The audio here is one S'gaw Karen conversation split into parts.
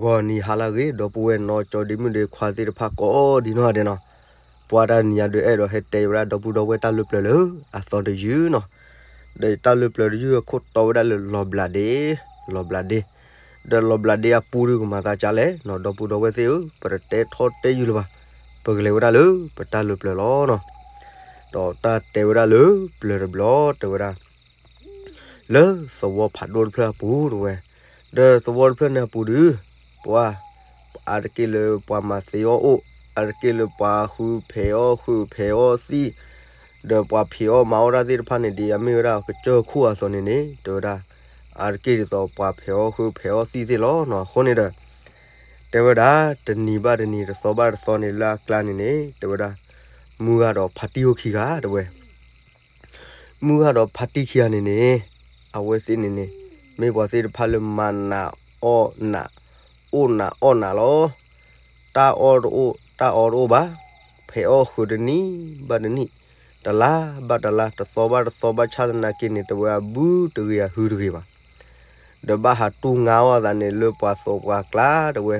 ဂီၤနံၤဟါလၢအဂ့ၤ ဒီပုၢ်ဝဲၢ်နီၢ်ကၠီဒ့မုၣ်ဒ့ခွါသ့ၣ်တဖၣ်ကိးဒံနီၢ်ဒဲးနီၤ, ပှၤတနံၤအံၤဒုးအဲၣ်ဒိးဟဲတဲဝဲဒၣ်ဒီပုၢ်ဒီဝဲၢ်တၢ်လၢပျၢၤလၢအသီတယုၢ်နီၤ, ဒီးတၢ်လၢပျၢၤတယုၢ်အခိၣ်တီဝဲဒၣ်လၢလီၤဘျးဒ့, လီၤဘျးဒ့, ဒီးလီၤဘျးဒ့အပူၤဒုးကမၤသးကလဲၣ်နီၤ, ဒီပုၢ်ဒီဝဲၢ်သ့ၣ်ဧၢ, ပတတဲထီၣ်တဲယုၢ်လၢၤဘၣ်, ပကလဲၤဝဲဒၣ်လၢပတၢ်လၢပျၢၤလီၤနီၤ, ဒီးတၢ်တဲဝဲဒၣ်လၢပျၢၤတဘျီတဲဝဲဒၣ် လၢသဝီဖးဒိၣ်တဖျၢၣ်အပူၤတဲဝဲ, ဒီးသဝီတဖျၢၣ်န့ၣ်အပူၤဒုး, ပှၤ, အါတက့ၢ်လၢပှၤမၤသ့အီၣ်အိၣ်, အါတက့ၢ်လၢပှၤဃုဖဲးအီၣ်ဃုဖဲးအီၣ်သံၣ်, ဒီးပှၤဖံးအီၣ်မၤအီၣ်တၢ်သ့ၣ်တဖၣ်န့ၣ် ဒ်အမ့ၢ်ဝဲဒၣ်ကစၢၢ်ခိၣ်အသိးန့ၣ်န့ၣ် တဲဝဲဒၣ်, အါတက့ၢ်ဒ်သိးပှၤဖဲးအီၣ်ဃုဖဲးအီၣ်သံၣ်သ့ၣ်လီၤနီၤ, အဃိန့ၣ်ဒီး တဲဝဲဒၣ် တနံၤဘၣ်တနံၤတသီဘၣ်တသီန့ၣ်လၢအကျါန့ၣ်န့ၣ် တဲဝဲဒၣ်, မုၢ်ဂၤဒီးဖါတံၢ်အိၣ်ခံဂၤတဲဝဲ မုၢ်ဂၤဒီးဖါတံၢ်ခံဂၤန့ၣ်န့ၣ်, အဝဲသ့ၣ်န့ၣ်န့ၣ်, မ့ၢ်ပှၤသ့ၣ်တဖၣ်လၢမၤနးအီၣ်နး, အိၣ်နးအီၣ်နးလီၤ, တၢ်အီၣ်တအိၣ် တၢ်အီတအိၣ်ဘၣ်, ဖဲးအီၣ်ဃုာ်တနံၤဘၣ်တနံၤ, တလါဘၣ်တလါ တသီဘၣ်တသီဘၣ်ဆၣ်သနာ်က့န့ၣ် တဲဝဲအဘုတဂ့ၤအဟုတဂ့ၤဘၣ် ဒီးဘၣ်ဟးတူၢ်ငါအီၣ်အသးန့ၣ်လၢပှၤသိးပှၤကျါတဲဝဲ,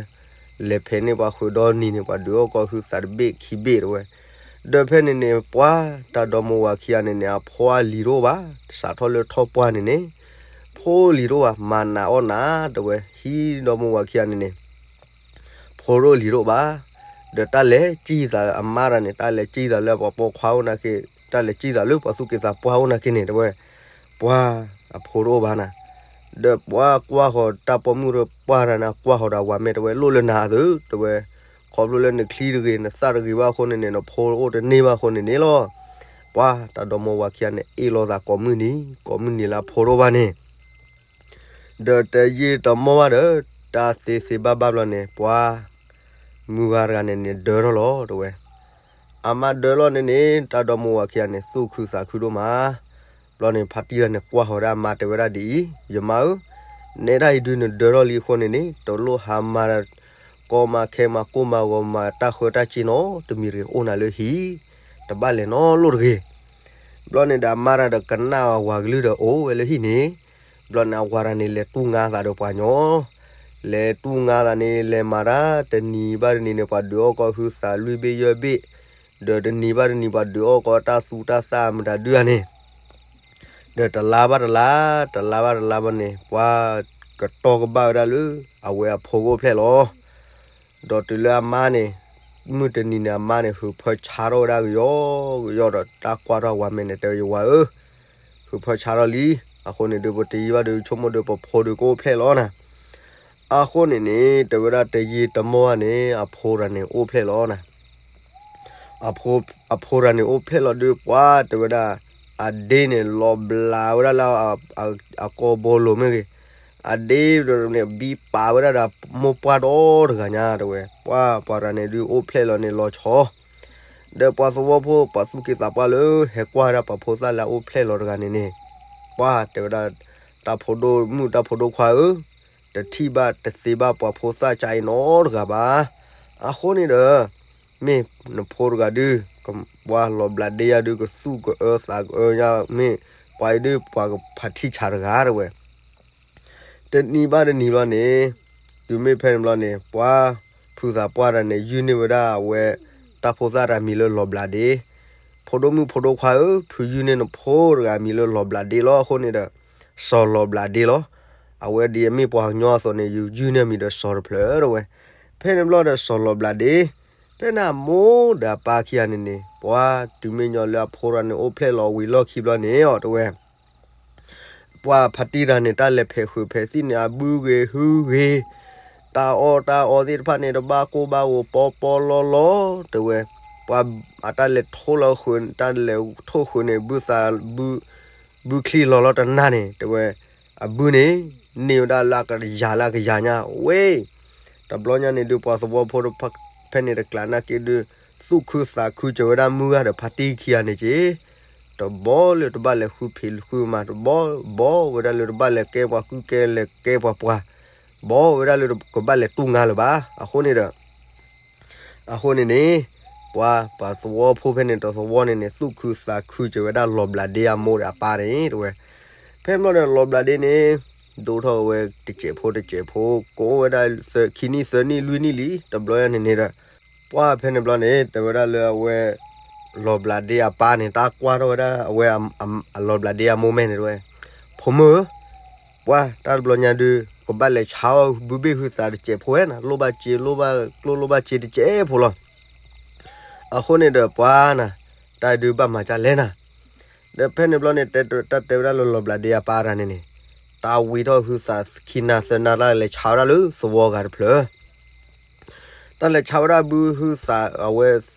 လဲၤဖဲးန့ၢ်ပှၤဃုာ်ဒီနံၤန့ၣ် ပှၤဒုးအီၣ်ကီဟုသးတဘ့ၣ်ခံဘ့ၣ်တဲဝဲ, ဒီးဖဲန့ၣ်န့ၣ် ပှၤတၢ်ဒီမါဝၤခံဂၤန့ၣ်န့ၣ် အဖိအလံၤတအိၣ်ဘၣ်, စးထီၣ်လၢထီၣ်ပှၢ်န့ၣ်န့ၣ်, ဖိလံၤတအိၣ်ဘၣ် မၤနးအီၣ်နးတဲဝဲ, ဟံးဒီမါဝၤခံဂၤန့ၣ်န့ၣ် ဖိတအိၣ်လံၤတအိၣ်ဘၣ်, ဒီးတၢ်လဲၤစံၣ်သးအမါတဂၤန့ၣ် တၢ်လဲၤစံၣ်သးလၢပှၤပိာ်ခွါအိၣ်နာ်က့, တၢ်လဲၤစံၣ်သးလၢပှၤသူၣ်က့သးပှၢ်အိၣ်နာ်က့န့ၣ် တဲဝဲ, ပှၤအဖိတအိၣ်ဘၣ်နၤ, ဒီးပှၤကွၢ်ဃီၤတၢ်ပိာ်မုၣ်တပှၢ်တဂၤန့ၣ် ကွၢ်ဃီၤဒီးအဝၤမဲာ်တဲဝဲ လိၣ်လၢနၤအသိး တဲဝဲ, ခီဖျိလၢနချံတဂ့ၤ နသၣ်တဂ့ၤဘၣ်အဃိန့ၣ်န့ၣ် နဖိအိၣ်တန့ၢ်ဘၣ်အဃိန့ၣ်န့ၣ်လီၤ, ပှၤတၢ်ဒီမါဝၤခံဂၤန့ၣ် အ့ၣ်လိာ်သးကိးမုၢ်နံၤ ကိးမုၢ်နံၤလၢအဖိတအိၣ်ဘၣ်န့ၣ် ဒီးတယံာ်တမီၢ်ဘၣ်ဒီး တၢ်သ့သ့ဘၣ်ဘၣ်ဘျီန့ၣ် ပှၤမုၢ်ဂၤတဂၤန့ၣ်န့ၣ် ဒၢထီၣ်လီၤတဲဝဲ, အမါဒၢထီၣ်လီၤန့ၣ်န့ၣ် တၢ်ဒီမါဝၤခံဂၤန့ၣ် သူၣ်ခုသးခုဒိၣ်မး, ဘျီန့ၣ် ဖါတံၢ်တဂၤန့ၣ် ကွၢ်ဃီၤဒၣ်အမါတဲဝဲဒၣ်ဒ်အံၤ, ယမါဧၢ, နဲဒၣ်အံၤဒုးနဒၢထီၣ်လံအဃိန့ၣ်န့ၣ် တလိၣ်ဟးမၤ ကီမၤခဲမၤကိၢ်မၤဂီၤမၤတၢ်ဃၢတၢ်စ့နီတမံၤတဂ့ၤ အိၣ်နၤလၢဟံၣ်, တဘၣ်လဲၤနီတလိၣ်တဂ့ၤ ဘျီန့ၣ်ဒီးအမါတဂၤဒီးကနၣ်အဝၤကလုၢ်ဒီးအိၣ်ဝဲလၢဟံၣ်န့ၣ်, ဘျီန့ၣ်အဝၤတဂၤန့ၣ် လဲၤတူၢ်ငါသးဒီးပှၤညီ, လဲၤတူၢ်ငါသးန့ၣ် လဲၤမၤတၢ်တနံၤဘၣ်တနံၤန့ၣ် ပှၤဒုးအီၣ်ကီဟုသးလွံၢ်ဘ့ၣ်ယဲၢ်ဘ့ၣ်, ဒီးတနံၤဘၣ်တနံၤပှၤဒုးအီၣ်ကီတၢ်သူတၢ်သၣ်အမုာ်တၢ်ဒုးဧါန့ၣ် ဒီးတလါဘၣ်တလါ, တလါဘၣ်တလါဘၣ်န့ၣ် ပှၤကတီၢ်ကဘၣ်ဝဲဒၣ်လၢ အဝဲအဖိကအိၣ်ဖျဲၣ်လီၤ. ဒီးတုၤလၢအမါန့ၣ်, မုၢ်တနံၤန့ၣ်အမါန့ၣ် ဟုးဖၢဆါထီၣ်ဝဲဒၣ်ကယီကယီဒီး တၢ်ကွၢ်ထီၣ်ဝၤမဲာ်န့ၣ် တဲဝဲယဝၤဧၢ, ဟုးဖၢဆါထီၣ်လံ, အဃိန့ၣ်ဒုး ပတယံာ်ဘၣ်ဒီး ဆိကမိၣ်ဒီးပဖိဒုးကအိၣ်ဖျဲၣ်လီၤနၤ. အဃိန့ၣ်န့ၣ် တဲဝဲဒၣ်တယံာ်တမီၢ်ဘၣ်န့ၣ် အဖိတဂၤန့ၣ်အိၣ်ဖျဲၣ်လီၤနၤ. အဖိတဂၤန့ၣ်အိၣ်ဖျဲၣ်လီၤဒုး ပှၤတဲဝဲဒၣ်, အဒ့န့ၣ် လီၤဘျးဝဲဒၣ်လၢ အကိာ်ဘီလိၤမ့ၢ်ဂ့ၤ, အဒ့န့ၣ် ဘံပာ်ဝဲဒၣ်ဒီးမိၢ်ပှၢ်ဒီတဂၤညါတဲဝဲ, ပှၤပှၤတဂၤန့ၣ်ဒုးအိၣ်ဖျဲၣ်လီၤန့ၣ်လီၤဆီ ဒီးပှၤသဝီဖိ ပှၤသူၣ်က့သးပှၢ်လၢ ဟဲကွၢ်ဝဲဒၣ်ပှၤဖိသၣ်လၢအအိၣ်ဖျဲၣ်လီၤတဂၤန့ၣ်န့ၣ်, ပှၤတဲဝဲဒၣ်, တၢ်ဖိဒိၣ်မုၣ်တၢ်ဖိဒိၣ်ခွါဧၢ, တထံၣ်ဘၣ်တသ့ဘၣ်ပှၤဖိသၣ်ကါအံၤနီတဂၤဘၣ်. အဃိန့ၣ်ဒီး မ့ၢ်နဖိတဂၤဒုး ပှၤလီၤဘျးဒ့ယၤဒုး ကသူၣ်ကအၢသးကအၢညါ မ့ၢ်ပှၤအံၤဒုး ပှၤကဖးထံဆးတဂၤတဲဝဲ တနံၤဘၣ်တနံၤဘျီန့ၣ်, တုၤမ့ၢ်ဖဲန့ၣ်ဘျီန့ၣ် ပှၤဖုသးပှၢ်တဂၤန့ၣ် ယုၢ်န့ၢ်ဝဲဒၣ်အဝဲ တၢ်ဖိသၣ်တဂၤမံၤလၢလီၤဘျးဒ့, ဖိဒိၣ်မုၣ်ဖိဒိၣ်ခွါဧၢ, ဖုယုၢ်န့ၢ်နဖိတဂၤမံၤလၢလီၤဘျးဒ့လီၤ. အဃိန့ၣ်ဒီး စီၤလီၤဘျးဒ့လီၤ. အဝဲဒ်အမ့ၢ်ပှၤကညီအသိးန့ၣ် ယုၢ်န့ၢ်မံၤဒီးစီၤတဖျၢၣ်တဲဝဲ. ဖဲန့ၣ်ဘျီဒီးစီၤလီၤဘျးဒ့, ဖဲန့ၣ်အမိၢ်ဒီးအပၢ်ခံဂၤန့ၣ်န့ၣ် ပှၤတုၤမ့ၢ်ညီလၢအဖိတဂၤန့ၣ်အိၣ်ဖျဲၣ်လီၤဝံၤလီၢ်ခံဘျီန့ၣ်အီၤတဲဝဲ ပှၤဖါတံၢ်တဂၤန့ၣ် တၢ်လဲၤဖဲးဃုာ်ဖဲးသံၣ်န့ၣ် အဘုဂ့ၤဟုဂ့ၤ, တၢ်အီၣ်တၢ်အီသ့ၣ်တဖၣ်န့ၣ် တဘၣ်ကိၢ်ဘၣ်ဂီၤပီပီလီလီတဲဝဲ, ပှၤအတၢ်လဲၤထိၣ်လီၤဃုာ် တၢ်လဲၤထိၣ်ဃုာ်န့ၣ် ဘုသး ဘုချံလီၤလီၤတနၢ်န့ၣ်တဲဝဲ, အဘုန့ၣ် န့ၢ်ဝဲဒၣ်လၢအကယၤလၢအကယၤညါဝဲ တဘျီညါန့ၣ်ဒုး ပှၤသဝီဖိတဖၣ်ဖဲန့ၣ်တကျးနာ်က့ဒုး သူၣ်ခုသးခုစၢၤဝဲဒၣ်မုၢ်ဂၤဒီးဖါတံၢ်ခံဂၤန့ၣ်က့ၤ, တဘီလၢတဘၣ်လဲၤဃုဖံးဃုမၤ, တဘီဘီဝဲဒၣ်လၢတဘၣ်လဲၤကဲပှၤကုၢ်ကဲလဲၤကဲပှၤပှၤ, ဘီဝဲဒၣ်လၢကဘၣ်လဲၤတူၢ်ငါလၢၤဘၣ်. အဃိန့ၣ်ဒီး အဃိန့ၣ်န့ၣ် ပှၤပှၤသဝီဖိဖဲန့ၣ်တသဝီန့ၣ်န့ၣ် သူၣ်ခုသးခုစၢၤဝဲဒၣ်လီၤဘျးဒ့အမိၢ်ဒီးအပၢ်န့ၣ်တဲဝဲ. ဖဲန့ၣ်ဘျီဒီးလီၤဘျးဒ့န့ၣ် ဒိၣ်ထီၣ်ဝဲတစဲးဖိတစဲးဖိ ကအိၣ်ဝဲဒၣ်ခံနံၣ်သၢနံၣ်လွံၢ်နံၣ်လံ တဘျီညါန့ၣ်န့ၣ်ဒီး ပှၢ်ဖဲန့ၣ်ဘျီန့ၣ် တဲဝဲဒၣ်လၢအဝဲ လီၤဘျးဒ့အပၢ်န့ၣ် တၢ်ကွၢ်ထီၣ်ဝဲဒၣ်အဝဲ အလီၤဘျးဒ့အမိၢ်မဲာ်န့ၣ်တဲဝဲ, ဖိမုၣ်ဧၢ, ပှၢ်တၢ်တဘျီညါဒုး ကဘၣ်လဲၤဆါအီၣ်ဘုဘ့ၣ်ဟုသးတစဲးဖိဝဲနၤ, လိၣ်ဘၣ်စ့လိၣ်ဘၣ်ကျိၣ်လိၣ်ဘၣ်စ့တစဲးဖိလီၤ. အဃိန့ၣ်ဒီးပှၢ်နၤ, တၢ်ဒုးဘၣ်မၤဒ်လဲၣ်နၤ. ဒီးဖဲန့ၣ်ဘျီန့ၣ် တၢ်တဲဝဲဒၣ်လၢလီၤဘျးဒ့အပၢ်တၢ်န့ၣ်န့ၣ်, တၢ်ဝံထီၣ်ဟုသးခံနၤသၢနၤ တၢ်လဲၤဆါဝဲဒၣ်လၢသဝီဂၤတဖျၢၣ် တၢ်လဲၤဆါဝဲဒၣ်ဘုဟုသးအဝဲ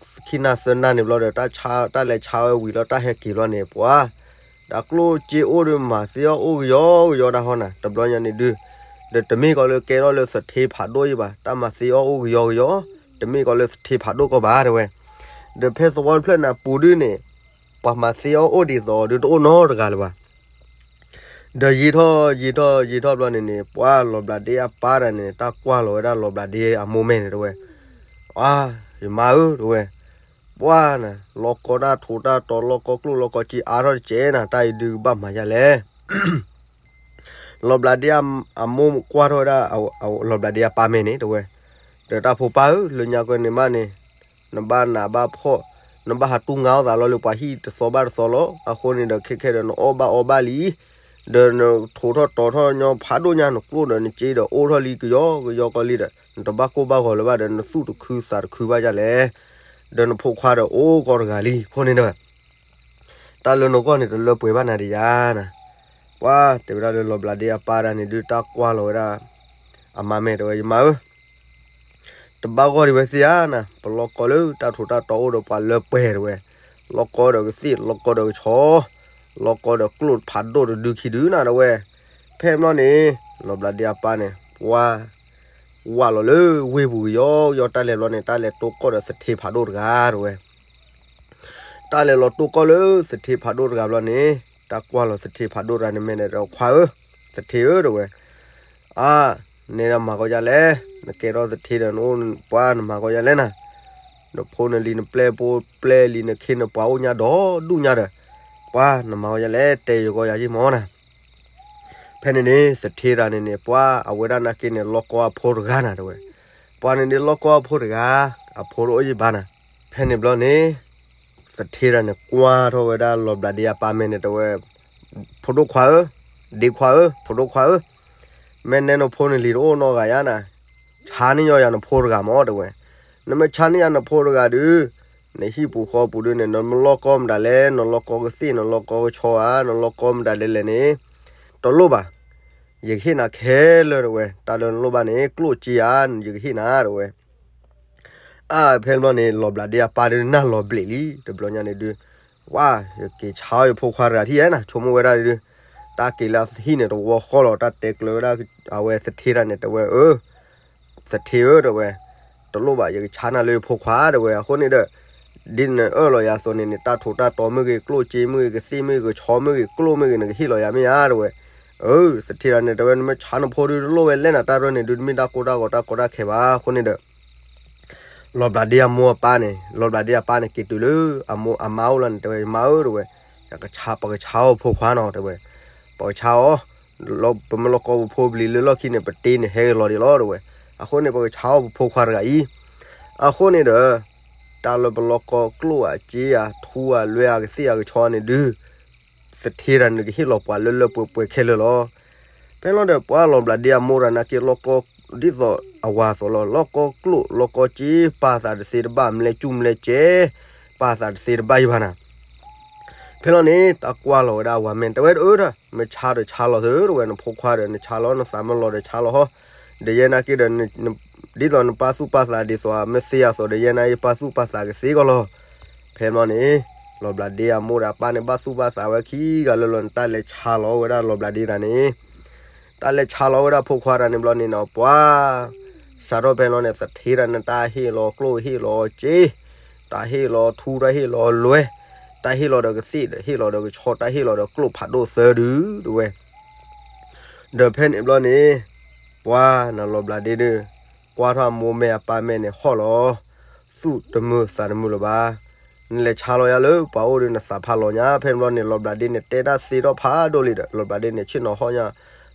ခံနၤသၢနၤန့ၣ်ဘျီဒီး တၢ်လဲၤဆါဝဲဝံၤလီၤ တၢ်ဟဲက့ၤဘျီန့ၣ် ပှၤ တၢ်ကျိၣ်စ့အိၣ်ဒီးမၤသ့အီၣ်အိၣ်ကယီကယီတၢ်ဟီနၤ တဘျီညါန့ၣ်ဒုး, ဒီးတမ့ၢ်ကီးလၢကဲထီၣ်လၢသထ့ဖးဒိၣ်ယံၤဘၣ် တၢ်မၤသ့အီၣ်အိၣ်ကယီကယီ, တမ့ၢ်ကီးလၢသထ့ဖးဒိၣ်ကီးဘၣ်တဲဝဲ, ဒီးဖဲသဝီတဖျၢၣ်န့ၣ်အပူၤဒုးန့ၣ်, ပှၤမၤသ့အီၣ်အိၣ်ဒ်သိးဒုးတအိၣ်နီတဂၤလၢၤဘၣ် ဒီးယံာ်ထီၣ်ယံာ်ထီၣ်ယံာ်ထီၣ်ဘျီန့ၣ်န့ၣ် ပှၤလီၤဘျးဒ့အပၢ်တၢ်န့ၣ်န့ၣ် တၢ်ကွၢ်လီၤဝဲဒၣ်လီၤဘျးဒ့အမိၢ်မဲာ်န့ၣ်တဲဝဲ, အါ, ယမါဧၢတဲဝဲ, ပှၤနၤ, လီၤကီတၢ်ထိးတၢ်တီၤ လီၤကီကျိၣ်လီၤကီစ့အါထီၣ်တစဲးနၤ တၢ်အံၤဒုးကဘၣ်မၤဒ်လဲၣ် လီၤဘျးဒ့အမိၢ်ကွၢ်ထီၣ်ဝဲဒၣ် လီၤဘျးဒ့အပၢ်မဲာ်န့ၣ်တဲဝဲ, ဒီးတၢ်ဖိပၢ်ဧၢ, လၢညါကဲန့ၣ်မးန့ၣ်, နဘၣ်နးဘၣ်ဖှီၣ်, နဘၣ်ဟးတူၢ်ငါအီၣ်သးလီၤလၢပှၤဟံၣ်တသီဘၣ်တသီလီၤ. အဃိန့ၣ်ဒီးခဲခဲဒီးနအီၣ်ဘၣ်အီဘၣ်လံ, ဒီးနထိးထီၣ်တီၤထီၣ်ညီဖးဒိၣ်ညါ နကျိၣ်ဒီးနစ့ဒီးအိၣ်ထီၣ်လံကယီကယီကီးလံဒီး နတဘၣ်ကိၢ်ဘၣ်ဂီၤလၢၤဘၣ်ဒီး နသူၣ်တခုသးတခုဘၣ်ဒ်လဲၣ်, ဒီးနဖိခွါဒီးအိၣ်ကီးတဂၤလံ. အဃိန့ၣ်ဒီး တၢ်လၢနဂီၢ်န့ၣ်တလၢပှဲၤဘၣ်နၤဒံးဧါနၤ. ပှၤတဲဝဲဒၣ်လၢလီၤဘျးဒ့အပၢ်တၢ်န့ၣ်ဒုး တၢ်ကွၢ်လီၤဝဲဒၣ် အမါမဲာ်တဲဝဲ, ယမါဧၢ, တဘၣ်ဂီၢ်ဒံးဝဲသ့ဧါနၤ, ပလီၢ်ကီလၢတၢ်ထိးတၢ်တီၤအိၣ်ဒီးပှၤလၢပှဲၤတဲဝဲ, လီၢ်ကီဒီးကသ့ၣ် လီၢ်ကီဒီးကဆီ, လီၢ်ကီဒီးကျိၣ်ဖးဒိၣ်တဒုခံဒုနၤတဲဝဲ. ဖဲဘျီန့ၣ် လီၤဘျးဒ့အပၢ်န့ၣ် ပှၤ ဝးလီၤလၢဝ့ၢ်ပူၤကယီကယီ တၢ်လဲၤဘျီန့ၣ် တၢ်လဲၤတိၢ်ကီၢ်ဒီးသထ့ဖးဒိၣ်တဂၤတဲဝဲ တၢ်လဲၤလီၤတိၢ်ကီၢ်လၢသထ့ဖးဒိၣ်တဂၤဘျီန့ၣ် တၢ်ကွၢ်လီၤသထ့ဖးဒိၣ်တဂၤန့ၣ်မဲာ်န့ၣ်ဒီး ခွါဧၢ, သထ့ဧၢတဲဝဲ, အါ, နဲဒၣ်မၤကီးဒ်လဲၣ်, နကဲထီၣ်သထ့ဒီးနအိၣ် ပှၤနမၤကီးဒ်လဲၣ်နၤ, နဖိနလံၤနပျဲၢ်ဖိပျဲၢ်လံၤ နခ့နပှၤအိၣ်ညါဒီးဒူၣ်ညါဒီး ပှၤနမၤကီးဒ်လဲၣ် တဲယကီးယၤယံၢ်မၢ်နၤ. ဖဲန့ၣ်န့ၣ် သထ့တၢ်န့ၣ်န့ၣ် ပှၤအဝဲဒၣ်နာ်က့န့ၣ် လီၢ်ကီအဖိတဂၤနၤတဲဝဲ, ပှၤန့ၣ်န့ၣ် လီၢ်ကီအဖိတဂၤ, အဖိတအိၣ်ယံၢ်ဘၣ်နၤ. ဖဲန့ၣ်ဘျီန့ၣ် သထ့တၢ်န့ၣ် ကွၢ်ထီၣ်ဝဲဒၣ်လီၤဘျးဒ့အပၢ်မဲာ်န့ၣ်တဲဝဲ, ဖိဒိၣ်ခွါဧၢ, ဒ့ခွါဧၢ, ဖိဒိၣ်ခွါဧၢ, မ့ၢ်နဲနဖိနလံၤတအိၣ်နီတဂၤယါနၤ, ဆါန့ၢ်ညီယၤနဖိတဂၤမၢ်တဲဝဲ, နမ့ၢ်ဆါန့ၢ်ယၤနဖိတဂၤဒုး နဟံၣ်ပူၤဃီပူၤဒုးန့ၣ် နမ့ၢ်လီၢ်ကီမတၤလဲၣ်, နလီၢ်ကီကသ့ၣ် နလီၢ်ကီကဆီဧါ, နလီၢ်ကီမတၤလဲၣ်လဲၣ်န့ၣ် တလိၣ်ဘၣ်, ယကဟ့ၣ်နၤခဲလၢာ်တဲဝဲ, တၢ်လၢနလိၣ်ဘၣ်န့ၣ် ကျိၣ်စ့ဧါ ယကဟ့ၣ်နၤတဲဝဲ. အါ ဖဲန့ၣ်ဘျီန့ၣ် လီၤဘျးဒ့အပၢ်ဒုးနၢ်လီၤဘျဲးလံ တဘျီညါန့ၣ်ဒုး, ဝါ ယက့ၤဆါအီၣ်ယဖိခွါတဂၤထံၣ်ဧါနၤ ဆိကမိၣ်ဝဲဒၣ်ဒုး, တၢ်က့ၤလၢအဟံၣ်န့ၣ်တဝီဃီလီၤ တၢ်တဲကျၢၤဝဲဒၣ် အဝဲသထ့တၢ်န့ၣ်တဲဝဲ အၢ သထ့ဧၢတဲဝဲ, တလိၣ်ဘၣ် ယကဆါနၤလၢယဖိခွါတဲဝဲ, အဃိန့ၣ်ဒီး ဒ်နအၢၣ်လီၤယၤအသိးန့ၣ်န့ၣ် တၢ်ထိးတၢ်တီၤမ့ၢ်ဂ့ၤ ကျိၣ်စ့မ့ၢ်ဂ့ၤ ကသ့ၣ်မ့ၢ်ဂ့ၤ ကဆီမ့ၢ်ဂ့ၤ ကျိၣ်မ့ၢ်ဂ့ၤ နကဟ့ၣ်လီၤယၤမ့ၢ်ဧါတဲဝဲ, အၢ သထ့တၢ်န့ၣ်တဲဝဲ နမ့ၢ်ဆါနဖိဒုးတလိၣ်ဝဲလဲၣ်နၤ တၢ်ရဲၣ်န့ၣ်ဒုး တမ့ၢ်တၢ်ကိၢ်တၢ်ဂီၤတၢ်ကီတၢ်ခဲဘၣ် အဃိန့ၣ်ဒီး လီၤဘျးဒ့အမိၢ်အပၢ်န့ၣ် လီၤဘျးဒ့အပၢ်န့ၣ် က့ၤတုၤလၢအမိၢ်အမါအိၣ်လီၤန့ၣ် တဲဝဲ ယမါဧၢတဲဝဲ, ပကဆါအီၣ်ဖိခွါနီၤတဲဝဲ, ပကဆါအီၣ်, ပမ့ၢ်လီၢ်ကီပဖိပလံၤလၢလီၢ်ခံန့ၣ် ပတ့န့ၣ်ဟဲက့ၤလီၤဒံးလီၤတဲဝဲ, အဃိန့ၣ် ပကဆါအီၣ်ပဖိခွါတဂၤအံၤ, အဃိန့ၣ်ဒီး တၢ်လၢပလီၢ်ကီကျိၣ်ဧါစ့ဧါ ထူဧါလွဲဧါကသ့ၣ်ဧါကဆီန့ၣ်ဒုး သထ့တၢ်န့ၣ်ကဟ့ၣ်လီၤပှၤလၢလၢပှဲၤပှဲၤခဲလၢာ်လီၤ. ဖဲလီၤဒီးပှၤလီၤဘျးဒ့အမိၢ်တၢ်နာ်က့လီၢ်ကီ ဒ်သိးအဝၤအသိးလီၤ လီၢ်ကီကျိၣ် လီၢ်ကီစ့ ပာ်သးတသ့တဘၣ် မလဲၤကူမလဲၤကဲ ပာ်သးတသ့တဘၣ်ယံၤဘၣ်နၤ. ဖဲလီၤန့ၣ် တၢ်ကွၢ်လီၤဝဲဒၣ်အဝၤမဲာ် တဲဝဲတအၢဒီး မ့ၢ်ဆါဒီးဆါလီၤသၢတဲဝဲ နဖိခွါဒီးနဆါလီၤ နသးမ့ၢ်လီၤဒီးဆါလီၤဟီ ဒီးယဲနာ်က့ဒီး ဒ်သိးနပာ်သူၣ်ပာ်သးဒ်သိးမ့ၢ်သ့အသိးဒီး ယဲနာ်က့ပာ်သူၣ်ပာ်သးကသ့ကီးလီၤ. ဖဲမီန့ၣ် လီၤဘျးဒ့အမိၢ်ဒီးအပၢ်န့ၣ် ဘၣ်သူၣ်ဘၣ်သးဝဲခံဂၤလၢလီၤန့ၣ် တၢ်လဲၤဆါလီၤဝဲဒၣ်လီၤဘျးဒ့တၢ်န့ၣ်, တၢ်လဲၤဆါလီၤဝဲဒၣ်ဖိခွါတၢ်န့ၣ်ဘျီန့ၣ်နီၤ ပှၤ စးထီၣ်ဖဲလီၤန့ၣ် သထ့တၢ်န့ၣ် တၢ်ဟ့ၣ်လီၤကျိၣ်ဟ့ၣ်လီၤစ့, တၢ်ဟ့ၣ်လီၤထူ တၢ်ဟ့ၣ်လီၤလွဲ, တၢ်ဟ့ၣ်လီၤဒီးကသ့ၣ်ဒီး ဟ့ၣ်လီၤဒီးကဆီ တၢ်ဟ့ၣ်လီၤဒီးကျိၣ်ဖးဒိၣ်သၢဒုတဲဝဲ ဒီးဖဲန့ၣ်ဘျီန့ၣ် ပှၤနလီၤဘျးဒ့ဒီး ကွၢ်ထီၣ်အမိၢ်မဲာ်အပၢ်မဲာ်န့ၣ်ဟီၣ်လီၤ, သူၣ်တမုာ်သးတမုာ်လၢၤဘၣ်. နလဲၤဆါလီၤယၤလၢပှၤအိၣ်ဒီးနသးဖးလီၤညါ ဖဲန့ၣ်ဘျီန့ၣ် လီၤဘျးဒ့န့ၣ် တဲတၢ်သ့ထီၣ်ဖးဒိၣ်လံဒီး လီၤဘျးဒ့န့ၣ် ဆ့ၣ်နီၤဟီၣ်ညါ,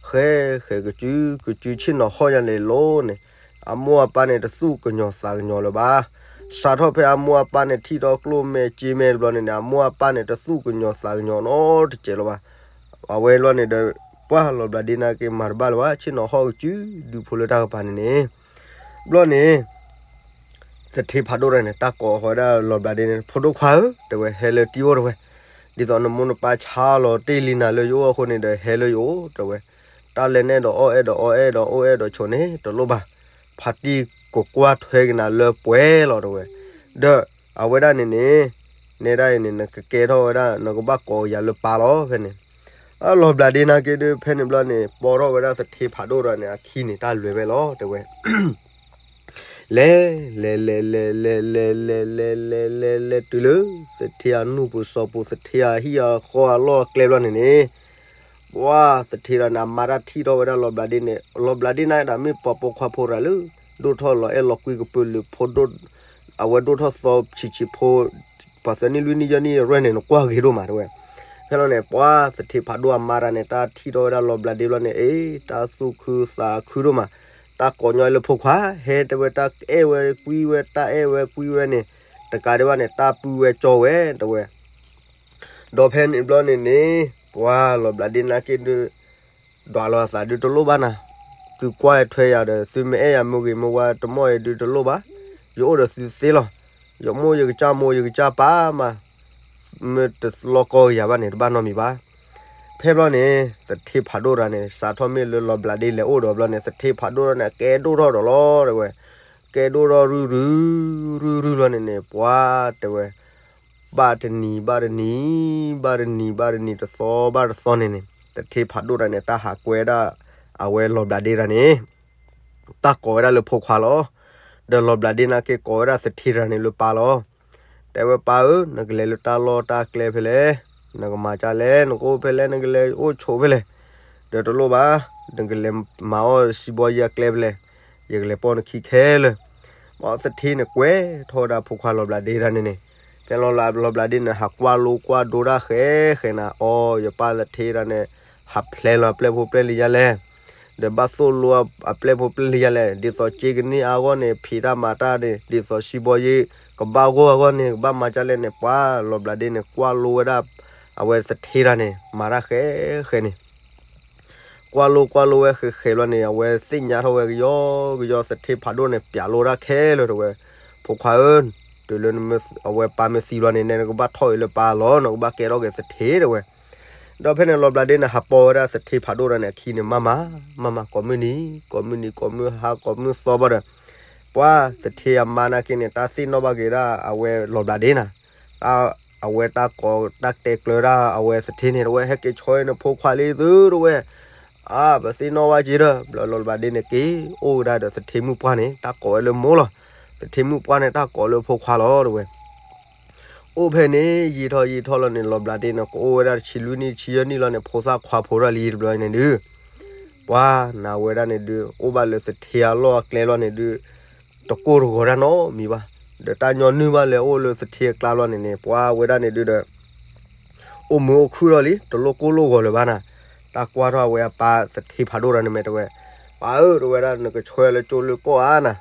ဃဲဃဲကစုကစုဆ့ၣ်နီၤဟီၣ်ညါန့ၣ်လိၤန့ၣ်, အမိၢ်အပၢ်န့ၣ်တသူၣ်ကညီၤသးကညီၤလၢၤဘၣ်. စးထီၣ်ဖဲအမိၢ်အပၢ်န့ၣ်ထံၣ်ထီၣ်ကျိၣ်မဲာ်စ့မဲာ်တဘျီန့ၣ်န့ၣ် အမိၢ်အပၢ်န့ၣ်တသူၣ်ကညီၤသးကညီၤနီတစဲးလၢၤဘၣ်. အဝဲဘျီန့ၣ်ဒီး ပှၢ်လီၤဘျးဒ့နာ်က့မၤတဘၣ်လၢၤဘၣ်, ဆ့ၣ်နီၤဟီၣ်ကစုဒုဖိလၢတၢ်ကပၤန့ၣ်န့ၣ်, ဘျီန့ၣ် သထ့ဖးဒိၣ်တဂၤန့ၣ် တၢ်ကိးဃီၤဝဲဒၣ်လီၤဘျးဒ့န့ၣ် ဖိဒိၣ်ခွါဧၢ တဲဝဲ, ဟဲလၢတံၤအိၣ်တဲဝဲ, ဒ်သိးနမိၢ်နပၢ်ဆါလီၤတ့ၢ်လံနၤလၢယအိၣ်အဃိန့ၣ်ဒီး ဟဲလၢယအိၣ်တဲဝဲ, တၢ်လဲၤနအဲၣ်ဒိးအီၣ်အဲၣ်ဒိးအီအဲၣ်ဒိးအိၣ်အဲၣ်ဒိးဆိးန့ၣ် တလိၣ်ဘၣ်, ဖါတံၢ်ကကွၢ်ထွဲက့ၤနၤလၢပှဲၤလီၤတဲဝဲ, ဒီးအဝဲဒၣ်န့ၣ်န့ၣ် နဲဒၣ်အံၤန့ၣ် နကကဲထီၣ်ဝဲဒၣ် နကဘၣ်ကိးယၤလၢပၢ်လီၤဖဲန့ၣ်, အလီၤဘျးဒ့နာ်က့ဒုး ဖဲန့ၣ်ဘျီန့ၣ် ပိာ်ထီၣ်ဝဲဒၣ်သထ့ဖးဒိၣ်တဂၤန့ၣ် အခံန့ၣ် တၢ်လဲၤဝဲလီၤတဲဝဲ လဲၤ လဲၤ လဲၤ လဲၤ လဲၤ လဲၤ လဲၤ လဲၤ လဲၤ လဲၤ လဲၤ တုၤလၢ သထ့အနူၢ်ပူၤစီၤပူၤ သထ့အဟံၣ်အဃီအလီၢ်အကျဲဘျီန့ၣ်န့ၣ်, ပှၢ်သထ့တဂၤန့ၣ် အမါတၢ်ထံၣ်ထီၣ်ဝဲဒၣ်လီၤဘျးဒ့န့ၣ်, လီၤဘျးဒ့နာ်က့ဒီး မ့ၢ်ပှၤပိာ်ခွါဖိတဂၤလၢ ဒိၣ်ထီၣ်လီၤအဲၣ်လီၤကွံကပၢၤလုာ်ဖိဒိၣ်, အဝဲဒိၣ်ထီၣ်သီဆံးဆံးဖိ ပှၤသၢနံၣ်လွံၢ်နံၣ်ယဲၢ်နံၣ်ရဲၣ်န့ၣ် နကွၢ်ဂ့ၤဒိၣ်မးတဲဝဲ, ဖဲလီၤန့ၣ် ပှၢ်သထ့ဖးဒိၣ်အမါတဂၤန့ၣ် တၢ်ထံၣ်ထီၣ်ဝဲဒၣ်လီၤဘျးဒ့ဘျီန့ၣ် အ့ တၢ်သူၣ်ခုသးခုဒိၣ်မး, တၢ်ကိးညီလၢဖိခွါ, ဟဲတဲဝဲ တၢ်အဲၣ်ဝဲကွံဝဲ တၢ်အဲၣ်ဝဲကွံဝဲန့ၣ်, တကးဒံးဘၣ်န့ၣ် တၢ်ပုၢ်ဝဲကၠီဝဲတဲဝဲ ဒီးဖဲန့ၣ်ဘျီန့ၣ်န့ၣ် ပှၢ်လီၤဘျးဒ့နာ်က့ဒုး ဒွးလီၤအသးဒုးတလိၣ်ဘၣ်နၤ, သုကွၢ်ထွဲယၤဒီး သုမ့ၢ်အဲၣ်ယၤမုၢ်ဂ့ၤမုၢ်ဝါတမီၢ်အံၤဒုးတလိၣ်ဘၣ်, ယအိၣ်ဒီးသုသ့လီၤ, ယမိၢ်ယကစၢ်မိၢ်ယကစၢ်ပၢ်မး, မ့ၢ်တလီၢ်ကီကယၤဘၣ်န့ၣ် တဘၣ်နီတမံၤဘၣ်. ဖဲဘျီန့ၣ် သထ့ဖးဒိၣ်တဂၤန့ၣ် စးထီၣ်မ့ၢ်လၢလီၤဘျးဒ့လဲၤအိၣ်ဒီးဘျီန့ၣ် သထ့ဖးဒိၣ်တဂၤန့ၣ် အကဲဒိၣ်ထီၣ်ဒီးလီၤတဲဝဲ, ကဲဒိၣ်ထီၣ်ရုၢ်ရုၢ်, ရုၢ်ရုၢ်လီၤန့ၣ်န့ၣ် ပှၢ်တဲဝဲ ဘၣ်တနံၤဘၣ်တနံၤ, ဘၣ်တနံၤဘၣ်တနံၤ တသီဘၣ်တသီန့ၣ်န့ၣ် သထ့ဖးဒိၣ်တဂၤန့ၣ် တၢ်ဟးကွဲဒၣ် အဝဲလီၤဘျးဒ့တဂၤန့ၣ် တၢ်ကိးဝဲဒၣ်လၢဖိခွါလီၤ. ဒီးလီၤဘျးဒ့နာ်က့ကိးဝဲဒၣ်သထ့တဂၤန့ၣ်လၢပၢ်လီၤ. တဲဝဲပၢ်ဧၢ, နကလဲၤလၢတၢ်လီၢ်တၢ်ကျဲဖဲလဲၣ်, နကမၤကၢ်လဲၣ်, နကအိၣ်ဖဲလဲၣ်, နကလဲၤအိၣ်ဆိးဖဲလဲၣ်, ဒီးတလိၣ်ဘၣ်, နကလဲၤမၤအီၣ်စံးဘီယံအကျဲဖဲလဲၣ်, ယကလဲၤပိာ်နခံခဲလၢာ်. ပှၢ်သထ့န့ၣ်ကွဲထီၣ်ဝဲဒၣ်ဖိခွါလီၤဘျးဒ့တဂၤန့ၣ်န့ၣ်, ဖဲလီၤလီၤဘျးဒ့န့ၣ် ဟးကွၢ်လိကွၢ်ဒိတၢ်ဃဲဃဲနၤ, အိ ယပၢ်သထ့တဂၤန့ၣ် ဟးဖျဲလီၤအပျဲၢ်ဖိပျဲၢ်လံၤယါလဲၣ်, ဒီးဘၣ်သိၣ်လိအပျဲၢ်ဖိပျဲၢ်လံၤယါလဲၣ်, ဒ်သိးစ့ကန့ၢ်အါအဂီၢ်န့ၣ် ဖံးတၢ်မၤတၢ်န့ၣ် ဒ်သိးစံးဘီယံ ကဘၣ်ဂီၢ်အဂီၢ်န့ၣ် ကဘၣ်မၤကၢ်လဲၣ်န့ၣ် ပှၢ်လီၤဘျးဒ့န့ၣ် ကွၢ်လိဝဲဒၣ် အဝဲသထ့တဂၤန့ၣ် မၤတၢ်ဃဲဃဲန့ၣ် ကွၢ်လိကွၢ်လိဝဲဃဲဃဲဘျီန့ၣ် အဝဲသ့ၣ်ညါထီၣ်ဝဲကယီကယီ သထ့ဖးဒိၣ်န့ၣ် ပျးလိတၢ်ခဲလၢာ်တဲဝဲ, ဖိခွါဧၢ, တုၤလၢအဝဲပၢ်မ့ၢ်သံဘျီန့ၣ် နဲနကဘၣ်ထီၣ်အံၤလၢပၢ်လီၤ, နကဘၣ်ကဲထီၣ်က့ၤသထ့တဲဝဲ. ဒီးဖဲန့ၣ်လီၤဘျးဒ့န့ၣ် ဟးပိာ်ဝဲဒၣ်သထ့ဖးဒိၣ်တဂၤန့ၣ် အခံန့ၣ် မၤမၤ, မၤမၤ ကိးမုၢ်နံၤ, ကိးမုၢ်နံၤ ကိးမုၢ်ဟါ ကိးမုၢ်သီဘၣ်ဒီး ပှၢ်သထ့အမါနာ်က့န့ၣ် တၢ်သ့ၣ်နီၣ်ဘၣ်က့ၤဒၣ်အဝဲလီၤဘျးဒ့နၤ, အဝဲတၢ်ကိးတၢ်တဲကျၢၤဒၣ်အဝဲသထ့န့ၣ် တဲဝဲ ဟဲက့ၤဆီနဖိခွါလံသုတဲဝဲ, အါ ပသ့ၣ်နီၣ်ဘၣ်က့ၤဒီး ဘျီလီၤဘျးဒ့န့ၣ်က့ၤအိၣ်ဝဲဒၣ်ဒီးသထ့မုၣ်ပှၢ်န့ၣ် တၢ်ကိးဝဲလၢမိၢ်လီၤ. သထ့မုၣ်ပှၢ်န့ၣ် တၢ်ကိးလၢဖိခွါလီၤတဲဝဲ. အိၣ်ဖဲန့ၣ် ယံာ်ထီၣ်ယံာ်ထီၣ်လီၤန့ၣ် လီၤဘျးဒ့န့ၣ် ကအိၣ်ဝဲဒၣ်တဆံလွံၢ်နံၣ် တဆံယဲၢ်နံၣ်လီၤန့ၣ် ဖိသၣ်ခွါဖိတၢ်လံတဘျီန့ၣ်ဒုး ပှၤနၤဝဲဒၣ်န့ၣ်ဒုး အိၣ်ဘၣ်လၢသထ့အလီၢ်အကျဲလီၤန့ၣ်ဒုး တကိၢ်တဂီၤတၢ်နီတမံၤဘၣ်. ဒီးတၢ်ညီနုၢ်ဘၣ်လၢအိၣ်လၢသထ့အကျါလီၤန့ၣ်န့ၣ် ပှၤဝဲဒၣ်န့ၣ်ဒုးဒီး အိၣ်မုာ်အိၣ်ခုၣ်ထီၣ်လံ တလိၣ်ကိၢ်လိၣ်ဂီၤလၢၤဘၣ်နၤ. တၢ်ကွၢ်ထီၣ်အဝဲအပၢ်သထ့ဖးဒိၣ်တဂၤန့ၣ်မ့ၢ်တဲဝဲ, ပၢ်ဧၢ တဲဝဲဒၣ် နကဆှၢလၢကၠိလၢကီၢ်ဧါနၤ,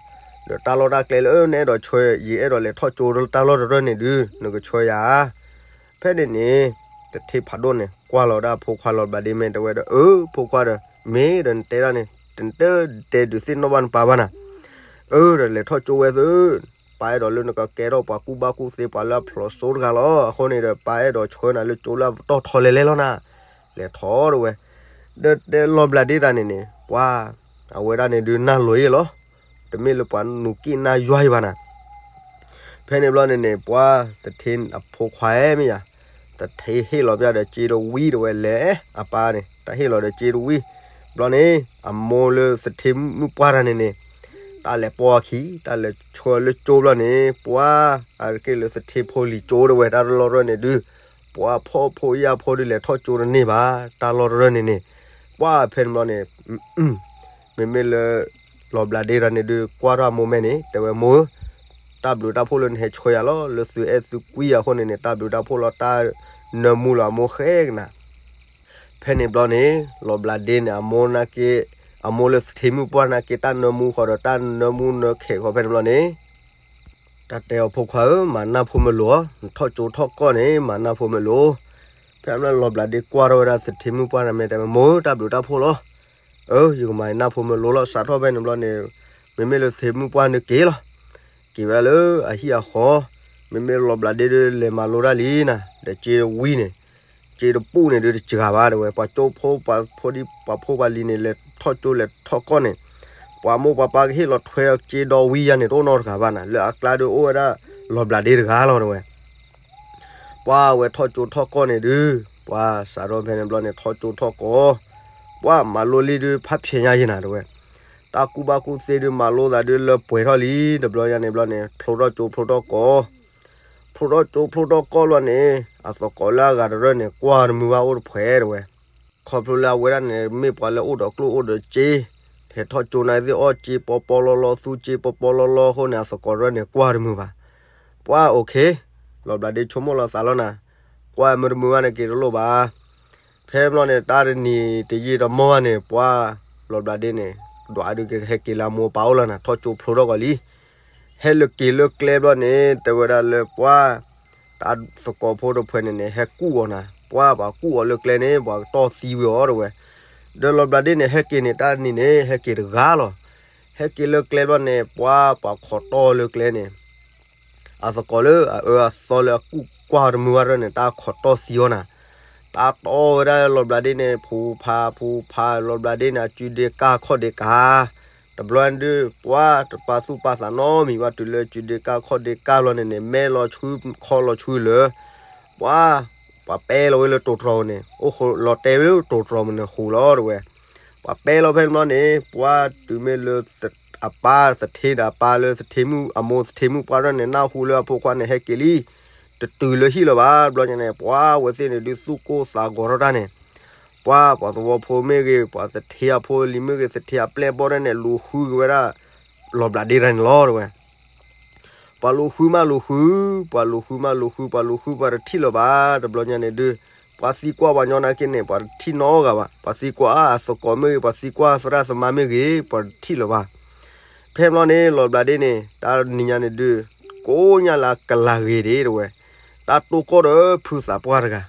ဒီးတၢ်လီၢ်တၢ်ကျဲလၢနအဲၣ်ဒိးဆှၢ ယအဲၣ်ဒိးလဲၤထီၣ်ကၠိတၢ်လီၢ်တရၢၢ်န့ၣ်ဒုး နကဆှၢယၤဧါ. ဖဲန့ၣ်န့ၣ် သထ့ဖးဒိၣ်န့ၣ် ကွၢ်လီၤဒၣ်ဖိခွါလီၤဘျးဒ့မ့ၢ်တဲဝဲဒီး အၢ ဖိခွါဒီး မ့ၢ်ဒီးနတဲဒၣ်န့ၣ် တတဲဒုးသ့ၣ်နီၣ်ဘၣ်နပၢ်ဘၣ်နၤ. အၢ ဒီးလဲၤထီၣ်ကၠိဝဲသု, ပၢ်အဲၣ်ဒိးလၢနကကဲထီၣ်ပှၤကူၣ်ဘၣ်ကူၣ်သ့ ပှၤလၢအဖျိးစိတဂၤလီၤ. အဃိန့ၣ်ဒီး ပၢ်အဲၣ်ဒိးဆှၢနၤလၢကၠိလၢအပတီၢ်ထီလဲၤလဲၤလီၤနၤ. လဲၤထီၣ်တဲဝဲ. ဒီးတဲလီၤဘျးဒ့တၢ်န့ၣ်န့ၣ် ပှၤ အဝဲဒၣ်န့ၣ်ဒုးနၢ်လိၤယ့ၣ်လီၤ. တမ့ၢ်လၢပှၤနူးကံၣ်နၢ်ယွၤအံၤဘၣ်နၤ. ဖဲန့ၣ်ဘျီန့ၣ်န့ၣ် ပှၤသထ့အဖိခွါဧၢမ့ၢ်ယၤ, သထ့ဟ့ၣ်လီၤပျၢ်ဒီးကၠ့တဝံတဲဝဲလဲၣ်, အပၢ်န့ၣ် တၢ်ဟ့ၣ်လီၤဒီးကၠ့တဝံ. ဘျီန့ၣ် အမိၢ်လၢသထ့မုၣ်ပှၢ်တၢ်န့ၣ်န့ၣ် တၢ်လဲၤပိာ်အခံ တၢ်လဲၤဆှၢလၢကၠိဘျီန့ၣ် ပှၤ အတက့ၢ်လၢသထ့ဖိလံၤကၠိတဲဝဲ တၢ်လီၢ်တရၢၢ်န့ၣ်ဒုး ပှၤဖှီၣ်ဖိယာ်ဖိဒုးလဲၤထီၣ်ကၠိတန့ၢ်ဘၣ် တၢ်လီၢ်တရၢၢ်န့ၣ်န့ၣ်. ပှၤဖဲန့ၣ်ဘျီန့ၣ် မ့မ့ၢ်လၢ လီၤဘျးဒ့တၢ်န့ၣ်ဒုး ကွၢ်ထီၣ်အမိၢ်မဲာ်န့ၣ် တဲဝဲမိၢ်ဧၢ, တၢ်ဘျုးတၢ်ဖှိၣ်လၢနဟဲဆှၢယၤလီၤ. လၢသုအဲၣ်သုကွံအဃိန့ၣ်န့ၣ် တၢ်ဘျုးတၢ်ဖှိၣ်လီၤ တၢ်နၢမူလီၤအမိၢ်ဃဲကနၤ. ဖဲန့ၣ်ဘျီန့ၣ် လီၤဘျးဒ့န့ၣ် အမိၢ်နာ်က့, အမိၢ်လၢသထ့မုၣ်ပှၢ်နာ်က့ တၢ်နၢမူဃီဒီးတၢ်နၢမူနၢခဲးဃီဖဲန့ၣ်ဘျီန့ၣ် တၢ်တဲအီၤ ဖိခွါဧၢ, မၤနၢ်ဖိမ့ၢ်လိာ်, နထီၣ်ကၠိထီၣ်ကီၢ်န့ၣ် မၤနၢ်ဖိမ့ၢ်လိာ်. ဖဲန့ၣ်လီၤဘျးဒ့ကွၢ်ထီၣ်ဝဲဒၣ်သထ့မုၣ်ပှၢ်န့ၣ် မ့ၢ်တဲဝဲ မိၢ်ဧၢ, တၢ်ဘျုးတၢ်ဖှိၣ်လီၤ. အၢ ယကမၤနၢ်ဖိမ့ၢ်လိာ်လီၤ. စးထီၣ်ဖဲန့ၣ်ဘျီန့ၣ် မ့မ့ၢ်လၢသထ့မုၣ်ပှၢ်န့ၣ်က့ၤလီၤ. က့ၤဝဲဒၣ်လၢအဟံၣ်အဃီ, မ့မ့ၢ်လီၤဘျးဒ့ဒုး လဲၤမၤလိတၢ်လံနၤ, ဒီးစ့တဝံန့ၣ်, စ့တပူၣ်န့ၣ်ဒုးတစှၤဘၣ်တဲဝဲ, ပှၤကၠိဖိ ပှၤဖိဒံ ပှၤဖိပှၤလံၤန့ၣ် လဲၤထီၣ်ကၠိလဲၤထီၣ်ကီၢ်န့ၣ်, ပှၤမိၢ်ပှၤပၢ်ကဟ့ၣ်လီၤထွဲအီၤစ့ဒီဝံယၤန့ၣ် တအိၣ်နီတဂၤဘၣ်နၤ, လၢအကျါဒုးအိၣ်ဝဲဒၣ် လီၤဘျးဒ့တဂၤလီၤတဲဝဲ. ပှၤဝဲထီၣ်ကၠိထီၣ်ကီၢ်န့ၣ်ဒုး, ပှၤစးထီၣ်ဖဲန့ၣ်ဘျီန့ၣ် ထီၣ်ကၠိထီၣ်ကီၢ်, ပှၤမၤလိလံဒုး ဖးဖျဲးညါယဲနၤတဲဝဲ, တၢ်ကူၣ်ဘၣ်ကူၣ်သ့ဒုး မၤလိသးဒုးလၢပှဲၤထီၣ်လံ, တဘျီညါန့ၣ်ဘျီန့ၣ် ဖျိထီၣ်ကၠိဖျိထီၣ်ကီၢ်, ဖျိထီၣ်ကၠိဖျိထီၣ်ကီၢ်လီၤန့ၣ် အသကိးလၢအဂၤတရၢၢ်န့ၣ် ကွၢ်တမုာ်ဘၣ်အိၣ်တဖှဲးတဲဝဲ. ခီဖျိလၢအဝဲဒၣ်န့ၣ် မ့ၢ်ပှၤလၢအိၣ်ဒီးကျိၣ်အိၣ်ဒီးစ့, ဟဲထီၣ်ကၠိန့ၣ်သ့ၣ် အီၣ်စ့ပီပီလီလီ သူစ့ပီပီလီလီအဃိန့ၣ် အသကိးတရၢၢ်န့ၣ် ကွၢ်တမုာ်ဘၣ်. ပှၤ okay, လီၤဘျးဒ့ဆိကမိၣ်လီၤသးလီၤနၤ, ကွၢ်မ့ၢ်တမုာ်ဘၣ်န့ၣ် က့ၤတလိၣ်ဘၣ်. ဖဲဘျီန့ၣ် တၢ်တနံၤတယံာ်တမီၢ်ဘၣ်န့ၣ် ပှၤ လီၤဘျးဒ့န့ၣ် ဒွးဒုးကဟဲက့ၤလၢအမိၢ်အပၢ်အိၣ်လီၤနၤ, ထီၣ်ကၠိဖျိထီၣ်ကီၢ်လံ. ဟဲလၢက့ၤလၢကျဲဘျီန့ၣ် တဲဝဲဒၣ်လၢပှၤ တၢ်သကိးဖိတဖှဲးန့ၣ်န့ၣ် ဟဲကူၣ်အီၤနၤ, ပှၤ ပှၤကူၣ်အီၤလၢကျဲန့ၣ် ပှၤကတီၢ်သံဝံၤအီၤတဲဝဲ. ဒီးလီၤဘျးဒ့န့ၣ် ဟဲက့ၤန့ၣ် တၢ်တနံၤန့ၣ် ဟဲက့ၤတဂၤလီၤ. ဟဲက့ၤလၢကျဲဘျီန့ၣ် ပှၤ ပှၤခိးတီၢ်လၢကျဲန့ၣ် အသကိးလၢအအၢအသီလၢအကူၣ်ကွၢ်တမုာ်ဘၣ်တရၢၢ်န့ၣ် တၢ်ခိးတီၢ်သံအီၤနၤ, တၢ်တီၢ်ဝဲဒၣ်လီၤဘျးဒ့န့ၣ် ဖူးဖးဖူးဖး လီၤဘျးဒ့န့ၣ် အစုဒ့ကၢ်ခီၣ်ဒ့ကၢ်, တဘျီဒုး ပှၤတပာ်သူၣ်ပာ်သးနီတမံၤဘၣ် တုၤလၢစုဒ့ကၢ်ခီၣ်ဒ့ကၢ်လီၤန့ၣ်န့ၣ် မဲလီၤဆှုခီလီၤဆှုလၢ ပှၤ ပှၤပဲလီၤဝဲလၢတိၤတြီၤန့ၣ် အိၣ်ဃိ လီၤတဲာ်ဝဲလၢတိၤတြီၤမုၢ်န့ၣ်ဃိလီၤတဲဝဲ. ပှၤပဲလီၤဖဲန့ၣ်ဘျီန့ၣ် ပှၤတုၤမ့ၢ်လၢ အပၢ်သထ့ဒီးအပၢ်လၢသထ့မုၣ် အမိၢ်သထ့မုၣ်ပှၢ်တရၢၢ်န့ၣ် နၢ်ဟူလၢအဖိခွါန့ၣ် ဟဲက့ၤလံ တတုၤလၢဟံၣ်လၢၤဘၣ်. တဘျီညါန့ၣ် ပှၤဝဲသ့ၣ်န့ၣ်ဒုးသူၣ်ကိၢ်သးဂီၤထီၣ်တၢ်န့ၣ် ပှၤ ပှၤသဝီဖိမ့ၢ်ဂ့ၤ ပှၤသထ့အဖိလံၤမ့ၢ်ဂ့ၤ သထ့အပျဲၢ်ဘီၣ်တရၢၢ်န့ၣ် လူၤဃုက့ၤဝဲဒၣ် လီၤဘျးဒ့တၢ်န့ၣ်လီၤတဲဝဲ. ပှၤလူၤဃုမးလူၤဃု, ပှၤလူၤဃုမးလူၤဃု, ပှၤလူၤဃုပှၤတထံၣ်လၢၤဘၣ်. တဘျီညါန့ၣ်ဒုး ပှၤသံကွၢ်ပှၤညီနာ်က့န့ၣ် ပှၤတထံၣ်နီတဂၤဘၣ်. ပှၤသံကွၢ်အသကိးမ့ၢ်ဂ့ၤ ပှၤသံကွၢ်သရၣ်သမါမ့ၢ်ဂ့ၤ ပှၤတထံၣ်လၢၤဘၣ်. ဖဲဘျီန့ၣ် လီၤဘျးဒ့န့ၣ် တၢ်နံၤညါန့ၣ်ဒုး ကိးညါလၢအကလၤဂ့ၤဒ့တဲဝဲ, တၢ်တိၢ်ကီၢ်ဒီးဖုသးပှၢ်တဂၤ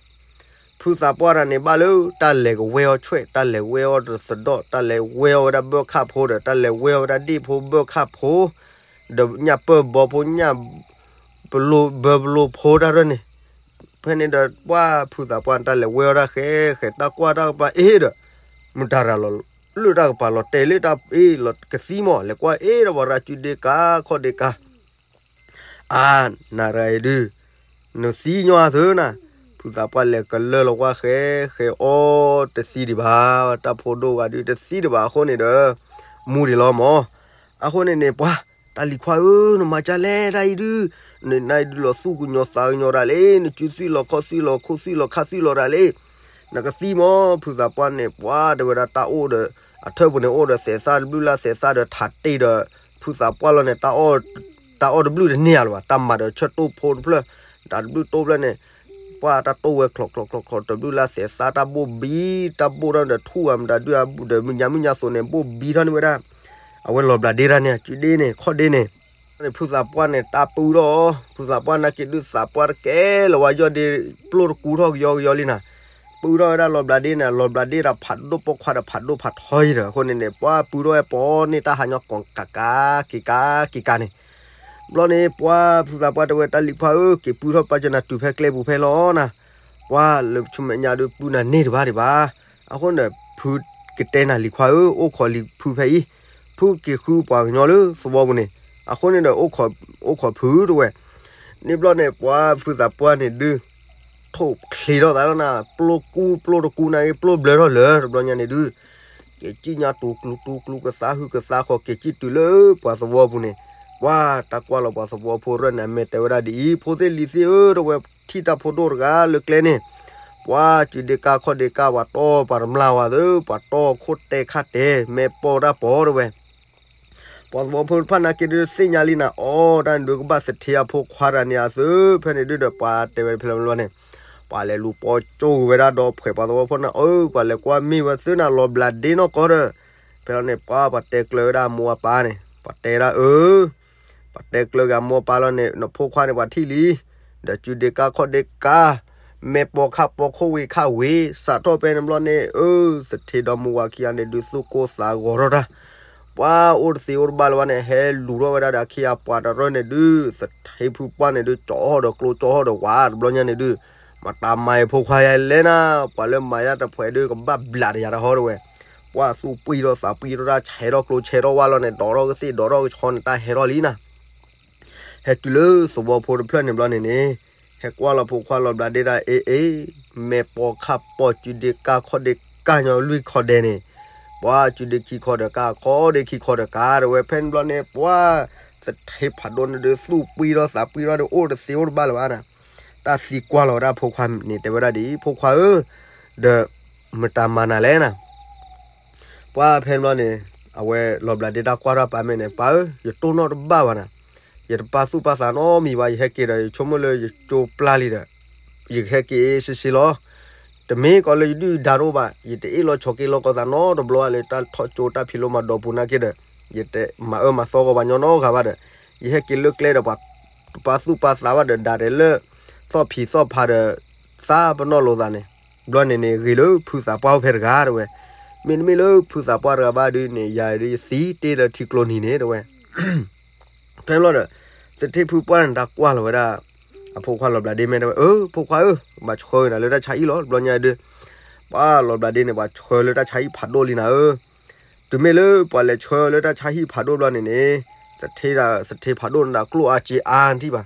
ဖုသးပှၢ်တဂၤန့ၣ် ဘၣ်လၢတၢ်လဲၤကဝဲအီၣ်ဆွဲၣ်, တၢ်လဲၤဝဲအီၣ်ဒီးသဒီၣ်, တၢ်လဲၤဝဲအီၣ်ဝဲဒၣ်ဘၢၣ်ခၣ်ဖိဒီး တၢ်လဲၤဝဲအီၣ်ဝဲဒၣ်ဒ့ၣ်ဖိဘၢၣ်ခၣ်ဖိ ဒီးညၣ်ပၢၢ်ဘီဖိ ညၣ်ပလိဘၢပလိဖိတၢ်ရၢၢ်န့ၣ်. ဖဲန့ၣ်ဒီးပှၤဖုသးပှၢ်န့ၣ် တၢ်လဲၤဝဲအီၣ်ဒၣ်ဃဲဃဲ တၢ်ကွၢ်တၢ်ကပၤအ့ဒီး မတၤရၤလီၤလၢတၢ်ကပၤလီၤတဲာ်လၢတၢ်အ့လီၤကသံမး လဲၤကွၢ်အ့ဒီးပှၤရၤစုဒ့ကၤခီၣ်ဒ့ကၤ အါ နၤရၤအံၤဒုး နသံညီအသၢနၤ. ဖုသးပှၢ်လဲၤကလၢလီၤကွၢ်ဃဲဃဲအီၣ်တသံဒံးဘၣ်, တၢ်ဖိဒိၣ်ဂၤဒုးတသံဒံးဘၣ်အဃိန့ၣ်ဒီး မူဒံးလီၤမး. အဃိန့ၣ်န့ၣ် ပှၤ တၢ်လံၤခွါဧၢ နမၤကၢ်လဲၣ်တၢ်အံၤဒုး, နနၤအံၤဒုးလီၤသူၣ်ကညီၤသးကညီၤတၢ်လံ, နစုသွံၣ်လီၤခီၣ်သွံၣ်လီၤခိၣ်သွံၣ်လီၤခါသွံၣ်လီၤတၢ်လံ, နကသံမး. ဖုသးပှၢ်န့ၣ် ပှၤတဲဝဲဒၣ်တၢ်အိၣ်ဒီး အထၢၣ်ပူၤန့ၣ်အိၣ်ဒီးသဲးသၣ်တဘျုးလၢ်သဲးသၣ်ဒီးထးတ့ၢ်ဒီး ဖုသးပှၢ်လီၤန့ၣ် တၢ်အီၣ်တဘျုးတန့ၢ်ဧါလၢၤဘၣ်, တၢ်မၤဒီးဆၢတိၢ်ဖိတဖျၢၣ်, တၢ်တဘျုးတိၢ်ဖျၢၣ်န့ၣ် ပှၤတၢ်တိၢ်ဝဲချီးချီးချီးချီး တဘျုးလၢ်သဲးသၣ် တၢ်ဘိၣ်ဘံ တၢ်ဘိၣ်ထီၣ်ဒီးထူၣ်ဧါမတၤဒုးအဘူးဒီးမုၢ်ညါမုၢ်ညါသိးန့ၣ် ဘိၣ်ဘံထီၣ်န့ၢ်ဝဲဒၣ် အဝဲလီၤဘျးဒ့တၢ်န့ၣ် အစုဒ့န့ၣ် ခီၣ်ဒ့န့ၣ် ဖုသးပှၢ်န့ၣ် တၢ်ပုၢ်ထီၣ်အီၤ, ဖုသးပှၢ်နာ်က့ဒုးသးပှၢ်တကဲလၢၤဝဲ ယီၢ်ဒ့ပျိၢ်တကူထီၣ်ကယီကယီလံနၤ, ပုၢ်ထီၣ်ဝဲဒၣ်လီၤဘျးဒ့န့ၣ် လီၤဘျးဒ့တၢ်ဖးဒိၣ်ပိာ်ခွါဒီးဖးဒိၣ်ဖးထီယံၤဒီး အဃိန့ၣ်န့ၣ် ပှၤပုၢ်ထီၣ်ဝဲပီန့ၢ်တၢ်ဟးညီကိးကးကး က့ၤကး က့ၤကးန့ၣ်, ဘျီန့ၣ် ပှၤဖုသးပှၢ်တဲဝဲ တၢ်လံၤခွါဧၢ က့ၤပုၢ်ထီၣ်ပာ်စၢၤနၤတုၤဖဲကျဲပူၤဖဲလီၤနၤ, ပှၤလၢဆူမဲာ်ညါဒုးပုၢ်နၤန့ၢ်တဘၣ်ဒံးဘၣ်, အဃိန့ၣ် ဖုကတဲနၤလံၤခွါဧၢ အိၣ်ခိးလံၤဖုဖဲအံၤ, ဖုက့ၤဃုပှၤကညီလၢသဝီပူၤန့ၣ်, အဃိန့ၣ်ဒီး အိၣ်ခိးဖုတဲဝဲ, န့ၣ်ဘျီန့ၣ် ပှၤဖုသးပှၢ်န့ၣ်ဒုး ထိၣ်ချ့ထီၣ်သးလီၤနၤ, ပျိၢ်ကူပျိၢ်တကူနာ်က့ ပျိၢ်ဘျၢထီၣ်လၢၤ တဘျီညါန့ၣ်ဒုး က့ၤစံၣ်ညါတူၤကျူတူၤကျူ ကသါဟုကသါဃီၤ က့ၤစံၣ်တုၤလၢပှၤသဝီပူၤန့ၣ်, ပှၤတၢ်ကွၢ်လီၤပှၤသဝီဖိတရၢၢ်န့ၣ် အမဲာ်တဲဝဲဒၣ်ဒ်အံၤ, ဖိသ့ၣ်လံၤသ့ၣ်ဧၢ တဲဝဲ, ထံၣ်တၢ်ဖိဒိၣ်တဂၤလၢကျဲန့ၣ်, ပှၤစုဒ့ကၤခီၣ်ဒ့ကၤ ပှၤတီပှၤတမျၢ်ဝဲသ့ၣ် ပှၤတီခိၣ်တဲခါတဲာ် မဲာ်ပိာ်တၢ်ပီၤတဲဝဲ ပှၤသဝီဖိတဖၣ်နာ်က့ဒုးသ့ၣ်ညါလံနၤ, အိၣ်တၢ်န့ၣ်ဒုးကဘၣ်သထ့အဖိခွါတဂၤန့ၣ်အသး, ဖဲန့ၣ်ဒုးဒီးပှၤတဲဝဲဖဲလဲၣ်မလဲၣ်န့ၣ်, ပှၤလဲၤလူၤပိာ်ကၠိဝဲဒၣ်ဒီးဖှဲးပှၤသဝီဖိန့ၣ် အၢ ပှၤလဲၤကွၢ်မ့ၢ်ဝဲသ့ၣ်နၤ လီၤဘျးဒ့နီၢ်ကီၢ်ဒီး, ဖဲလီၤန့ၣ် ပှၤ ပှၤတဲကျၢၤဝဲဒၣ်အမိၢ်အပၢ်န့ၣ် ပှၤတဲဒၣ်အၢ ပှၤတဲကျၢၤက့ၤအမိၢ်အပၢ်လီၤန့ၣ် နဖိခွါန့ၣ်ပှၤထံၣ်လံ, ဒီးစုဒ့ကၢ်ခီၣ်ဒ့ကၢ်, မဲာ်ပိာ်ခါပိာ်ခိၣ်ဝ့ၤခါဝ့ၤ စးထီၣ်ဖဲန့ၣ်ဘျီန့ၣ် အၢ သထ့ဒီးမိၢ်ဝၤခံဂၤန့ၣ်ဒုး သူၣ်ကိၢ်သးဂီၤထီၣ်တၢ်, ပှၤအိၣ်တသ့အိၣ်တဘၣ်လၢၤဘၣ်န့ၣ် ဟဲလူၤထီၣ်ဝဲဒၣ်ဒီးအခ့အပှၤတရၢၢ်န့ၣ်ဒုး သထ့ဖုပှၢ်န့ၣ်ဒုး ကၠီဟီၣ်ဒီးကျိကၠီဟီၣ်ဒီးဝးတဘျီညါန့ၣ်ဒုး မတၤမၤအဖိခွါယၤလဲၣ်နၤ, ပှၤလၢမၤယၤတဖှဲးဒုးကဘၣ်ဘျးတယၤတဟီတဝဲ, ပှၤသူၣ်ပှံၢ်ထီၣ်သးပှံၢ်ထီၣ်တၢ် ဆဲးထီၣ်ကျိဆဲးထီၣ်ဝးလီၤန့ၣ် ဒီးထီၣ်ကသ့ၣ်ဒီးထီၣ်ကဆီန့ၣ် တၢ်ဟဲထီၣ်လံနၤ ဟဲတုၤလၢသဝီဖိတဖျၢၣ်န့ၣ်ဘျီန့ၣ်န့ၣ်, ဟဲကွၢ်လီၤဖိခွါလီၤဘျးဒ့ဒၣ်အ့ၣ်အ့ၣ်, မဲာ်ပိာ်ခါပိာ်စုဒ့ကၢ်ခီၣ်ဒ့ကၢ်ညီလွံၢ်ခီၣ်ဒဲးန့ၣ်, ပှၤစုဒ့ခံခီဒီးကၢ် ခီၣ်ဒ့ခံခီဒီးကၢ်တဝဲ ဖဲန့ၣ်ဘျီန့ၣ် ပှၤသထ့ဖးဒိၣ်န့ၣ်ဒုး သူၣ်ပှံၢ်ထီၣ်သးပှံၢ်ထီၣ်ဒီး အိၣ်တသ့အိၣ်တဘၣ်လၢၤဘၣ်နၤ, တၢ်သံကွၢ်လီၤဝဲဒၣ်အဖိခွါန့ၣ် တဲဝဲဒၣ်ဒ်အံၤ, ဖိခွါဧၢ, ဒီးမတၤမၤနၤလဲၣ်နၤ ပှၤဖဲန့ၣ်ဘျီန့ၣ်, အဝဲလီၤဘျးဒ့တၢ်ကွၢ်ထီၣ်ပၢ်မဲာ်န့ၣ် ပၢ်ဧၢ, ယတိၢ်နီၣ်တဘၣ်ဘၣ်နၤ, ယတပာ်သူၣ်ပာ်သးနီတမံၤဘၣ်, ယဟဲက့ၤဒီး ယဆိကမိၣ်လၢယကၠိပျၢ်လံဒီး, ယကဟဲက့ၤစ့စ့လီၤ. တမ့ၢ်ကီးလၢယဒုၣ်ဒါတအိၣ်ဘၣ်, ယတအ့ၣ်လိာ်ဆိးက့လိာ်ကီၢ်သးနီတဘျီဘၣ်လၢတၢ်ထီၣ်ကၠိတၢ်ဖံးလိမၤဒိးပူၤနာ်က့ဒီး, ယတမၤအၢမၤသီကီးပှၤညီနီတဂၤဘၣ်ဒီး, ယဟဲက့ၤလၢကျဲဒီးပှၤတပာ်သူၣ်ပာ်သးဘၣ်ဒီး ဒၣ်တဲာ်လၢ သီၣ်ဖံးသီၣ်ဖးဒီး သးပနီၣ်လိာ်သးန့ၣ်, ဘျီန့ၣ်န့ၣ် ဂ့ၤလၢဖုသးပှၢ်အိၣ်ဖဲတဂၤတဝဲ, မ့တမ့ၢ်လၢဖုသးပှၢ်တဂၤဘၣ်ဒုးန့ၣ် ယၤဒုးယသံတ့ၢ်လၢထံကျိနံၤန့ၣ်တဝဲ ဖဲလီၤဒီး သထ့ဖုပှၢ်န့ၣ် တၢ်ကွၢ်လီၤဝဲဒၣ် အဖိခွါလီၤဘျးဒ့မဲာ်တဝဲ, အၢ ဖိခွါဧၢ, ဘၣ်ဆှၢနၤလၢတၢ်ဆါဟံၣ်လီၤ. တဘျီညါဒုး ပှၤလီၤဘျးဒ့န့ၣ် ပှၤဆှၢလၢတၢ်ဆါဟံၣ်ဖးဒိၣ်လံနၤဧၢ, တုၤမ့ၢ်လၢပှၤလဲၤဆှၢလၢတၢ်ဆါဟံၣ်ဖးဒိၣ်ဘျီန့ၣ်န့ၣ်, သထ့ဒၣ် သထ့ဖးဒိၣ်န့ၣ်ဒၣ်ကျိၣ်အါစ့အါထံၣ်ဘၣ်, ဒီးပှၤ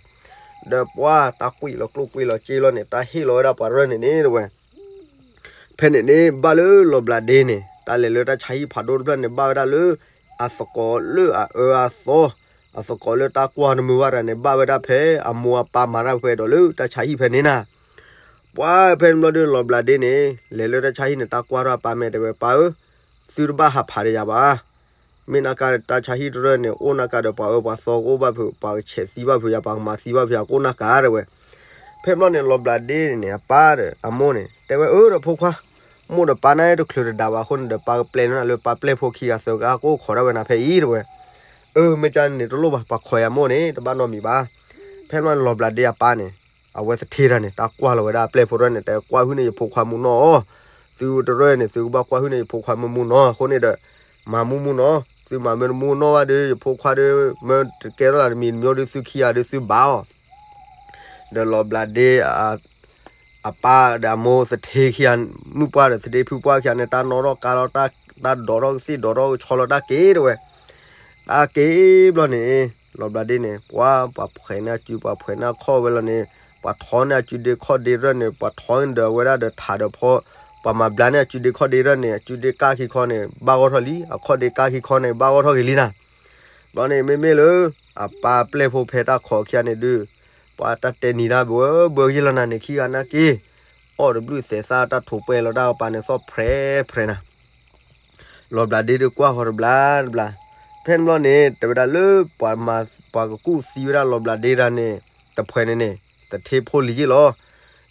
တၢ်ကွံာ်လီၤကျိၣ်ကွံာ်လီၤစ့လီၤန့ၣ် တၢ်ဟ့ၣ်လီၤဝဲဒၣ်ပှၤရၢၢ်န့ၣ်န့ၣ်တဝဲ ဖဲန့ၣ်န့ၣ် ဘၣ်လၢလီၤဘျးဒ့န့ၣ် တၢ်လဲၤလၢတၢ်ဆါဟံၣ်ဖးဒိၣ်တဖျၢၣ်န့ၣ် ဘၣ်ဝဲဒၣ်လၢ အသကိးလၢအအၢအသီ, အသကိးလၢတၢ်ကွၢ်တမုာ်ဘၣ်တဂၤန့ၣ် ဘၣ်ဝဲဒၣ်ဖဲအမိၢ်အပၢ်မၤတၢ်ဖဲဒီးလၢတၢ်ဆါဟံၣ်ဖဲန့ၣ်နၤ. ပှၤဖဲန့ၣ်ဘျီဒုးလီၤဘျးဒ့န့ၣ် လဲၤလၢတၢ်ဆါဟံၣ်န့ၣ် တၢ်ကွၢ်ထီၣ်အပၢ်မဲာ်တဲဝဲ ပၢ်ဧၢ, သုတဘၣ်ဟးဖးဒီးယၤဘၣ် မ့ၢ်နာ်က့တၢ်ဆါဟံၣ်တရၢၢ်န့ၣ် အိၣ်နာ်က့ဒီးပှၤအၢပှၤသီကအိၣ်ဘၣ်ဖုး, ပှၤကဆဲးသံဘၣ်ဖုးယၤ, ပှၤကမၤသံဘၣ်ဖုးယၤ ကအိၣ်နာ်က့တဲဝဲ. ဖဲဘျီန့ၣ်လီၤဘျးဒ့န့ၣ် အပၢ်ဒီးအမိၢ်န့ၣ် တဲဝဲ အၢ ဒီးဖိခွါ, မိၢ်ဒီးပၢ်န့ၣ်တချုးတဒၣ်ဘၣ်အဃိန့ၣ်ဒီး ပၢ်ကပျဲနၤလၢပၢ်ပျဲၢ်ဖိခံဂၤသၢဂၤကအိၣ်ခိးဒၣ်ဝဲနၤဖဲအံၤတဲဝဲ. အၢ မ့ၢ်ကန့ၣ်တလိၣ်ဘၣ်, ပှၤခိးယၤမိၢ်န့ၣ် တဘၣ်နီတမံၤဘၣ်. ဖဲဘျီန့ၣ်လီၤဘျးဒ့အပၢ်န့ၣ် အဝဲသထ့တၢ်န့ၣ် တၢ်ကွၢ်လီၤဝဲဒၣ်အပျဲၢ်ဖိတရၢၢ်န့ၣ် တဲကွၢ်ဟုၣ်န့ၢ်ယဖိခွါမုၢ်နီၢ်အီၤ, သုတရၢၢ်န့ၣ် သုကဘၣ်ကွၢ်ဟုၣ်န့ၢ်ယဖိခွါမုၢ်မုၢ်နီၢ်အဃိန့ၣ်ဒီး မၤမုၢ်မုၢ်နီၢ်, သုမၤမ့ၢ်တမုၢ်နီၢ်ဘၣ်ဒီး ယဖိခွါဒီး မ့ၢ်တကဲထီၣ်သးတမံၤတမံၤဒီး သုခံဂၤဒီးသုဘၣ်အီၤ ဒီးလီၤဘျးဒ့ အပၢ်ဒီးအမိၢ်သထ့ခံဂၤ, မုၣ်ပှၢ်ဒီးသထ့ဖုပှၢ်ခံဂၤန့ၣ် တၢ်နီၣ်ထီၣ်ကါလီၤ, တၢ်ဒီးထီၣ်ကသ့ၣ်ဒီးထီၣ်ကဆီလီၤ တၢ်က့ၤတဲဝဲ. တၢ်က့ၤဘျီန့ၣ် လီၤဘျးဒ့န့ၣ် ပှၤ ပှၤဖှဲးန့ၢ်အစု ပှၤဖှဲးန့ၢ်အခီၣ်ဝဲလီၤန့ၣ်, ပှၤထီန့ၢ်အစုဒ့ခီၣ်ဒ့တရၢၢ်န့ၣ်, ပှၤထီန့ၢ်ဒီးဝဲဒၣ်ဒီးထးဒီးဖီ, ပှၤမၤဘျါန့ၢ်အစုဒ့ခီၣ်ဒ့တရၢၢ်န့ၣ်, အစုဒ့ကၢ်ခံခီန့ၣ် ဘၣ်ဂီၢ်ထီၣ်လံ, အခီၣ်ဒ့ကၢ်ခံခီန့ၣ် ဘၣ်ဂီၢ်ထီၣ်က့ၤလံနၤ. ဘျီန့ၣ် မ့မ့ၢ်လၢ အပၢ်ပျဲၢ်ဖိဖဲတၢ်ခိးခံဂၤန့ၣ်ဒုး, ပှၤတၢ်တဲနံၤတၢ်ဘၢဘၢယ့ၢ်လီၤနၤန့ၣ် ခံဂၤနာ်က့ၤ, အီၣ်တဘျုးသဲးသၣ်တၢ်ထိးပှဲၤလီၤတၢ်ကပၤန့ၣ် သီၣ်ဖြဲးဖြဲးနၤ. လီၤဘျးဒ့ဒုးကွၢ်ဃီတဘျီတဘျီ, ဖဲန့ၣ်ဘျီန့ၣ် တဲဝဲဒၣ်လၢပှၤမၤ ပှၤကကူၣ်သံဝဲဒၣ်လီၤဘျးဒ့တၢ်န့ၣ် တဖှဲးန့ၣ်န့ၣ် သထ့ဖိလံၤယ့ၢ်လီၤ.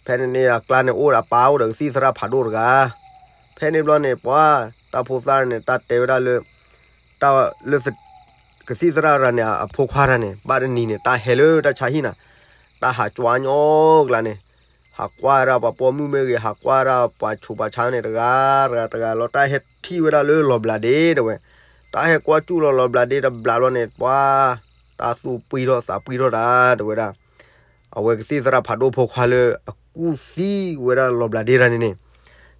ဖဲန့ၣ်န့ၣ် အကျါန့ၣ်အိၣ်ဒီးအပၢ်အိၣ်ဒီးကသံၣ်သရၣ်ဖးဒိၣ်တဂၤ. ဖဲန့ၣ်ဘျီန့ၣ် ပှၤ တၢ်ဖိသၣ်န့ၣ် တၢ်တဲဝဲဒၣ်လၢ တၢ်လၢ ကသံၣ်သရၣ်တဂၤန့ၣ် အဖိခွါတဂၤန့ၣ် ဘၣ်တနံၤန့ၣ် တၢ်ဟဲလၢတၢ်ဆါဟံၣ်နၤ, တၢ်ဟးကွၢ်ညီကျါန့ၣ်, ဟးကွၢ်ဒၣ်ပှၤပိာ်မုၣ်မ့ၢ်ဂ့ၤ ဟးကွၢ်ဒၣ်ပှၤဆူးပှၤဆါန့ၣ် တဂၤတဂၤတဂၤလီၤ. တၢ်ဟဲထံၣ်ဝဲဒၣ်လၢလီၤဘျးဒ့တဲဝဲ, တၢ်ဟဲကွၢ်စူၣ်လီၤလီၤဘျးဒ့တဘျီဘျီန့ၣ် ပှၤ တၢ်သူၣ်ပှံၢ်ထီၣ်သးပှံၢ်ထီၣ်တၢ်တဲဝဲဒၣ် အဝဲကသံၣ်သရၣ်ဖးဒိၣ်ဖိခွါလၢအကူၣ်သံဝဲဒၣ်လီၤဘျးဒ့တဂၤန့ၣ်န့ၣ်,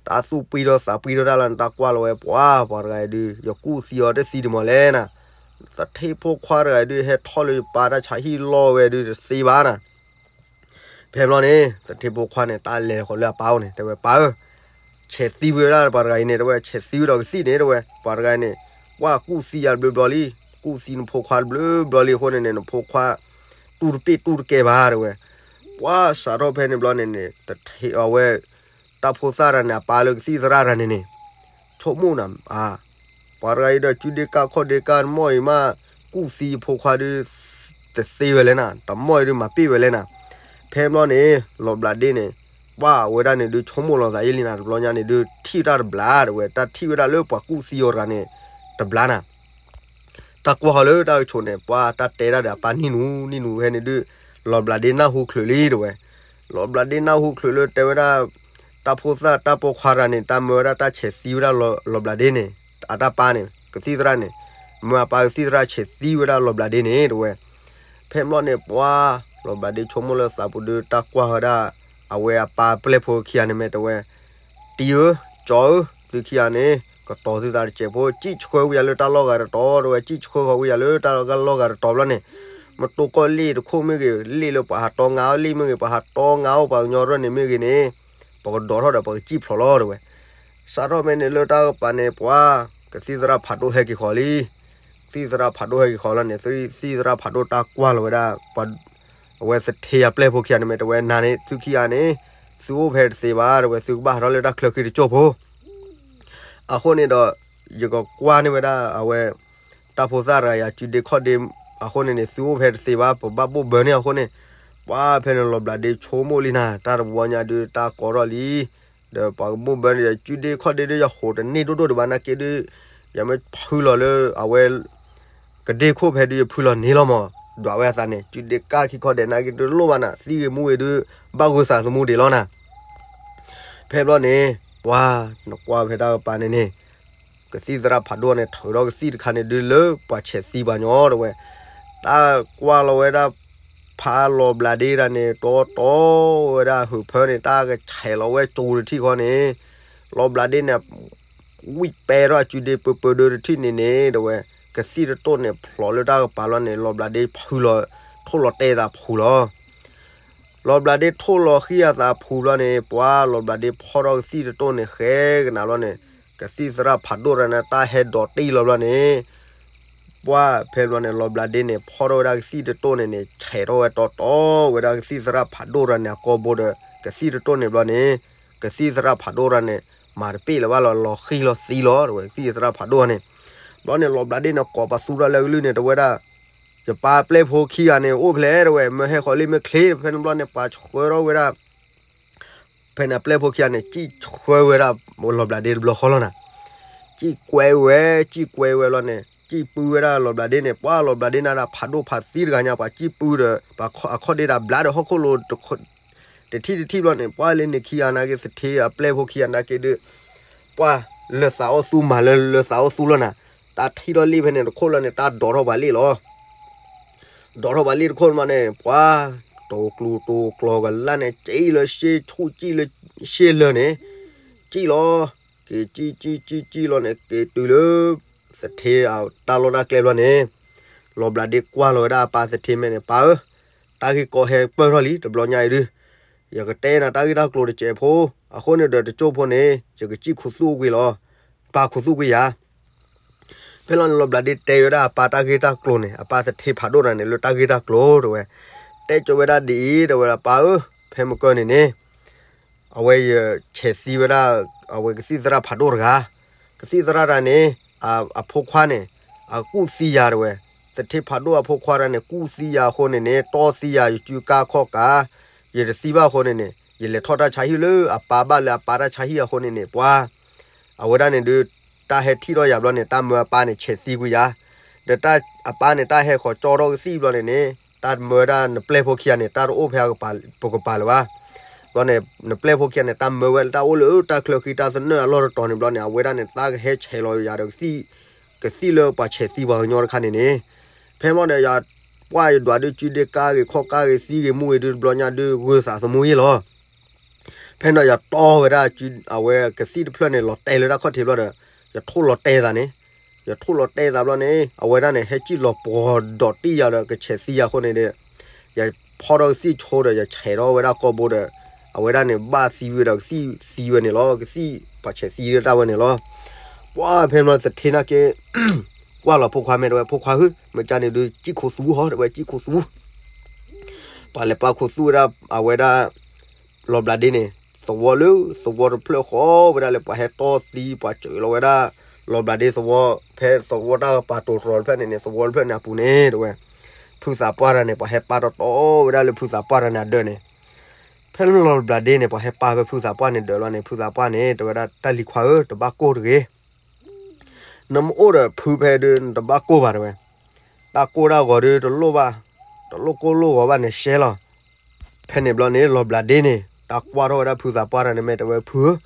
တၢ်သူၣ်ပှံၢ်ထီၣ်သးပှံၢ်ထီၣ်တၢ်လီၤန့ၣ် တၢ်ကွၢ်လီၤဝဲ ပှၤ ပှၤတဂၤအံၤဒုး ယကူၣ်သံအီၤတသံဒံးမးလဲၣ်နၤ, သထ့ဖိခွါတဂၤအံၤဒုး ဟဲထီၣ်လၢယပၢ်တၢ်ဆါဟံၣ်လီၤဝဲဒုးတသ့ဘၣ်နၤ. ဖဲဘျီန့ၣ် သထ့ဖိခွါန့ၣ် တၢ်လဲၤဃီၤလၢအပၢ်အိၣ်န့ၣ် တဲဝဲ ပၢ်ဧၢ, ဆဲးသံဝဲဒၣ်ပှၤတဂၤအံၤန့ၣ် တဲဝဲ ဆဲးသံဝဲဒီးကသံၣ်န့ၣ် တဲဝဲ ပှၤတဂၤအံၤန့ၣ် ပှၤကူၣ်သံယၤတဘျုးဘျီလံ, ကူၣ်သံနဖိခွါတဘျုးဘျီလံအဃိန့ၣ်န့ၣ် နဖိခွါ တူၢ်တပ့ၢ်တူၢ်တကဲဘၣ်တဲဝဲ. ပှၤစးထီၣ်ဖဲန့ၣ်ဘျီန့ၣ်န့ၣ် သထ့အဝဲ တၢ်ဖိသၣ်တဂၤန့ၣ် အပၢ်လၢကသံၣ်သရၣ်တဂၤန့ၣ်န့ၣ် ဆိကမိၣ်နၤ ပှၤတဂၤအံၤဒီး စုဒ့ကၢ်ခီၣ်ဒ့ကၢ် တမီၢ်အံၤမး ကူၣ်သံယဖိခွါဒုး တသ့ဝဲလဲၣ်နၤ, တမီၢ်အံၤဒုးမၤပ့ၢ်ဝဲလဲၣ်နၤ. ဖဲဘျီန့ၣ် လီၤဘျးဒ့န့ၣ် ပှၢ်ဝဲဒၣ်န့ၣ်ဒုး ဆိကမိၣ်လီၤသးယဲလံနၤ တဘျီညါန့ၣ်ဒုး ထံၣ်ဝဲဒၣ်တဘျါ တဲဝဲ တၢ်ထံၣ်ဝဲဒၣ်လၢပှၤကူၣ်သံအီၤတဂၤန့ၣ် တဘျါနၤ တၢ်ကွၢ်ဃီၤလၢတၢ်ကဆိးန့ၣ် ပှၢ်တၢ်တဲဒၣ်ဒီးအပၢ်နံၣ်နူ နံၣ်နူဟဲန့ၣ်ဒုး လီၤဘျးဒ့နၢ်ဟူချုးလံ တဲဝဲ, လီၤဘျးဒ့နၢ်ဟူချုးလၢတဲဝဲဒၣ် တၢ်ဖိသၣ်တၢ်ပိာ်ခွါတဂၤန့ၣ် တၢ်မၢဝဲဒၣ်တၢ်ဆဲးသံဝဲဒၣ်လီၤဘျးဒ့န့ၣ် အတၢ်ပၢ်န့ၣ် ကသံၣ်သရၣ်န့ၣ် မၢအပၢ်ကသံၣ်သရၣ်ဆဲးသံဝဲဒၣ်လီၤဘျးဒ့န့ၣ် တဲဝဲ ဖဲဘျီန့ၣ် ပှၢ်လီၤဘျးဒ့ဆိကမိၣ်လၢသးပူၤဒုး တၢ်ကွၢ်ဝဲဒၣ် အဝဲအပၢ်ပျဲၢ်ဖိခံဂၤန့ၣ်မ့ၢ်တဲဝဲ တံၤဧၢ, ကၠီဧၢ, သုခံဂၤန့ၣ် ကတီၤသုသးတစဲးဖိ စံၣ်ဆှၢဝံၤယၤလၢတၢ်လီၢ်ဂၤတတီၤ တဲဝဲ စံၣ်ဆှၢဃီၤဝံၤယၤလၢတၢ်လီၢ်ဂၤလီၢ်ဂၤတတီၤဘျီန့ၣ် မ့ၢ်တိၢ်ကီၢ်လ့ၣ်တခိၣ်မ့ၢ်ဂ့ၤ လ့ၣ်လၢပှၤဟးတီငါအီၤလ့ၣ်မ့ၢ်ဂ့ၤ ပှၤဟးတီငါအီၤပှၤကညီရၢၢ်န့ၣ်မ့ၢ်ဂ့ၤန့ၣ် ပကဒိးထီၣ်ဒီးပကစံၣ်ဖျိးလီၤ တဲဝဲ စးထီၣ်ဖဲန့ၣ်လၢတၢ်ကပၤန့ၣ် ပှၢ်ကသံၣ်သရၣ်ဖးဒိၣ်ဟဲက့ၤဃီၤလံ ကသံၣ်သရၣ်ဖးဒိၣ်ဟဲက့ၤဃီၤလီၤန့ၣ် ကသံၣ်သရၣ်ဖးဒိၣ်တၢ်ကွၢ်လီၤဝဲဒၣ် ပှၤ အဝဲသထ့အပျဲၢ်ဖိခံဂၤန့ၣ်မ့ၢ်တဲဝဲ နၤန့ၣ် သုခံဂၤန့ၣ် သုအိၣ်ဖဲတသ့ဘၣ် တဲဝဲ သုကဘၣ်ဟးထီၣ်လၢတၢ်ချၢဃံတစိၢ်ဖိ အဃိန့ၣ်ဒီး ယကကွၢ်န့ၢ်ဝဲဒၣ်အဝဲ တၢ်ဖိသၣ်တဂၤယၤ စုဒ့ခီၣ်ဒ့ အဃိန့ၣ်န့ၣ် သုအိၣ်ဖဲတသ့ဘၣ် ပဘၣ်ဘိၣ်ဘၢန့ၢ်အဃိန့ၣ် ပှၢ်ဖဲန့ၣ်လီၤဘျးဒ့ဆိကမိၣ်လံနၤ တၢ်တဝီညါဒုးတၢ်ကီထီၣ်လံ ဒီးပှၤကဘိၣ်ဘၢန့ၣ်ဒီး စုဒ့ခီၣ်ဒ့ဒုး ယဟိးတန့ၢ်ဒိၣ်ဒိၣ်ဒံးဘၣ်နာ်က့ဒုး ယမ့ၢ်ဖုလီၤလၢအဝဲ ကဒ့ခိၣ်ဖဲဒုး ယဖုလီၤန့ၢ်လီၤမး ဒွးဝဲအသးန့ၣ် စုဒ့ကၢ်ခံခီၣ်ဒဲးနာ်က့ဒုးလိၣ်ဘၣ်နၤ သံဂ့ၤမူဂ့ၤဒုး ဘၣ်ဂုာ်သးသမူဒံးလီၤနၤ ဖဲဘျီန့ၣ် ပှၢ်နကွၢ်ဖဲတၢ်ကပၤန့ၣ်န့ၣ် ကသံၣ်သရၣ်ဖးဒိၣ်န့ၣ် ထုးထီၣ်ကသံၣ်တခါန့ၣ်ဒုးလၢပှၤဆဲးသံပှၤညီ တဲဝဲ တၢ်ကွၢ်လီၤဝဲဒၣ် ဖးလီၤဘျးဒ့တၢ်န့ၣ် တီတီဝဲဒၣ်ဟုးဖၢန့ၣ် တၢ်ကဆဲးလီၤဝဲကၠိတထံၣ်ဃီန့ၣ် လီၤဘျးဒ့န့ၣ် ဝံၣ်ပဲထီၣ်အစုဒ့ပၢပၢဒုးတထံၣ်န့ၣ်န့ၣ် တဲဝဲ ကသံၣ်တတိၢ်န့ၣ်ဖျိးလၢတၢ်ကပၤလီၤန့ၣ် လီၤဘျးဒ့ဖုလီၤ ထိၣ်လီၤတဲာ်သးဖှူလီၤ လီၤဘျးဒ့ထိၣ်လီၤဃံအသးဖှူဘျီန့ၣ် ပှၢ်လီၤဘျးဒ့ဖီၣ်ထီၣ်ကသံၣ်တတိၢ်န့ၣ် ဃဲကနၤဘျီန့ၣ် ကသံၣ်သရၣ်ဖးဒိၣ်တဂၤန့ၣ် တၢ်ဟဲဒိးတံၢ်လီၤဘျီန့ၣ် ပှၢ်ဖဲဘျီန့ၣ် လီၤဘျးဒ့န့ၣ် ဖီၣ်ထီၣ်ဝဲဒၣ်ကသံၣ်တတိၢ်န့ၣ်န့ၣ် ဆဲးထီၣ်ဝဲတီတီဝဲဒၣ်ကသံၣ်သရၣ်ဖးဒိၣ်တဂၤန့ၣ် အကိာ်ဘိဒီး ကသံၣ်တတိၢ်န့ၣ်ဘျီန့ၣ် ကသံၣ်သရၣ်ဖးဒိၣ်တဂၤန့ၣ် မၤတပ့ၢ်လၢၤဘၣ်လီၤ လီၤဃံလီၤသံလီၤ တဲဝဲ ကသံၣ်သရၣ်ဖးဒိၣ်န့ၣ် ဘျီန့ၣ် လီၤဘျးဒ့န့ၣ် ကိးပသူထီၣ်လၢအကလုၢ်န့ၣ် တဲဝဲဒၣ် ယပၢ်ပျဲၢ်ဖိခံဂၤန့ၣ် အိၣ်ဖဲလဲၣ် တဲဝဲ မၢဟဲဃီၤလံမ့ၢ်ချ့ ဖဲန့ၣ်ဘျီန့ၣ် ပှၤဆှၢထီၣ်ဝဲဒၣ် ဖဲန့ၣ်အပျဲၢ်ဖိခံဂၤန့ၣ် စံၣ်ဆှၢဝဲဒၣ် လီၤဘျးဒ့တဘျီဃီလီၤနၤ စံၣ်ကွဲဝဲ စံၣ်ကွဲဝဲလီၤန့ၣ် စံၣ်ပုၢ်ဝဲဒၣ်လီၤဘျးဒ့န့ၣ် ပှၢ်လီၤဘျးဒ့နၤဒၣ်ဖးဒိၣ်ဖးသံတဂၤညါ ပှၤစံၣ်ပုၢ်ဒီး ပှၤအခီၣ်ဒ့တၢ်ဘျါဒီးဟီၣ်ခိၣ်လိၤ တထံၣ်တထံၣ်ဘျီန့ၣ် ပှၢ်လၢန့ၣ်ခံဂၤနာ်က့ သထ့အပျဲၢ်ဖိခံဂၤနာ်က့ဒုး ပှၢ်လၢသးအိၣ်သူမၤလၢလၢသးအိၣ်သူလီၤနၤ တၢ်ထံၣ်ထီၣ်လံဖဲန့ၣ်တခိၣ်လီၤန့ၣ် တၢ်ဒိးထီၣ်ပှၤလံလီၤ ဒိးထီၣ်ပှၤလံတခိၣ်န့ၣ်ဘျီန့ၣ် ပှၤ တိၤကျူၤတိၤကျီၤကလၢ်န့ၣ် စံၣ်လၢရှ့ဆူၣ်စံၣ်လၢရှ့လၢာ်န့ၣ် စံၣ်လီၤ က့ၤစံၣ်စံၣ်စံၣ်စံၣ်လီၤန့ၣ် က့ၤတုၤလၢ သထ့အတၢ်လီၢ်တၢ်ကျဲဘျီန့ၣ် လီၤဘျးဒ့ကွၢ်လီၤဝဲဒၣ်အပၢ်သထ့မဲာ်န့ၣ် ပၢ်ဧၢ တၢ်ဂ့ၢ်ကီဟဲပၢၢ်ထီၣ်လံ တဘျီညါအံၤဒုး ယကတဲနၤတၢ်ဂ့ၢ်တၢ်ကျိၤတစဲးဖိ အဃိန့ၣ်ဒီးတစိၢ်ဖိန့ၣ် ယကစံၣ်ခူသူၣ်ကွံာ်လီၤ ပၢ်ခူသူၣ်ကွံာ်ယၤ ဖဲလီၤန့ၣ် လီၤဘျးဒ့တဲဝဲဒၣ်အပၢ်တၢ်ဂ့ၢ်တၢ်ကျိၤန့ၣ် အပၢ်သထ့ဖးဒိၣ်တဂၤန့ၣ် လၢတၢ်ဂ့ၢ်တၢ်ကျိၤတဲဝဲ တဲကၠိဝဲဒၣ်ဒ်အံၤ တဲဝဲဒၣ်ပၢ်ဧၢ ဖဲမုၢ်ကၢၢ်န့ၣ်န့ၣ် အဝဲယဆဲးသံဝဲဒၣ် အဝဲကသံၣ်သရၣ်ဖးဒိၣ်တဂၤ ကသံၣ်သရၣ်တဂၤန့ၣ် အဖိခွါန့ၣ် အကူၣ်သံယၤတဲဝဲ သထ့ဖးဒိၣ်အဖိခွါတဂၤန့ၣ် ကူၣ်သံယၤအဃိန့ၣ်န့ၣ် တီၢ်သံယၤ ယစုကါခီၣ်ကါ ယတသံဘၣ်အဃိန့ၣ်န့ၣ် ယလဲၤထီၣ်တၢ်ဆါဟံၣ်လၢအပၢ်ဘၣ်လၢအပၢ်တၢ်ဆါဟံၣ်အဃိန့ၣ်န့ၣ် ပှၤ အဝဲဒၣ်န့ၣ်ဒုး တၢ်ဟဲထံၣ်ထီၣ်ယၤဘျီန့ၣ် တၢ်မၢအပၢ်န့ၣ် ဆဲးသံကွံာ်ယၤ ဒီးတၢ်အပၢ်န့ၣ် တၢ်ဟဲဃီၤကၠီထီၣ်ကသံၣ်ဘျီန့ၣ်န့ၣ် တၢ်မၢဝဲဒၣ်နပျဲၢ်ဖိခံဂၤန့ၣ် တၢ်တအိၣ်ဖဲအကပၤ ပကပၤလၢၤဘၣ် ဘျီန့ၣ် နပျဲၢ်ဖိခံဂၤန့ၣ် တၢ်မၢဝဲလၢတၢ်အိၣ်လၢတၢ်ချၢဃံတၢ်သနၢၣ်အလီၢ်တတီၤန့ၣ်ဘျီန့ၣ် အဝဲဒၣ်န့ၣ် တၢ်ကဟဲဆဲးလီၤယၤဒီးကသံၣ် ကသံၣ်လၢပှၤဆဲးသံပှၤကညီတခါန့ၣ်န့ၣ် ဖဲမီၢ်ဒီးယၤ ပှၢ်ယဒွးဒုးစုဒ့ကါဂ့ၤခီၣ်ကါဂ့ၤသံဂ့ၤမူဂ့ၤဒုးတဘျီညါဒုးဂုာ်သးသမူယ့ၢ်လီၤ ဖဲန့ၣ်ဒီးယတီၢ်ဝဲဒၣ် အဝဲကသံၣ်တဖျၢၣ်န့ၣ် လီၤတဲာ်လၢတၢ်ခီၣ်ထံးဘျီဒီး ယထိၣ်လီၤတဲာ်သးန့ၣ် ယထိၣ်လီၤတဲာ်သးဘျီန့ၣ် အဝဲဒၣ်န့ၣ် ဟဲစံၣ်လီၤပှီၤဒီးတံၢ်ယၤဒီးကဆဲးသံယၤအဃိန့ၣ်ဒီး ယဖီၣ်ထီၣ်ကသံၣ်ဆိဒီးယဆဲးထီၣ်ဝဲဒၣ်ကိာ်ဘိဒီး အဝဲဒၣ်န့ၣ် ဘၣ်သံဝဲဒီးကသံၣ်သံဝဲန့ၣ်လီၤ ကသံၣ်ပှၤဆဲးသံဒၣ်ဝဲန့ၣ်လီၤ ပှၢ်ဖဲန့ၣ်သထ့နာ်က့ ကွၢ်လီၤဖိခွါမဲာ်တဲဝဲ ဖိခွါဧၢ မ့ၢ်ကန့ၣ်ဒုး စံၣ်ခူသူၣ်ဟီ တဲဝဲစံၣ်ခူသူၣ် ပှၤလဲၤပာ်ခူသူၣ်ဝဲဒၣ် အဝဲဒၣ် လီၤဘျးဒ့န့ၣ် သဝီလၢသဝီတဖျၢၣ်ဃီဝဲဒၣ်လၢပှၤဟဲတီၢ်သံ ပှၤစၢၤလီၤဝဲဒၣ် လီၤဘျးဒ့သဝီ ဖဲသဝီတၢ်ပာ်တိၤတြီၤတဖျၢၣ်န့ၣ်န့ၣ် သဝီတဖျၢၣ်န့ၣ်အပူၤန့ၣ် တဲဝဲ ဖုသးပှၢ်တဂၤန့ၣ် ပှၤဟဲပာ်တီတီဝဲဒၣ်လၢဖုသးပှၢ်တဂၤန့ၣ်အဒၢးန့ၣ် ဖဲလီၤဘျးဒ့န့ၣ် ပှၤဟဲပာ်ဖဲဖုသးပှၢ်န့ၣ်ဒၢးလီၤန့ၣ် ဖုသးပှၢ်န့ၣ် တဲဝဲဒၣ် တၢ်လံၤခွါဧၢ, တဘၣ်ကိၢ်တဂ့ၤ. နမ့ၢ်အိၣ်ဒီးဖုဖဲဒုး နတဘၣ်ကိၢ်ဘၣ် တဲဝဲ. တၢ်ကိၢ်တၢ်ဂီၤဒုး တလိၣ်ဘၣ်, တလိၣ်ကိၢ်လိၣ်ဂီၤဘၣ်န့ၣ် ရှဲလီၤ. ဖဲန့ၣ်ဘျီန့ၣ် လီၤဘျးဒ့န့ၣ် တၢ်ကွၢ်ထီၣ်ဝဲဒၣ်ဖုသးပှၢ်တၢ်န့ၣ် မ့ၢ်တဲဝဲ ဖုဧၢ,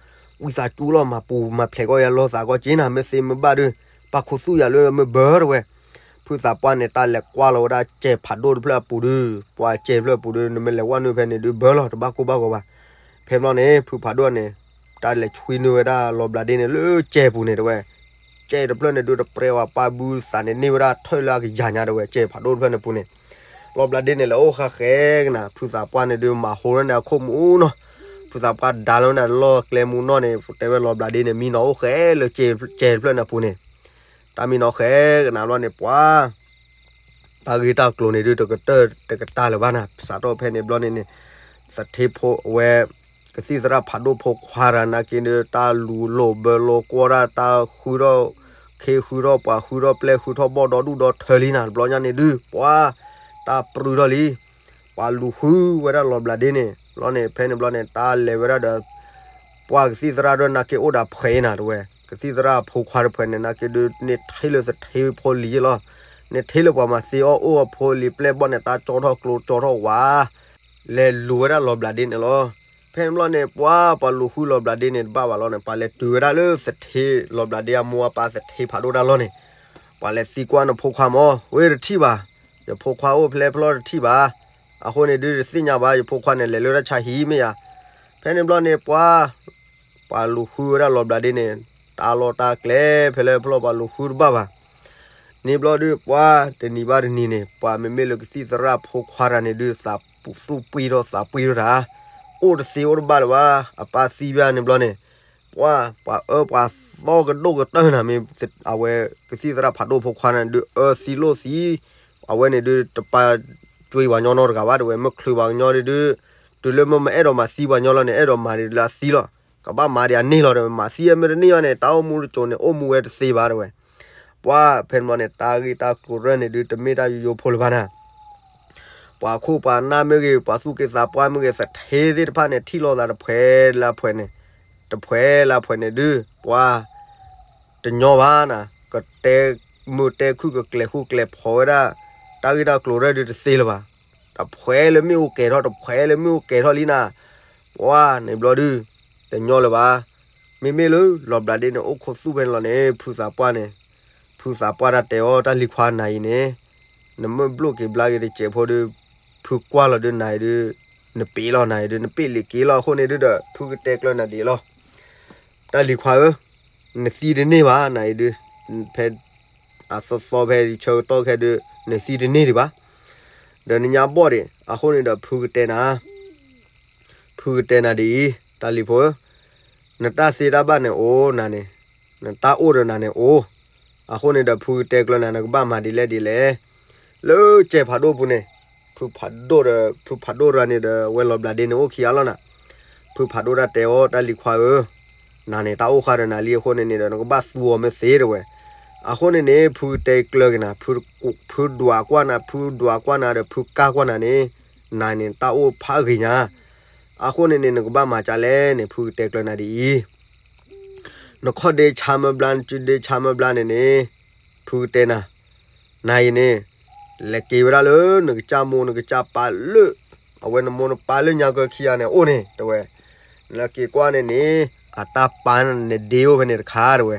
ဝံသးစူၤလီၤမၤပူၤမၤဖျဲးကီးယၤလီၤသးကီးက့နၤ, မ့ၢ်သ့မ့ၢ်ဘၣ်ဒုး ပာ်ခူသူၣ်ယၤလၢမ့ၢ်ဘၢ တဲဝဲ. ဖုသးပှၢ်န့ၣ် တၢ်လဲၤကွၢ်လီၤဝဲဒၣ်စဲးဖးဒိၣ်တဖျၢၣ်အပူၤဒုး, ပှၤစဲးတဖျၢၣ်အပူၤဒုး နမ့ၢ်လဲၤဝဲနုာ်ဖဲန့ၣ်ဒုး ဘၢလီၤ တဘၣ်ကိၢ်ဘၣ်ဂီၤဘၣ်. ဖဲဘျီန့ၣ် ဖုဖးဒိၣ်န့ၣ် တၢ်လဲၤဆွံနုာ်ဝဲဒၣ်လီၤဘျးဒ့န့ၣ် လၢစဲးပူၤန့ၣ် တဲဝဲ. စဲးတဖျၢၣ်န့ၣ်ဒုး တပြဲၤဝဲပၢ်ဘုသးန့ၣ် န့ၢ်ဝဲဒၣ်ထၢၣ်လၢအကယၤညါ တဲဝဲ, စဲးဖးဒိၣ်တဖျၢၣ်န့ၣ်ပူၤန့ၣ်. လီၤဘျးဒ့န့ၣ် လဲၤအိၣ်ဃၣ်ဃဲကနၤ, ဖုသးပှၢ်န့ၣ်ဒုး မၤဟိန့ၣ်အခိၣ်မူနီၤ, ဖုသးပှၢ်ဒါလီၤန့ၣ် လီၢ်ကျဲမူနီၢ်န့ၣ် တဲဝဲလီၤဘျးဒ့န့ၣ် မံနီၤအိၣ်ဃဲလၢစဲးတဖျၢၣ်န့ၣ်ပူၤန့ၣ်. တၢ်မံနီၤဃဲကနၤဘျီန့ၣ် ပှၤ တၢ်ဂ့ၢ်တၢ်ကျိၤန့ၣ်ဒုး တကတၢၢ်တကတၢၢ်လၢၤဘၣ်နၤ, စးထီၣ်ဖဲန့ၣ်ဘျီန့ၣ်န့ၣ် သထ့ဖိအဝဲ ကသံၣ်သရၣ်ဖးဒိၣ်ဖိခွါတဂၤနာ်က့ဒုး တၢ်လူၤလိာ်ဘၢလိာ်ကွီၢ်တၢ်, တၢ်ဃုထီၣ်ခ့ ဃုထီၣ်ပှၤ ဃုထီၣ်ပျဲၢ် ဃုထီၣ်ဘီၣ် ဒီဒူၣ်ဒီထၢလံနၤ, တဘျီညါန့ၣ်ဒုး ပှၤ တၢ်ပြူထီၣ်လံ. ပှၤလူၤဃုဝဲဒၣ်လီၤဘျးဒ့န့ၣ် ဘျီန့ၣ် ဖဲန့ၣ်ဘျီန့ၣ် တၢ်လဲၤဝဲဒၣ်ဒီး ပှၤကသံၣ်သရၣ်ဒုးနာ်က့အိၣ်ဒီးဖှဲးနၤ တဲဝဲ, ကသံၣ်သရၣ်ဖိခွါတဖှဲးန့ၣ် နာ်က့ဒုး န့ၢ်ထံလၢသထ့ဖိလံၤယ့လီၤ, န့ၢ်ထံလၢပှၤမၤသ့အီၣ်အိၣ်အဖိလံၤ ပျဲၢ်ဘီၣ်န့ၣ် တၢ်ကၠီထီၣ်ကျိကၠီထီၣ်ဝး လဲၤလူၤဝဲဒၣ်လီၤဘျးဒ့န့ၣ်လီၤ. ဖဲန့ၣ်ဘျီန့ၣ် ပှၤ ပှၤလူၤဃုလီၤဘျးဒ့န့ၣ် တဘၣ်ဘၣ်လီၤန့ၣ် ပှၤလဲၤတုၤဝဲဒၣ်လၢသထ့ လီၤဘျးဒ့အမိၢ်အပၢ်သထ့ဖးဒိၣ်တၢ်လီၢ်န့ၣ်, ပှၤလဲၤသံကွၢ်နဖိခွါမၢ်, ဝဲတထံၣ်ဘၣ်, ယဖိခွါအိၣ်ဖဲလဲၣ်ဖဲလဲၣ်တထံၣ်ဘၣ်, အဃိန့ၣ်ဒုးတသ့ၣ်ညါဘၣ် ယဖိခွါန့ၣ် လဲၤလၢတၢ်ဆါဟံၣ်မ့ၢ်ဧါ. ဖဲန့ၣ်ဘျီန့ၣ် ပှၤ ပှၤလူၤဃုဝဲဒၣ်လီၤဘျးဒ့န့ၣ် တၢ်လီၢ်တၢ်ကျဲ ဖဲလဲၣ်ဖဲလဲၣ်ပှၤလူၤဃုတဘၣ်ဘၣ်. န့ၣ်ဘျီဒုး ပှၤတနံၤဘၣ်တနံၤန့ၣ် ပှၤမ့မ့ၢ်လၢကသံၣ်သရၣ်ဖိခွါတဂၤန့ၣ်ဒုး သးသူၣ်ပှံၢ်ထီၣ်သးပှံၢ်ထီၣ်တၢ်, အိၣ်တသ့အိၣ်တဘၣ်လၢၤဘၣ်. အပၢ်သံဘၣ်န့ၣ်ဘျီန့ၣ် ပှၤ ပှၤအၢပှၤသီကဒိၣ်ကတၢၢ်နၤ, မ့ၢ်အဝဲကသံၣ်သရၣ်ဖးဒိၣ်ဖိခွါန့ၣ်ဒုး အၢသံလိၣ်သံ, အဝဲန့ၣ်ဒုး တပာ်ကွံာ်ပှၤညီနီတဂၤဘၣ် တဲဝဲ, မ့ၢ်ချုးပှၤကညီဒုး တုၤလၢမ့ၢ်မ့ၢ်အဲၣ်ဒိးမၤသံပှၤညီလီၤန့ၣ် အဲၣ်ဒိးမၤဒ်လၢအသံလီၤ. ကဘၣ်မၤဒံးအန့ၢ်လီၤ တဲဝဲ, မၤသံအမ့ၢ်တန့ၢ်ဘၣ်န့ၣ် တၢ်အိၣ်မူတစိၤန့ၣ် အိၣ်မူဝဲတသ့ဘၣ် တဲဝဲ. ပှၤဖဲန့ၣ်ဘျီန့ၣ် တၢ်ဂ့ၢ်တၢ်ကျိၤရဲၣ်န့ၣ်ဒုး တမ့ၢ်တၢ်ယိယိဖိလၢၤဘၣ်နၤ. ပှၤခိၣ်ပှၤနၢ်မ့ၢ်ဂ့ၤ ပှၤသူၣ်က့သးပှၢ်မ့ၢ်ဂ့ၤ သထ့သ့ၣ်တဖၣ်န့ၣ် ထံၣ်လိာ်သးတဖှဲးလၢအဖှဲးန့ၣ်, တဖှဲးလၢအဖှဲးန့ၣ်ဒုး ပှၤ တညီဘၣ်နၤ, ကတဲမုာ်တဲခုၣ် ကကျဲၤဃူကျဲၤဖိးဝဲဒၣ် တၢ်ဂ့ၢ်တၢ်ကျိၤရဲၣ်ဒုးတသ့လၢၤဘၣ်. တဖှဲးလၢမ့ၣ်အူကဲၤထီၣ် တဖှဲးလၢမ့ၣ်အူကဲၤထီၣ်လံနၤ. ပှၤန့ၣ်ဘျီဒုး တညီလၢၤဘၣ်. မ့မ့ၢ်လၢလီၤဘျးဒ့န့ၣ် အိၣ်ခိးသူၣ်ဖဲန့ၣ်လီၤန့ၣ် ဖုသးပှၢ်န့ၣ်, ဖုသးပှၢ်တၢ်တဲအီၤ တၢ်လံၤခွါနၤအံၤန့ၣ် နမ့ၢ်ဘျိၣ်က့ၤဘျါက့ၤတစဲးဖိဒုး ဖုကွၢ်လီၤဒုးနၤအံၤဒုး နပ့ၤလီၤ နၤအံၤဒုး နပ့ၤလ့ၤက့ၤလီၤ. အဃိန့ၣ်ဒုးဒီး ဖုကတဲကျၢၤနၤဒ်အံၤလီၤ. တၢ်လံၤခွါဧၢ, နသံတန့ၢ်ဘၣ် နၤအံၤဒုး, ဖဲ အသီသီဖဲဆၢကတီၢ်ခဲဒုး နသံတန့ၢ်ဒံးဘၣ်. ဒီးနညါဘီၣ်ဒံး အဃိန့ၣ်ဒီး ဖုကတဲနၤ ဖုကတဲနၤဒ်အံၤ, တၢ်လံၤဖိဧၢ, နတၢ်သ့တၢ်ဘၣ်န့ၣ်အိၣ်နၤန့ၣ်, နတၢ်အိၣ်ဒီးနၤန့ၣ်အိၣ်, အဃိန့ၣ်ဒီး ဖုကတဲကျၢၤနၤ နကဘၣ်မၤဒ်လဲၣ်ဒ်လဲၣ်. လၢစဲးဖးဒိၣ်ပူၤန့ၣ် ဖုဖးဒိၣ်ဒီး ဖုဖးဒိၣ်တဂၤန့ၣ်ဒီး ဝဲလီၤဘျးဒ့န့ၣ်အိၣ်ခံဂၤလီၤနၤ. ဖုဖးဒိၣ်တၢ်တဲအီၤ တၢ်လံၤခွါဧၢ, နၤန့ၣ် တၢ်အိၣ်ဃာ်ဒီးနၤလံ အဃိန့ၣ်န့ၣ်ဒီး နကဘၣ်သူအီၤမ့ၢ်သ့ တဲဝဲ. အဃိန့ၣ်န့ၣ် ဖုကတဲကျၢၤက့ၤနၤ, ဖုဒွးကွၢ်နၤ, ဖုဒွးကွၢ်နၤဒီး ဖုကၢ်ကွၢ်နၤန့ၣ်, နၤန့ၣ် တၢ်အိၣ်ဖးဂ့ၤညါ. အဃိန့ၣ်န့ၣ် နကဘၣ်မၤဒ်လဲၣ်န့ၣ် ဖုကတဲကျၢၤနၤဒ်အံၤ, နခီၣ်ဒ့ဆါမၢဘျါ နစုဒ့ဆါမၢဘျါန့ၣ်န့ၣ်, ဖုကတဲနၤ, နၤအံၤန့ၣ် လဲၤက့ၤဝဲဒၣ်လၢနကစၢ်မိၢ်နကစၢ်ပၢ်လၢ အဝဲနမိၢ်နပၢ်လၢညါကၢခံဂၤန့ၣ်အိၣ်န့ၣ် တဲဝဲ. နက့ၤကွၢ်န့ၣ်န့ၣ် အတၢ်ပာ်နဒ့အိၣ်ဖဲန့ၣ်တခါ တဲဝဲ.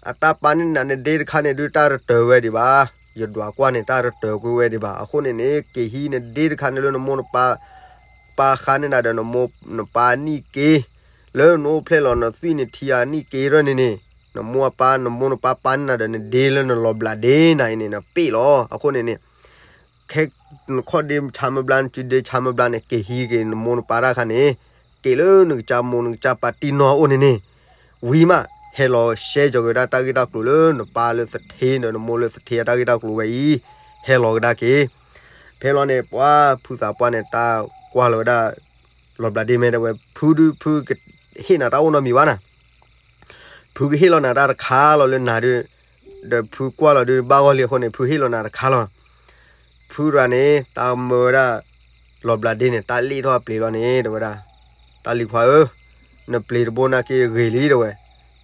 အတၢ်ပာ်န့ၢ်နၤနဒ့တခါန့ၣ်ဒုး တၢ်တတၢၤဝဲဒံးဘၣ်. ယဒွးကွၢ်န့ၣ် တၢ်တတၢၤကွံာ်ဝဲဒံးဘၣ်. အဃိန့ၣ်န့ၣ် က့ၤဟံးနဒ့တခါန့ၣ်လၢနမိၢ်နပၢ် ပာ်ဃာ်န့ၢ်နၤဒီးနမိၢ်နပၢ်နံၣ်က့, လၢနအိၣ်ဖျဲၣ်လီၤနသွံၣ်နထံအနံၣ်က့ရဲၣ်န့ၣ်န့ၣ်, နမိၢ်အပၢ် နမိၢ်နပၢ်ပာ်န့ၢ်နၤဒီးနဒ့လၢနလီၤဘျးဒ့နၤအံၤန့ၣ် နပ့ၢ်လီၤ. အဃိန့ၣ်န့ၣ် ခဲနခီၣ်ဒ့ဆါမၢဘျါ နစုဒ့ဆါမၢဘျါန့ၣ် က့ၤဟံးက့ၤနမိၢ်နပၢ်တၢ်ခါန့ၣ်, က့ၤလၢနကစၢ်မိၢ်နကစၢ်ပၢ်တံၢ်နီၢ်အိၣ်န့ၣ်န့ၣ်, ဝံၤမး ဟဲလီၤရှဲကၠီၤက့ၤဝဲဒၣ်တၢ်ဂ့ၢ်တၢ်ကျိၤလၢနပၢ်လၢသထ့ဒီးနမိၢ်လၢသထ့အတၢ်ဂ့ၢ်တၢ်ကျိၤဝဲအံၤ, ဟဲလီၤကဒါက့ၤ. ဖဲလီၤန့ၣ် ပှၤဖုသးပှၢ်န့ၣ် တၢ်ကွၢ်လီၤဝဲဒၣ် လီၤဘျးဒ့မ့ၢ်တဲဝဲ ဖုဒုး ဖုကဟ့ၣ်နၤတၢ်အိၣ်နီတမံၤဘၣ်နၤ ဖုကဟ့ၣ်လီၤနၤတၢ်တခါလီၤလၢနၤဒုး, ဒီးဖုကွၢ်လီၤဒုးဘၣ်ဂီၢ်လံအဃိန့ၣ် ဖုဟ့ၣ်လီၤနၤတခါလီၤ. ဖုတဂၤန့ၣ် တၢ်မၢဝဲဒၣ် လီၤဘျးဒ့န့ၣ် တၢ်လ့ၣ်ထီၣ်အပျ့ၤဘျီန့ၣ် တဲဝဲဒၣ်, တၢ်လံၤခွါဧၢ, နပျ့ၤတဘိနာ်က့ဂ့ၤလံ တဲဝဲ,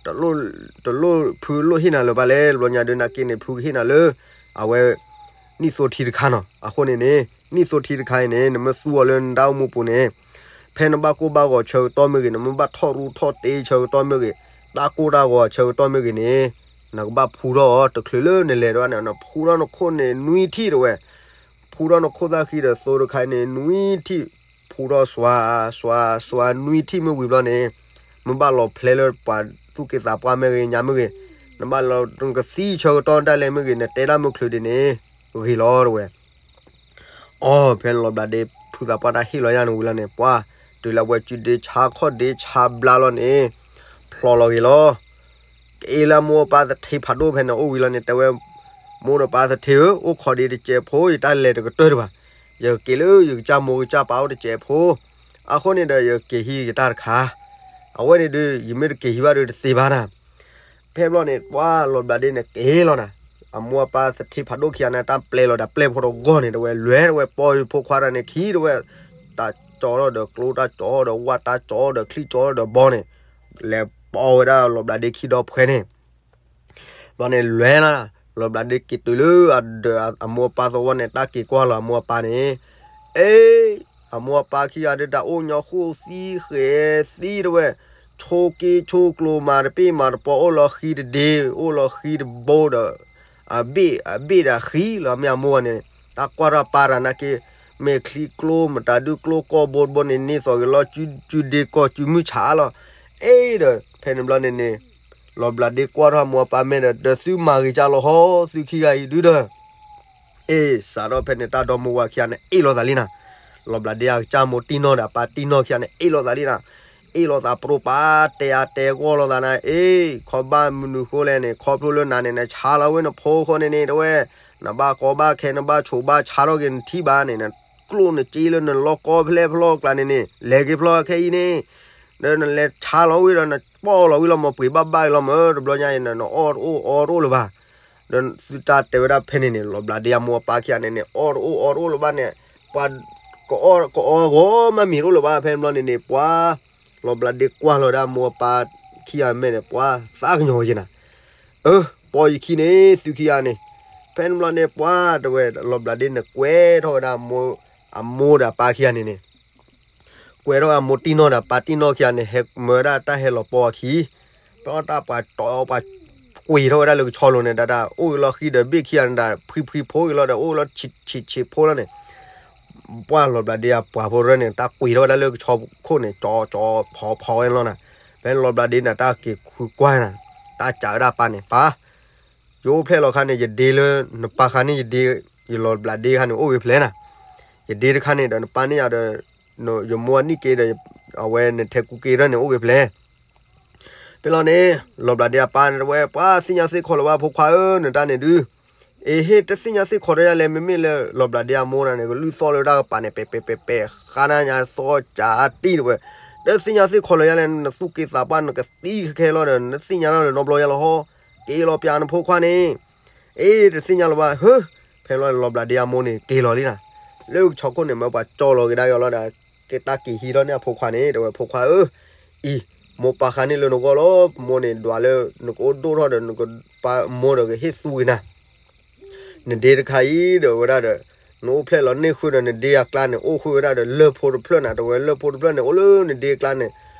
တလိၣ်, တလိၣ်ဖုလိၣ်ဟ့ၣ်နၤလၢၤဘၣ်လဲၣ်, တဘျီညါဒုးနာ်က့န့ၣ် ဖုကဟ့ၣ်နၤလၢ အဝဲ နံၣ်သိထံတခါနီၤ, အဃိန့ၣ်န့ၣ် နံၣ်သိထံတခါအံၤန့ၣ် နမ့ၢ်သူအီၤလၢနတၢ်အိၣ်မူပူၤန့ၣ်, ဖဲနဘၣ်ကိၢ်ဘၣ်ဂီၤဆၢကတီၢ်မ့ၢ်ဂ့ၤ, နမ့ၢ်ဘၣ်ထီၣ်ရူထီၣ်တ့ဆၢကတီၢ်မ့ၢ်ဂ့ၤ, တၢ်ကိၢ်တၢ်ဂီၤဆၢကတီၢ်မ့ၢ်ဂ့ၤန့ၣ်, နကဘၣ်ဖူထီၣ်အီၤ တချုးလၢနလဲၤတဝဲန့ၣ် နဖူထီၣ်နခိၣ်န့ၣ်နွံထံၣ်တဲဝဲ, ဖူထီၣ်နခိၣ်သၣ်ဃံဒီးသိတခါအံၤန့ၣ် နွံထံၣ်, ဖူထီၣ်စွါ, စွါ, စွါနွံထံၣ်မ့ၢ်ဝံၤဘျီန့ၣ်, မ့ၢ်ဘၣ်လီၤဖျဲလၢပှၤသူၣ်က့သးပှၢ်မ့ၢ်ဂ့ၤ ညါမ့ၢ်ဂ့ၤ, နဘၣ်လီၤနကသံဆၢကတီၢ်ဒၣ်လဲာ်မ့ၢ်ဂ့ၤ, နတဲတၢ်မုၢ်ချုးဒံးန့ၣ်, ဂ့ၤလီၤတဲဝဲ အီ ဖဲန့ၣ်လီၤဘျးဒ့ဖုသးပှၢ်တၢ်ဟ့ၣ်လီၤယၤန့ၣ်ဝံၤလီၤန့ၣ် ပှၤ, တုၤလၢအဝဲစုဒ့ဆါခီၣ်ဒ့ဆါဘျါလီၤန့ၣ်, ဖျိးလီၤဂ့ၤလီၤ. က့ၤလၢအမိၢ်အပၢ်သထ့ဖးဒိၣ်ဖဲန့ၣ်အိၣ်ဝံၤလီၤန့ၣ် တဲဝဲ, မိၢ်ဒီးပၢ်သထ့ဧၢ, အိၣ်ခိးဒ့တစဲးဖိ ယတၢ်လဲၤတကတၢၢ်တဘၣ်, ယက့ၤလၢယကစၢ်မိၢ်ကစၢ်ပၢ်အိၣ်တစဲးဖိ, အဃိန့ၣ်ဒီးယက့ၤဟံးယတၢ်တခါ, အဝဲန့ၣ်ဒုး ယမ့ၢ်တက့ၤဟံးဘၣ်ဒီးတသ့ဘၣ်နၤ ဖဲဘျီန့ၣ် ပှၤလီၤဘျးဒ့န့ၣ်က့ၤလီၤနၤ, အမိၢ်အပၢ်သထ့ဖးဒိၣ်ခံဂၤန့ၣ် တၢ်ပျဲလီၤဒီးပျဲၢ်ဖိတဂီၢ်န့ၣ် တဲဝဲ လဲၤတဲဝဲ ပိာ်ယဖိခွါတဂၤန့ၣ်ခံတဲဝဲ, တၢ်ကၠီထီၣ်ဒီးကျိ တၢ်ကၠီဒီးဝၣ် တၢ်ကၠီဒီးချံ ကၠီဒီးဘီန့ၣ်, လဲၤပိာ်ဝဲဒၣ်လီၤဘျးဒ့ခံဒီဖှဲန့ၣ် ဘျီန့ၣ်လဲၤလီၤ, လီၤဘျးဒ့က့ၤတုၤလၢအဒီးအမိၢ်အပၢ်သဝီန့ၣ် တၢ်က့ၤကွၢ်လီၤအမိၢ်အပၢ်န့ၣ်, အ့, အမိၢ်အပၢ်ခံဂၤဒုးတၢ်အိၣ်ညီဃိၣ်သံဃဲၤသံတဲဝဲ, ဆိးက့ဆိးကျိၤမၤတပ့ၢ်မၤတပီၤ အိၣ်လီၤဃံတဒ့ အိၣ်လီၤဃံတဘိဒီး အဘ့ၣ် အဘ့ၣ်ဒီးဃံလီၤ မ့ၢ်အမိၢ်န့ၣ်, တၢ်ကွၢ်ထီၣ်ပၢ်တဂၤနာ်က့, မ့ၢ်ချံကျိ မတၤဒုကျိကီၢ်ဘိတဘိန့ၣ် န့ၢ်သိးက့ၤလီၤ စုဒ့ကီၢ်စုမုၢ်ဆါလီၤ, အ့ဒီး ဖဲန့ၣ်ဘျီန့ၣ်န့ၣ် လီၤဘျးဒ့ကွၢ်ထီၣ်မိၢ်အပၢ်မဲာ်ဒီး ဒီးသုမၤဂ့ၤကၢ်လီၤဟီ သုခံဂၤအံၤဒုဒီး အ့ စးထီၣ်ဖဲန့ၣ် တၢ်ဒီမါဝၤခံဂၤန့ၣ် အ့ၣ်လိာ်သးလံနၤ, လီၤဘျးဒ့အကစၢ်မိၢ်တံၢ်နီၢ်ဒီးအပၢ်တံၢ်နီၢ်ခံဂၤန့ၣ် အ့ၣ်လိာ်သးလံနၤ, အ့ၣ်လိာ်သးပြိပာ် တဲအါတဲဂီၢ်လိာ်သးနၤ, အ့ ခီဘၣ်မနုၤဃိလဲၣ်န့ၣ် ခီဖျိလၢနၤန့ၣ် နဆါလီၤဝဲနဖိဃိန့ၣ်န့ၣ် တဲဝဲ, နဘၣ်ကီဘၣ်ခဲ နဘၣ်ဆိးဘၣ်ဆါထီၣ်က့ၤနထံၣ်ဘၣ်န့ၣ် နကျိၣ်နစ့လၢနလီၢ်ကီဖျဲၣ်ဖျီၣ်ကျါန့ၣ်န့ၣ် လဲၤက့ၤဖျီၣ်ခဲအံၤန့ၣ်, ဒီးနလဲၤဆါလီၤဝံၤဒီး နပိာ်လီၤဝံၤလီၤမၢ် ပှ့ၤဘၣ်ဘၣ်လီၤမၢ် တဘျီညါအံၤန့ၣ် နအီၣ်တအိၣ်အီတအိၣ်လၢၤဘၣ်, ဒီးသုတၢ်တဲဝဲဒၣ်ဖဲန့ၣ်န့ၣ် လီၤဘျးဒ့အမိၢ်အပၢ်ခံဂၤန့ၣ်န့ၣ် အီၣ်တအိၣ်အီတအိၣ်လၢၤဘၣ်န့ၣ်, ပှၤ ကအီ ကအီဂီၤမးမံၤတအိၣ်လၢၤဘၣ် ဖဲန့ၣ်ဘျီန့ၣ်န့ၣ် ပှၤ လီၤဘျးဒ့ကွၢ်လီၤဒၣ်မိၢ်အပၢ်ခံဂၤမဲာ်န့ၣ် ပှၤသးကညီၤဝဲက့ၤနၤ, အၢ ပိာ်ယခံန့ၣ် သုခံဂၤန့ၣ်, ဖဲန့ၣ်ဘျီန့ၣ် ပှၤတဲဝဲ လီၤဘျးဒ့န့ၣ် ကွဲထီၣ်ဝဲဒၣ် အမိၢ်ဒီးအပၢ်ခံဂၤန့ၣ်န့ၣ် ကွဲထီၣ်ဝဲအမိၢ်တံၢ်နီၢ်ဒီးပၢ်တံၢ်နီၢ်ခံဂၤန့ၣ် ဟဲမၢဝဲဒၣ်တၢ်ဟဲလီၤပိာ်အခံ, ပှၤတၢ်ပှၤတီပှၤကွံာ်ထီၣ်ဝဲဒၣ်လၢကဆီလိၤန့ၣ် ဒၣ်ဒၣ် အိၣ်က့ၤလီၤဃံဒီးဘ့ၣ်ခံဂၤန့ၣ်ဒၣ် ဖှံဖှံဖိက့ၤလီၤဒီး အိၣ်လီၤဆံးဆံးဖိလီၤန့ၣ်, ပှၤလီၤဘျးဒ့အပှၤဖိရၢန့ၣ် တၢ်ကွံာ်ထီၣ်ဝဲဒၣ်လၢကဆီခိၣ်န့ၣ် ကၠီကၠီဖီဖီဝဲလီၤနၤ, ဖဲလီၤဘျးဒ့န့ၣ် တၢ်က့ၤဃုကွၢ်နၤ, တၢ်စံးဝဲဒၣ်ပၢ်န့ၣ် ပၢ် ယအိၣ်ဖျဲၣ်လီၤခါန့ၣ် ယဒ့လၢနပၢ်ခါန့ၣ် ယဒ့ ယလီၤဘျးဒ့ခါန့ၣ် အိၣ်ဂ့ၤဖျဲးနၤ, ယဒ့တခါန့ၣ်ဒီး နပၢ်န့ၢ်ယၤဒီး ယမိၢ်အနံၣ်က့ဒီး အဝဲနထဲကူက့ၤရၢန့ၣ် အိၣ်ဂ့ၤဖျဲး ဖဲလီၤန့ၣ် လီၤဘျးဒ့အပၢ်န့ၣ် တဝဲ ပှၤသ့ၣ်ညါသ့ၣ်ခီလၢၤဘၣ်ဖိခွါဧၢ နတၢ်န့ၣ်ဒုး, အ့ဟ့ၣ် တသ့ၣ်ညါသ့ၣ်ခီဒီးယၤလဲၣ် မ့မ့ၢ်လၢလီၤဘျးဒ့အမိၢ်တဂၤန့ၣ် ကလုၢ်သီၣ်လၢတၢ်ကပၤန့ၣ် ပဲာ်ပဲာ်ပဲာ်ပဲာ် ဃါနၤညါသီၣ်ကၠးတံၢ်တဝဲ, တသ့ၣ်ညါသ့ၣ်ခီလၢၤယၤလဲၣ် နသူၣ်က့သးပှၢ် နကသံခဲခဲလီၤဒီး နသ့ၣ်ညါတၢ်လၢၤနီတဘျီယၤလီၤဟီ, က့ၤလီၤပျးနဖိခွါန့ၣ် အ့ တသ့ၣ်ညါလၢၤဘၣ် ဟၢ, ဖဲလီၤလီၤဘျးဒ့အမိၢ်န့ၣ် က့ၤလီၤလံနၤ, လၢကဆီခိၣ်န့ၣ် မၢပှၤကၠီလီၤက့ၤဒၣ်ယီၤလီၤဒီး က့ၤတၢ်က့ၤဟံးထီၣ်န့ၢ်အဖိခွါန့ၣ် တဲဝဲ ဖိခွါဧၢ, အံၤ မိၢ်ပၢ်ဃါန့ၢ်လၢနဂီၢ်လီၤ, မိၢ်န့ၣ်ဒွးလၢ နကအိၣ်ဒိၣ်ထီၣ်ဒီး နကပၢ်မိၢ်ဒီးကဟ့ၣ်သူက့ၤနၤ နဒ့တခါအံၤဒီးဝဲဒၣ်ဒီး နအိၣ်ဖျဲၣ်လီၤန့ၢ်ဃုာ်ဒီး နဒ့အကျါန့ၣ် အိၣ်ဃုာ်ဝဲဒၣ်ဒီးလၢၢ်ဖိတဖျၢၣ်နၤ, တဲဝဲလၢၢ်ဖိတဖျၢၣ်န့ၣ် အိၣ်လၢနဒ့အကျါန့ၣ်,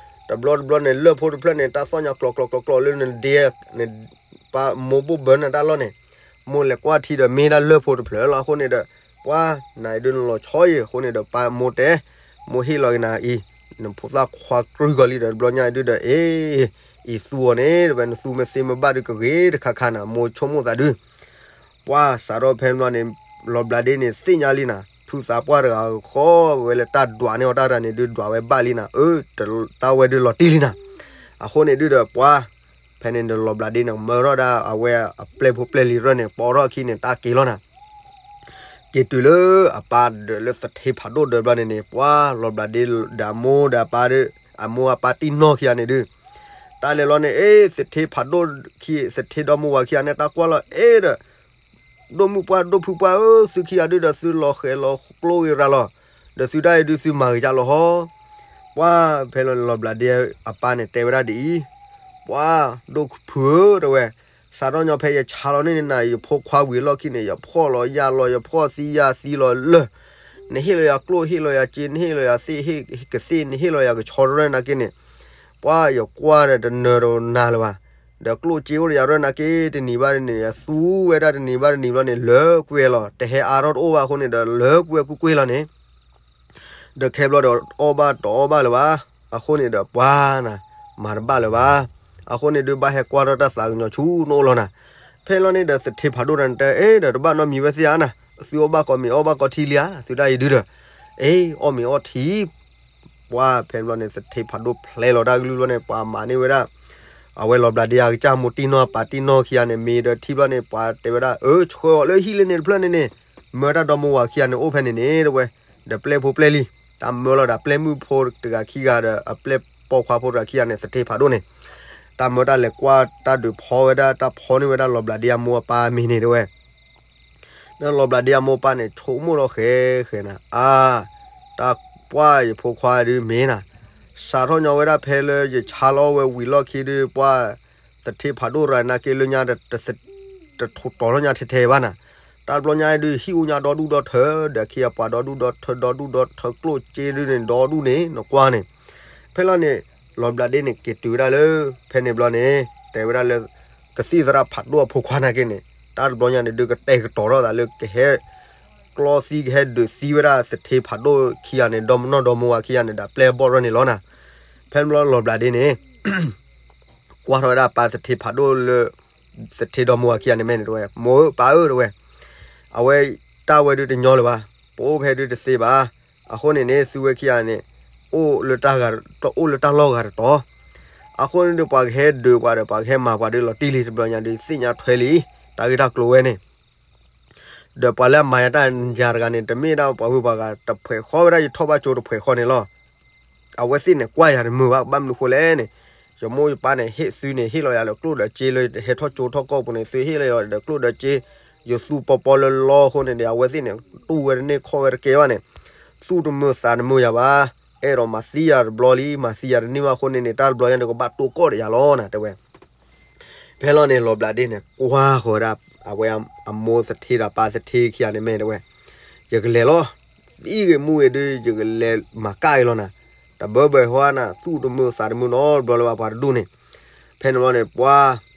တဘျီတဘျီန့ၣ် လၢၢ်ဖိတဖျၢၣ်န့ၣ် တၢ်သီၣ်ညါကျီကျီကျီကျီလၢနဒ့, နပၢ်မိၢ်ဘိၣ်ဘၢနၤတၢ်လီၢ်န့ၣ်, မိၢ်လဲၤကွၢ်ထံဒီးမ့ၢ်ဒၣ်လၢၢ်ဖိတဖျၢၣ်လီၤ. အဃိန့ၣ်ဒီး ပှၤ နၤအံၤဒုးနလီၤဆီအံၤ အဃိန့ၣ်ဒီး ပၢ်မိၢ်တဲ, မိၢ်ဟ့ၣ်လီၤက့ၤနၤအံၤ, နဖိသၣ်ခွါကြုၢ်ကီၤလံဒီး တဘျီညါအံၤဒုးဒီး အ့ အံၤသူအီၤန့ၣ် တဲဝဲ နသူမ့ၢ်သ့မ့ၢ်ဘၣ်ဒုးကဂ့ၤတခါခါနၤ, မိၢ်ဆိကမိၣ်သးဒုး ပှၤစးထီၣ်ဖဲန့ၣ်ဘျီန့ၣ် လီၤဘျးဒ့န့ၣ် သ့ၣ်ညါလံနၤ, ဖုသးပှၢ်တဂၤဃီဝဲလၢတၢ်ဒွးန့ၢ်အီၤတၢ်တဂၤန့ၣ်ဒုး ဒွးဝဲဘၣ်လံနၤ, အၢ တၢ်ဝဲဒုးလီၤတံၢ်လံနၤ. အဃိန့ၣ်ဒုးဒီးပှၤ ဖဲန့ၣ်ဒီးလီၤဘျးဒ့န့ၣ် မၢထီၣ်ဒၣ်အဝဲအပျဲၢ်ဖိပျဲၢ်လံၤရၢၢ်န့ၣ် ပိာ်ထီၣ်အခံန့ၣ် တၢ်က့ၤလီၤနၤ. က့ၤတုၤလၢအပၢ်ဒီးလၢသထ့ဖးဒိၣ်ဒီးဘျီန့ၣ်န့ၣ် ပှၤလီၤဘျးဒ့ဒီးအမိၢ်ဒီးအပၢ်ဒီး အမိၢ်အပၢ်တံၢ်နီၢ်ခံဂၤန့ၣ်ဒုး တၢ်လဲၤလီၤန့ၣ် အ့ သထ့ဖးဒိၣ်ခံ သထ့ဒီမါဝၤခံဂၤန့ၣ် တၢ်ကွၢ်လီၤ အ့ဒီး ဒိၣ်မုၣ်ပှၢ်ဒိၣ်ဖုပှၢ်ဧၢ, သုခံဂၤဒုးဒီးသုလီၤဃဲၤလီၤကျိဂ့ၤရၤလီၤ. ဒီးသုတၢ်အံၤဒုးသုမၤက့ၤကၢ်လီၤဟီ, ပှၤဖဲလီၤန့ၣ် လီၤဘျးဒ့အပၢ်န့ၣ်တဲဝဲဒၣ်ဒ်အံၤ, ပှၤဒိၣ်ဖုဧၢ တဲဝဲ, စးထီၣ်ညီဖဲယဆါလီၤန့ၢ်နၤ ယဖိခွါဝံၤအလီၢ်ခံန့ၣ် ယဖှီၣ်လီၤယာ်လီၤ ယဖှီၣ်သံယာ်သံလီၤလၢာ်, နဟ့ၣ်လီၤယၤကျိၣ်ဟ့ၣ်လီၤယၤစ့ နဟ့ၣ်လီၤယၤသ့ၣ်ဟ့ၣ်ကသ့ၣ် နဟ့ၣ်လီၤယၤကဆီတရဲၣ်နာ်က့န့ၣ်, ပှၤယကွၢ်ဒီးတနၢၤတနၤလၢၤဘၣ်, ဒီးကျိၣ်စ့အိၣ်ဒီးယၤရဲၣ်နာ်က့ တနံၤဘၣ်တနံၤ ယသူဝဲဒၣ်တနံၤဘၣ်တနံၤဘျီန့ၣ် လၢကွံာ်လီၤ တဟဲအါထီၣ်တအိၣ်ဘၣ်အဃိန့ၣ်ဒီး လၢကွံာ်ကွ့ၢ်ကွ့ၢ်လီၤန့ၣ် ဒီးခဲဘျီဒီးအီၣ်ဘၣ်တအီၣ်ဘၣ်လၢၤဘၣ်, အဃိန့ၣ်ဒီးပှၤနၤ, မၤတဘၣ်လၢၤဘၣ်, အဃိန့ၣ်ဒုးဘၣ်ဟဲကွၢ်ထီၣ်တၢ်သးကညီၤဆူနအိၣ်လီၤနၤ, ဖဲလီၤန့ၣ်ဒီးသထ့ဖးဒိၣ်တၢ်န့ၣ်တဲ အဲ ဒီးတဘၣ်နီတမံၤဝဲသ့ဧါနၤ, သုအီၣ်ဘၣ်ကိးမံၤအီၣ်ဘၣ်ကိးထံလံဧါ သုတၢ်အံၤဒုးဒီး, အ့ အီၣ်မ့ၤအီၣ်ထံ ပှၤဖဲဘျီန့ၣ် သထ့ဖးဒိၣ်ဖျဲလီၤတၢ်ကလုၢ်ဘျီန့ၣ် ပှၤမၤန့ၢ်ဝဲဒၣ် အဝဲလီၤဘျးဒ့အကစၢ်မိၢ်တံၢ်နီၢ်ပၢ်တံၢ်နီၢ်ခံဂၤန့ၣ် မ့ၤဒီးထံဘျီန့ၣ် ပှၤတဲဝဲဒၣ် အၢ ဆှၢအီၤလၢဟံၣ်လၢန့ၣ်တဖျၢၣ်န့ၣ်န့ၣ်, မၢတၢ်ဒီမါဝၤခံဂၤန့ၣ်အိၣ်ဖဲန့ၣ်န့ၣ် တဲဝဲ, ဒီးပျဲၢ်ဖိပျဲၢ်လံ, တၢ်မၢလီၤဒီးပျဲၢ်မုၣ်ဖိတဂၤခံဂၤဒီး အပျဲၢ်ပိာ်ခွါဖိတဂၤခံဂၤန့ၣ် သထ့ဖးဒိၣ်န့ၣ်, တၢ်မၢတၢ်လဲၤကွၢ်တၢ်ဒုးဖီဝဲဒၣ် တၢ်ဖီန့ၢ်ဝဲဒၣ်လီၤဘျးဒ့အမိၢ်အပၢ်မ့ၤန့ၣ် တဲဝဲ ဒီးလီၤဘျးဒ့အမိၢ်ပၢ်န့ၣ် ဆိကမိၣ်ထီၣ်ဃဲဃဲနၤ, အါ, တၢ်ပှၢ်ယဖိခွါဒုးမ့ၢ်နၤ, စးထီၣ်ညီဝဲဒၣ်ဖဲလၢယဆါလီၤဝဲဝံၤလီၢ်ခံဒုး ပှၤသထ့ဖးဒိၣ်ရၤနာ်က့လၢညါ တထူးတီၤထီၣ်ညါထဲထဲဘၣ်နၤ, တၢ်တဘျီညါဒုး ဟံၣ်အူညါဒီဒူၣ်ဒီထၢ, ဒီးခံဂၤပှၤဒီဒူၣ်ဒီထၢ ဒီဒူၣ်ဒီထၢကျိၣ်စ့ဒုးန့ၣ် ဒီဒူၣ်န့ၣ် နကွၢ်န့ၣ်, ဖဲလီၤန့ၣ် လီၤဘျးဒ့န့ၣ် က့ၤတုၤဝဲဒၣ်လၢ ဖဲန့ၣ်ဘျီန့ၣ် တဲဝဲဒၣ်လၢ ကသံၣ်သရၣ်ဖးဒိၣ်အဖိခွါနာ်က့န့ၣ် တၢ်တဘျီညါန့ၣ်ဒုး ကတဲာ်ကတီၤထီၣ်သးလၢကဟဲ ကျီသံကဟဲဒုးသံဝဲဒၣ်သထ့ဖးဒိၣ်ခံဂၤန့ၣ် ဒီမါနီၢ်ဒီမါဝၤခံဂၤန့ၣ် ဒီးပျဲၢ်ဘီၣ်ရဲၣ်န့ၣ်လီၤနၤ, ဖဲန့ၣ်ဘျီလီၤဘျးဒ့န့ၣ် ကွၢ်ထီၣ်ဝဲဒၣ်ပၢ်သထ့ဖးဒိၣ်လၢ သထ့ဒီမါဝၤခံဂၤန့ၣ်မဲာ်န့ၣ် တဲဝဲ မိၢ်ဧၢ ပၢ်ဧၢ တဲဝဲ, အဝဲတၢ်ဝဲဒုးတညီလၢၤဘၣ်, ပအိၣ်ဖဲဒုးတသ့ဘၣ်, အဃိန့ၣ်န့ၣ် သုဝဲခံဂၤန့ၣ် အိၣ်လၢတၢ်ဂၤ အိၣ်လၢတၢ်လီၢ်ဂၤတတီၤ, အဃိန့ၣ်ဒုး ပှၤကဟဲဒုးပှၤဒီး ပှၤကဟဲမၤပှၤဒုးလီၤတံၢ်လံ တဘျီညါဒုး သ့ၣ်ညါထွဲလံတၢ်ဂ့ၢ်တၢ်ကျိၤဝဲန့ၣ် ဒီးပှၤလၢအမၤယၤတၢ်ယၤတဂၤန့ၣ် တမ့ၢ်ဒၣ်ပှၤဂုၤပှၤဂၤ တဖှဲးဃီဝဲဒၣ်ယထီၣ်ဘၣ်ကၠိတဖှဲးဃီန့ၣ်လီၤ. အဝဲသ့ၣ်န့ၣ် ကွၢ်ယၤတမုာ်ဘၣ် ဘၣ်မနုၤဃိလဲၣ်န့ၣ်, ယမိၢ်ယပၢ်န့ၣ် ဟ့ၣ်သုန့ၣ် ဟ့ၣ်လီၤယၤလၢကျိၣ်ဒီးစ့လၢဟဲထီၣ်ကၠိထီၣ်ကီၢ်ပူၤန့ၣ် သုဟ့ၣ်လီၤယၤဒီးကျိၣ်ဒီးစ့, ယသူပီပီလၢလီအဃိန့ၣ်ဒီး အဝဲသ့ၣ်န့ၣ် တူၢ်ဝဲတန့ၢ်ခီၣ်ဝဲတကဲဘၣ်န့ၣ်, သူၣ်တမုာ်သးတမုာ်ယၤဘၣ်, အဲၣ်ဒိးမၤသံယၤတဘျီလံ မၤသံယၤတန့ၢ်ဘၣ်အဃိန့ၣ်န့ၣ် တၢ်တဘျီညါန့ၣ် ကဘၣ်တိၢ်ကီၢ်ဒီးယၤလီၤနၤ တဲဝဲ ဖဲလီၤန့ၣ် လီၤဘျးဒ့န့ၣ် ကွၢ်ဃီၤဝဲဒၣ် အဝဲအမိၢ်သထ့ဒီးပၢ်သထ့ခံဂၤန့ၣ်မဲာ်တဲဝဲ, ယကလဲၤလီၤ, သံဂ့ၤမူဂ့ၤဒုး ယကလဲၤမၤကၢ်အံၤလီၤနၤ, တဘၢဘၢဟီနၤ သူၣ်တမုာ်သးတမုာ်နီတဘျီလၢၤဘၣ်ပှၤတဒူၣ်န့ၣ်, ဖဲန့ၣ်ဘျီန့ၣ် ပှၤ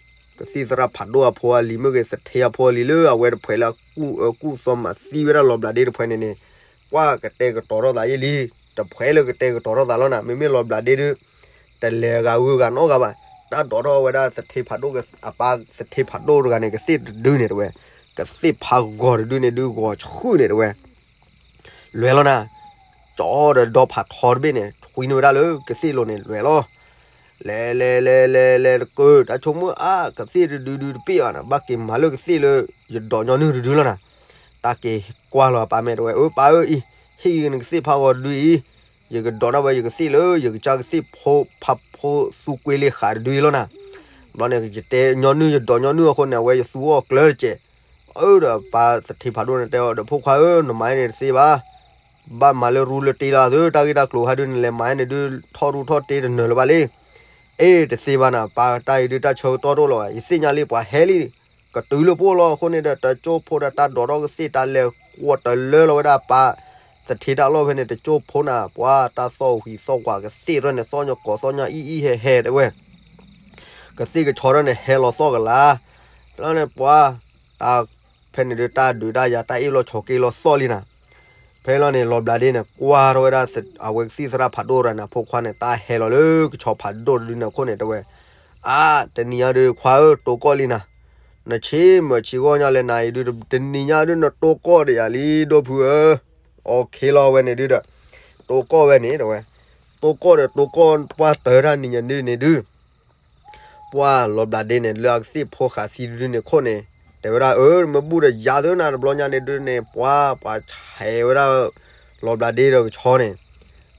ကသံၣ်သရၣ်ဖးဒိၣ်အဖိအလံၤမ့ၢ်ဂ့ၤ သထ့အဖိအလံၤလၢအဝဲတဖှဲးလၢအကူၣ်သီမၤသံဝဲဒၣ်လီၤဘျးဒ့တဖှဲးန့ၣ်န့ၣ်, ကွၢ်ကတဲာ်ကတီၤထီၣ်သးယဲလံ, တဖှဲးလၢကတဲာ်ကတီၤထီၣ်သးလီၤနၤ မ့မ့ၢ်လီၤဘျးဒ့ဒုး တလဲၤဂၤဂုၤဂၤနီတဂၤဘၣ်, တၢ်ဒိးထီၣ်ဝဲဒၣ်သထ့ဖးဒိၣ်အပၢ်သထ့ဖးဒိၣ်တဂၤန့ၣ် ကသ့ၣ်တဒုန့ၣ်တဲဝဲ, ကသ့ၣ်ဖးဂီၤတဒုန့ၣ်ဒုးဂီၤဆှုၣ်န့ၣ်တဲဝဲ, လဲၤလီၤနၤ, ကၠီဒီးဒီဖးထီတဘ့ၣ်န့ၣ် ထွံန့ၢ်ဝဲဒၣ်လၢကသ့ၣ်လိၤန့ၣ် လဲၤလီၤ, လဲၤလဲၤလဲၤလဲၤလဲၤတကၢ တၢ်ဆိကမိၣ်အါ ကသ့ၣ်တဒုဒုတပ့ၢ်ဘၣ်နၤ ဘၣ်က့ၤမၤလၢကသ့ၣ်လၢ ယဒိးညီနုၢ်တဒုလီၤနၤ, တၢ်က့ၤကွၢ်လီၤအပၢ်မဲာ်တဲဝဲ အၢ ပၢ်ဧၢအံၤ ဟ့ၣ်ဂံၢ်နကသ့ၣ်ဖးဂီၤတဒုအံၤ, ယကဒိးန့ၢ်ဝဲယကသ့ၣ်လၢ ယကစၢ်ကသ့ၣ်ဖိဖးဖိသူကွ့လ့ၣ်ဃာ်တဒုအံၤလီၤနၤ, ဘျီန့ၣ် ယတဲညီနုၢ်ယဒိးညီနုၢ်အဃိန့ၣ် အဝဲယသူအီၤကျၢၤတစဲး, အၢ ဒီးပၢ်သထ့ဖးဒိၣ်န့ၣ်တဲအီၤ ဒီးဖိခွါဧၢ နမၤန့ၣ်တသ့ဘၣ်, ဘၣ်မၤလၢရူလၢတ့လီၤသု တၢ်ဂ့ၢ်တၢ်ကျိၤဟဲဒုးနလဲၤမၤန့ၣ်ဒုး ထီၣ်ရူထီၣ်တ့တနၢၤလၢၤဘၣ်လံ, အ့ တသ့ဘၣ်နၤ ပၢ်တၢ်အံၤဒုးတၢ်ဆၢကတီၢ်တအိၣ်လၢၤဘၣ် ယသ့ၣ်ညါလံ ပှၤဟဲလံ, ကတုၤလၢပအိၣ်လီၤအဃိန့ၣ်ဒီး တကၠိဖိဒီးတၢ်ဒိးထီၣ်ကသ့ၣ်တၢ်လဲၤကွီၢ်တလၢလီၤဝဲဒၣ်ပၢ် သထ့တၢ်လီၢ်ဖဲန့ၣ် တကၠိဖိနၤ ပှၤတၢ်သီၣ်ဝံၤသီၣ်ကွၢ်ကသ့ၣ်ထီၣ်န့ၣ် သီၣ်ညီကိးသီၣ်ညီအံၣ်အံၣ်ဟဲဟဲတဲဝဲ ကသ့ၣ်ကဆီထီၣ်န့ၣ် ဟဲလီၤသီၣ်ကလာ်, ဖဲလီၤန့ၣ်ပှၤ တၢ် ဖဲန့ၣ်ဒုးတၢ်ဒုးတၢ်ယၤတၢ်အ့ၣ်လီၤဆိးက့လီၤသီၣ်လံနၤ, ဖဲလီၤန့ၣ် လီၤဘျးဒ့န့ၣ် ကွၢ်ထီၣ်ဝဲဒၣ် အဝဲကသံၣ်သရၣ်ဖးဒိၣ်ရၤန့ၣ် ဖိခွါန့ၣ် တၢ်ဟဲလီၤလၢကဆီဖးဒိၣ်တဒုန့ၣ်အခိၣ်န့ၣ်တဲဝဲ, အါ တနံၤညါဒုးခွါဧၢ တိၢ်ကီၢ်လံနၤ, နဆ့မၢဆ့ဂီၢ်ညါလဲၣ်နၤအံၤဒုး တနံၤညါဒုးနတိၢ်ကီၢ်ဒီးယၤလံ ဒိၣ်ဖုဧၢ, အီၣ်ခ့လီၤဝဲန့ၣ်ဒုးဒီး တိၢ်ကီၢ်ဝဲန့ၣ်တဲဝဲ, တိၢ်ကီၢ်ဒီးတိၢ်ကီၢ်ပှၢ်တၢၢ်တၢ်နံၤညါဒုးန့ၣ်ဒုး ပှၢ်လီၤဘျးဒ့န့ၣ် လၢအကသ့ၣ်ဖိဃာ်သံတဒုန့ၣ်ခိၣ်န့ၣ် တဲဝဲဒၣ်အၢ မ့ၢ်ဘူၣ်ဒီးယၤသုနၤတဘျီညါန့ၣ်ဒုးန့ၣ် ပှၢ်ပှၤဆဲးဝဲဒၣ် လီၤဘျးဒ့ဒီးကဆီန့ၣ်,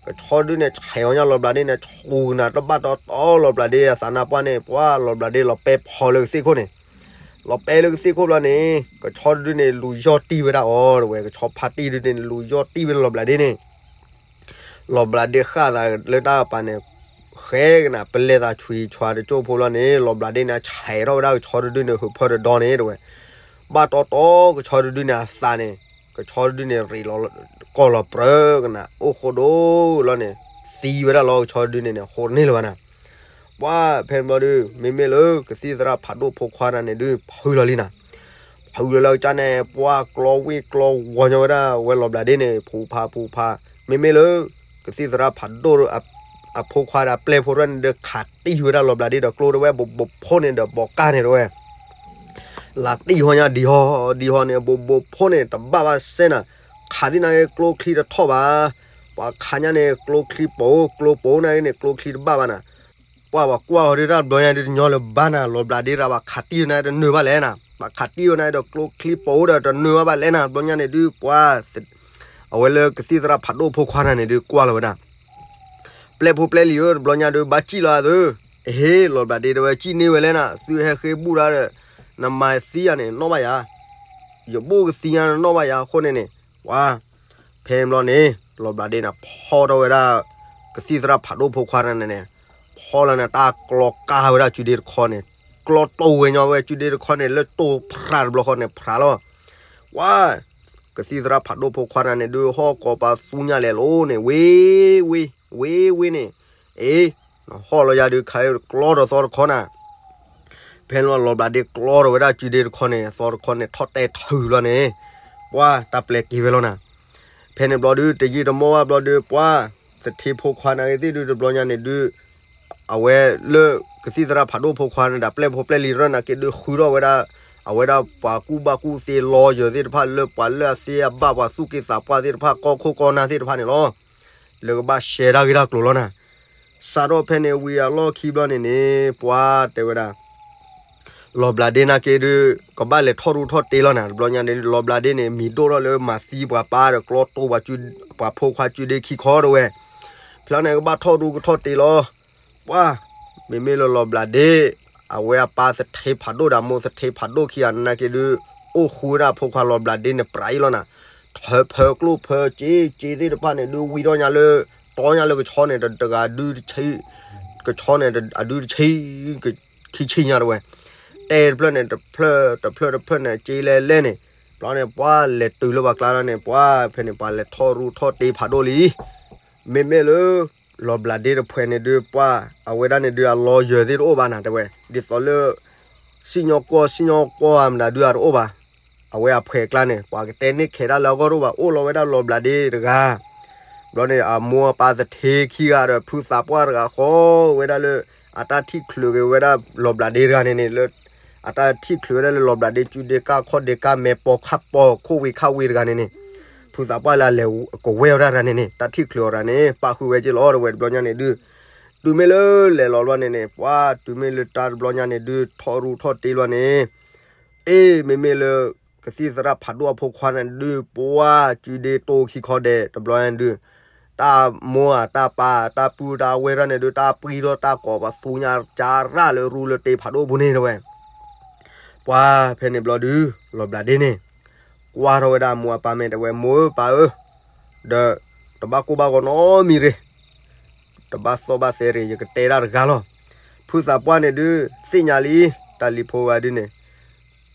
ကဆီဒုးန့ၣ် ဆဲးအီၤညါလီၤဘျးဒ့န့ၣ် ဆူၣ်ကနၣ်တဘၣ်တီတီ လီၤဘျးဒ့အသးနါပှၢ်န့ၣ် ပှၢ်လီၤဘျးဒ့လီၤပဲဖီလၢကသ့ၣ်ခိၣ်န့ၣ်, လီၤပဲလၢကသ့ၣ်ခိၣ်ဘျီန့ၣ် ကဆီတဒုန့ၣ် လူၤယီၢ်တံၢ်ဝဲဒၣ်အီၤတဲဝဲ ကဆီဖါတံၢ်ဒုးန့ၣ် လူၤယီၢ်တံၢ်ဝဲဒၣ်လီၤဘျးဒ့န့ၣ် လီၤဘျးဒ့ဃၣ်သးလၢတၢ်ကပၤန့ၣ်, ဃဲကနၣ် ပလဲၤသးဆွံးဆွါတကၠိၢ်ဖိလီၤန့ၣ် လီၤဘျးဒ့န့ၣ် ဆဲးထီၣ်ဝဲဒၣ်ကဆီတဒုန့ၣ် ဟုးဖၢတဒီန့ၣ်တဝဲ, ဘၣ်တီတီကဆီတဒုန့ၣ်အသးန့ၣ်, ကဆီတဒုန့ၣ် ရ့းလီၤကီၢ်လီၤပြၢကနၣ် အိၣ်ဃိဒိၣ်လီၤန့ၣ်, သံဝဲဒၣ်လီၤကဆီတဒုန့ၣ်န့ၣ် ဃိတန့ၢ်လၢၤဘၣ်နၤ ပှၤဖဲန့ၣ်ဘျီဒုး မ့မ့ၢ်လၢကသံၣ်သရၣ်ဖးဒိၣ်ဖိခွါတဂၤန့ၣ်ဒုး ဖုလီၤလံနၤ, ဖုလီၤလၢကစၢ်န့ၣ် ပှၤကျီဝ့ၢ်ကျီဝီညီဝဲဒၣ်ဝဲလီၤဘျးဒ့န့ၣ် ဖူးဖးဖူးဖး, မ့မ့ၢ်လၢ ကသံၣ်သရၣ်ဖးဒိၣ် အဖိခွါဒီးအပျဲၢ်ဖိတဖၣ်န့ၣ်ဒီး ခးတံၢ်ဝဲဒၣ်လီၤဘျးဒ့ဒီးကျိတဝဲ ဘိးဘိးဖိန့ၣ်ဒီးဘီးကၢ်န့ၣ်တဝဲ လၢတံၢ်ဟီညါဒံးဟီဒံးဟီန့ၣ် ဘိးဘိးဖိန့ၣ် တဘၣ်ဘၣ်စဲနၤ, ခးသ့ၣ်နၤဂ့ၤကျိချံတထီၣ်ဘၣ်, ပှၤခးညါန့ၣ် ကျိချံပိာ် ကျိပိာ်နၤဂ့ၤန့ၣ် ကျိချံတဘၣ်ဘၣ်နၤ, ပှၤဘၣ်ကွၢ်ဃီဒုးတၢ်ဘျီညါဒုးတညီလၢၤဘၣ်နၤ, လီၤဘျးဒ့ရၤဘၣ်ခးတံၢ်နၤတနၢၤဘၣ်လဲၣ်နၤ, ဘၣ်ခးတံၢ်နၤဒီးကျိချံပိာ်ဒီးတနၢၤဘၣ်ဘၣ်လဲၣ်နၤ, ဘျီညါန့ၣ်ဒုးပှၤ အဝဲလၢကသံၣ်သရၣ်ဖးဒိၣ်ဖိခွါတဂၤန့ၣ်ဒုးကွၢ်လီၤဝဲဒၣ် ပျဲၢ်ဖိပျဲၢ်လံၤဧၢ တဘျီညါဒုး ဘၣ်စံၣ်လီၤအသၢ, ဟ့ လီၤဘျးဒ့တဲဝဲ စံၣ်န့ၢ်ဝဲလဲၣ်နၤ, သုဟဲဃ့ဘူၣ်တၢ်ဒီး နမၤသံယၤန့ၣ် နီၣ်ဘၣ်ယၤ, ယဘူၣ်ကသံညါနီၣ်ဘၣ်ယၤအဃိန့ၣ်န့ၣ်, ပှၤ ဖဲန့ၣ်ဘျီန့ၣ် လီၤဘျးဒ့န့ၣ် ဖီၣ်ထီၣ်ဝဲဒၣ် ကသံၣ်သရၣ်ဖးဒိၣ်ဖိခွါတဂၤန့ၣ်န့ၣ်, ဖီၣ်လီၤန့ၣ် တၢ်ကျီကါဝဲဒၣ်စုဒ့တခီန့ၣ်, ကျီတိၢ်ဝဲညီဝဲစုဒ့တခီန့ၣ် လၢတိၢ်ဖြးတဘျီဃီန့ၣ် ဖြးလီၤ ပှၤ ကသံၣ်သရၣ်ဖးဒိၣ်ဖိခွါတဂၤန့ၣ်ဒုး ဟီၣ်ကိးပသူညါလဲၤလိၤန့ၣ် ဝ့ၤဝ့ၤ ဝ့ၤဝ့ၤန့ၣ်, အ့ ဟီၣ်လီၤယၤဒုး ခးကျီဒီးသီတခီနၤ, ဖဲန့ၣ်လီၤဘျးဒ့ကျီဒီးဝဲဒၣ်စုဒ့တခီန့ၣ် သီတခီန့ၣ် ထီၣ်တဲထုးဘျီန့ၣ်, ပှၤတၢ်ပျဲက့ၤဝဲလီၤနၤ, ဖဲန့ၣ်ဘျီဒုး တယံာ်တမီၢ်ဘၣ်ဘျီဒုး ပှၤ သထ့ဖိခွါနၤဂ့ၤသ့ၣ်ဒုး တဘျီညါန့ၣ်ဒုး အဝဲလၢကသံၣ်သရၣ်ဖးဒိၣ်ဖိခွါန့ၣ်ဒီး ပျဲၢ်ဖိပျဲၢ်လံၤတဖၣ်န့ၣ်က့ၤဒုး ဃုထီၣ်ဝဲဒၣ် အဝဲဒၣ်ပှၤကူၣ်ဘၣ်ကူၣ်သ့ လီၤယၢၤသ့ၣ်တဖၣ် လၢပှၤလၢအသ့အဘၣ် ပှၤသူၣ်က့သးပှၢ်သ့ၣ်တဖၣ် ကီၢ်ခိၣ်ကီၢ်နၢ်သ့ၣ်တဖၣ်န့ၣ်လီၤ, လၢကဘၣ်ရှဲတၢ်ဂ့ၢ်တၢ်ကျိၤလီၤနၤ, စးထီၣ်ဖဲန့ၣ်ဝံၤအလီၢ်ခံဘျီန့ၣ်န့ၣ် ပှၤတဲဝဲဒၣ် လီၤဘျးဒ့နၤက့ၤဒုး ကဘၣ်လဲၤထီၣ်ရူၢ်ထီၣ်တ့လီၤနၤ, တဘျီညါန့ၣ် လီၤဘျးဒ့န့ၣ် မံၤဒိၣ်ထီၣ်လၢမၤသံပှၤပၢ်ဒီးကျီတိၢ် ပှၤဖိခွါစုဒ့ခံခီတဝဲ, ဖဲန့ၣ်ကဘၣ်ထီၣ်ရူၢ်ကထီၣ်တ့လီၤ, ပှၤ မ့မ့ၢ်လၢလီၤဘျးဒ့ အဝဲအပၢ်သထ့ဖးဒိၣ်ဒီးအမိၢ်သထ့ဖးဒိၣ်ခံဂၤနၤက့ၤဒုး အိၣ်ဃူဝဲဒၣ်ဖိခွါလီၤဘျးဒ့န့ၣ် ပြးအံၤလီၤနၤ, ထၢဖၢကျိၣ်ဖၢစ့ စ့သ့ၣ်တဖၣ်န့ၣ်ဒုး ဝံထီၣ်ညါလၢ တီညါလၢကဆီန့ၣ် တဂၤဒုးတဆံ ကဆီန့ၣ် အဒုးတဆံ ခံဆံညါတဝဲ, တဲတဖျၢၣ်န့ၣ် တဖျၢၣ်တဖျၢၣ်တဖျၢၣ်န့ၣ် စ့လဲၤလဲၣ်န့ၣ်, ဘျီန့ၣ် ပှၤလဲၤတုၤလၢပှၤကျါလီၤန့ၣ် ပှၤဖဲန့ၣ် ပှၤလဲၤထီၣ်ရူၢ်ထီၣ်တ့ဖးဒိၣ်လံ မ့မ့ၢ်လၢ လီၤဘျးဒ့တဖှဲးန့ၣ်ဒုး ပှၤ အဝဲဒၣ်န့ၣ်ဒုး အလီၤယၢၤသ့ၣ်တအိၣ်ဘၣ်နၤတဲဝဲ ဒ်သိးလၢ စံၣ်ညီၣ်ကွီၢ် စံၣ်ညီၣ်ကွီၢ်မတၤဒုးအတအိၣ်ဘၣ်, အဝဲအဖှဲးကျါန့ၣ် ပှၤကတဲန့ၢ်ခဲးဒၣ်လၢအဂီၢ်တအိၣ်ဘၣ် အိၣ်လီၤဝဲဒၣ်လီၤဘျးဒ့တဂၤ, ဘျီန့ၣ် အမိၢ်အပၢ်သထ့ခံဂၤဒီး ဖုသးပှၢ်တဂၤဃီဝဲဒၣ်လၢ အတၢ်ထံၣ်ချုးက့ၤဝဲဒၣ်လီၤဘျးဒ့တဂၤန့ၣ်န့ၣ် လၢ အတၢ်ထံၣ်ချုးဝဲဒၣ်လၢလီၤဘျးဒ့စုဒ့ကၢ်ခီၣ်ဒ့ကၢ်မဲ ပိာ်ခၣ်ပိာ်ခိၣ်ဝ့ၤခၣ်ဝ့ၤတဂၤန့ၣ်န့ၣ်, ဖုသးပှၢ်လၢအလဲၤကဝဲၢ်ဝဲဒၣ်တဂၤန့ၣ်န့ၣ် တၢ်ထံၣ်ချုးအီၤတဂၤန့ၣ် ပာ်ဃုာ်ဝဲက့ၤလီၤတဝဲ တဘျီညါန့ၣ်ဒုး တုၤမ့ၢ်လၢလဲၤလီၤဘျီန့ၣ်န့ၣ် ပှၤတုၤမ့ၢ်လၢတၢ်တဘျီညါန့ၣ်ဒုး ထီၣ်ရူၢ်ထီၣ်တ့လီၤန့ၣ် အ့ မ့မ့ၢ်လၢ ကသံၣ်သရၣ်ဖးဒိၣ်အဖိခွါန့ၣ်ဒုး ပှၤစုဒ့တိၢ်ခံခီဒဲး တဘျီညါဒုး တၢ်မိၢ်ဧါ တၢ်ပၢ် တၢ်ပုၢ်တၢ်ဝဲၢ်တဂၤန့ၣ်ဒုး တၢ်ပှံၢ်ထီၣ်တၢ်ကိးပသူညါကၢ်ရၣ်လၢရူၢ်လၢတ့ဖးဒိၣ်ပူၤန့ၣ်တဝဲ ပှၤဖဲန့ၣ်ဘျီဒုး လီၤဘျးဒ့န့ၣ် ကွၢ်ထီၣ်ဝဲဒၣ်မိၢ်အပၢ်မဲာ်တဲဝဲ မိၢ်ဧၢပၢ်ဧၢ, ဒီး တဘၣ်ကိၢ်ဘၣ်ဂီၤနီတမံၤရ့ၣ်, တဘၣ်သီၣ်ဘၣ်သဲရ့ၣ် ယကတဲဒၣ်တဂၤလီၤ. ဖုသးပှၢ်န့ၣ်ဒုး သ့ၣ်ညါလံ, တၢ်လံၤဖိဂၤဒုးန့ၣ်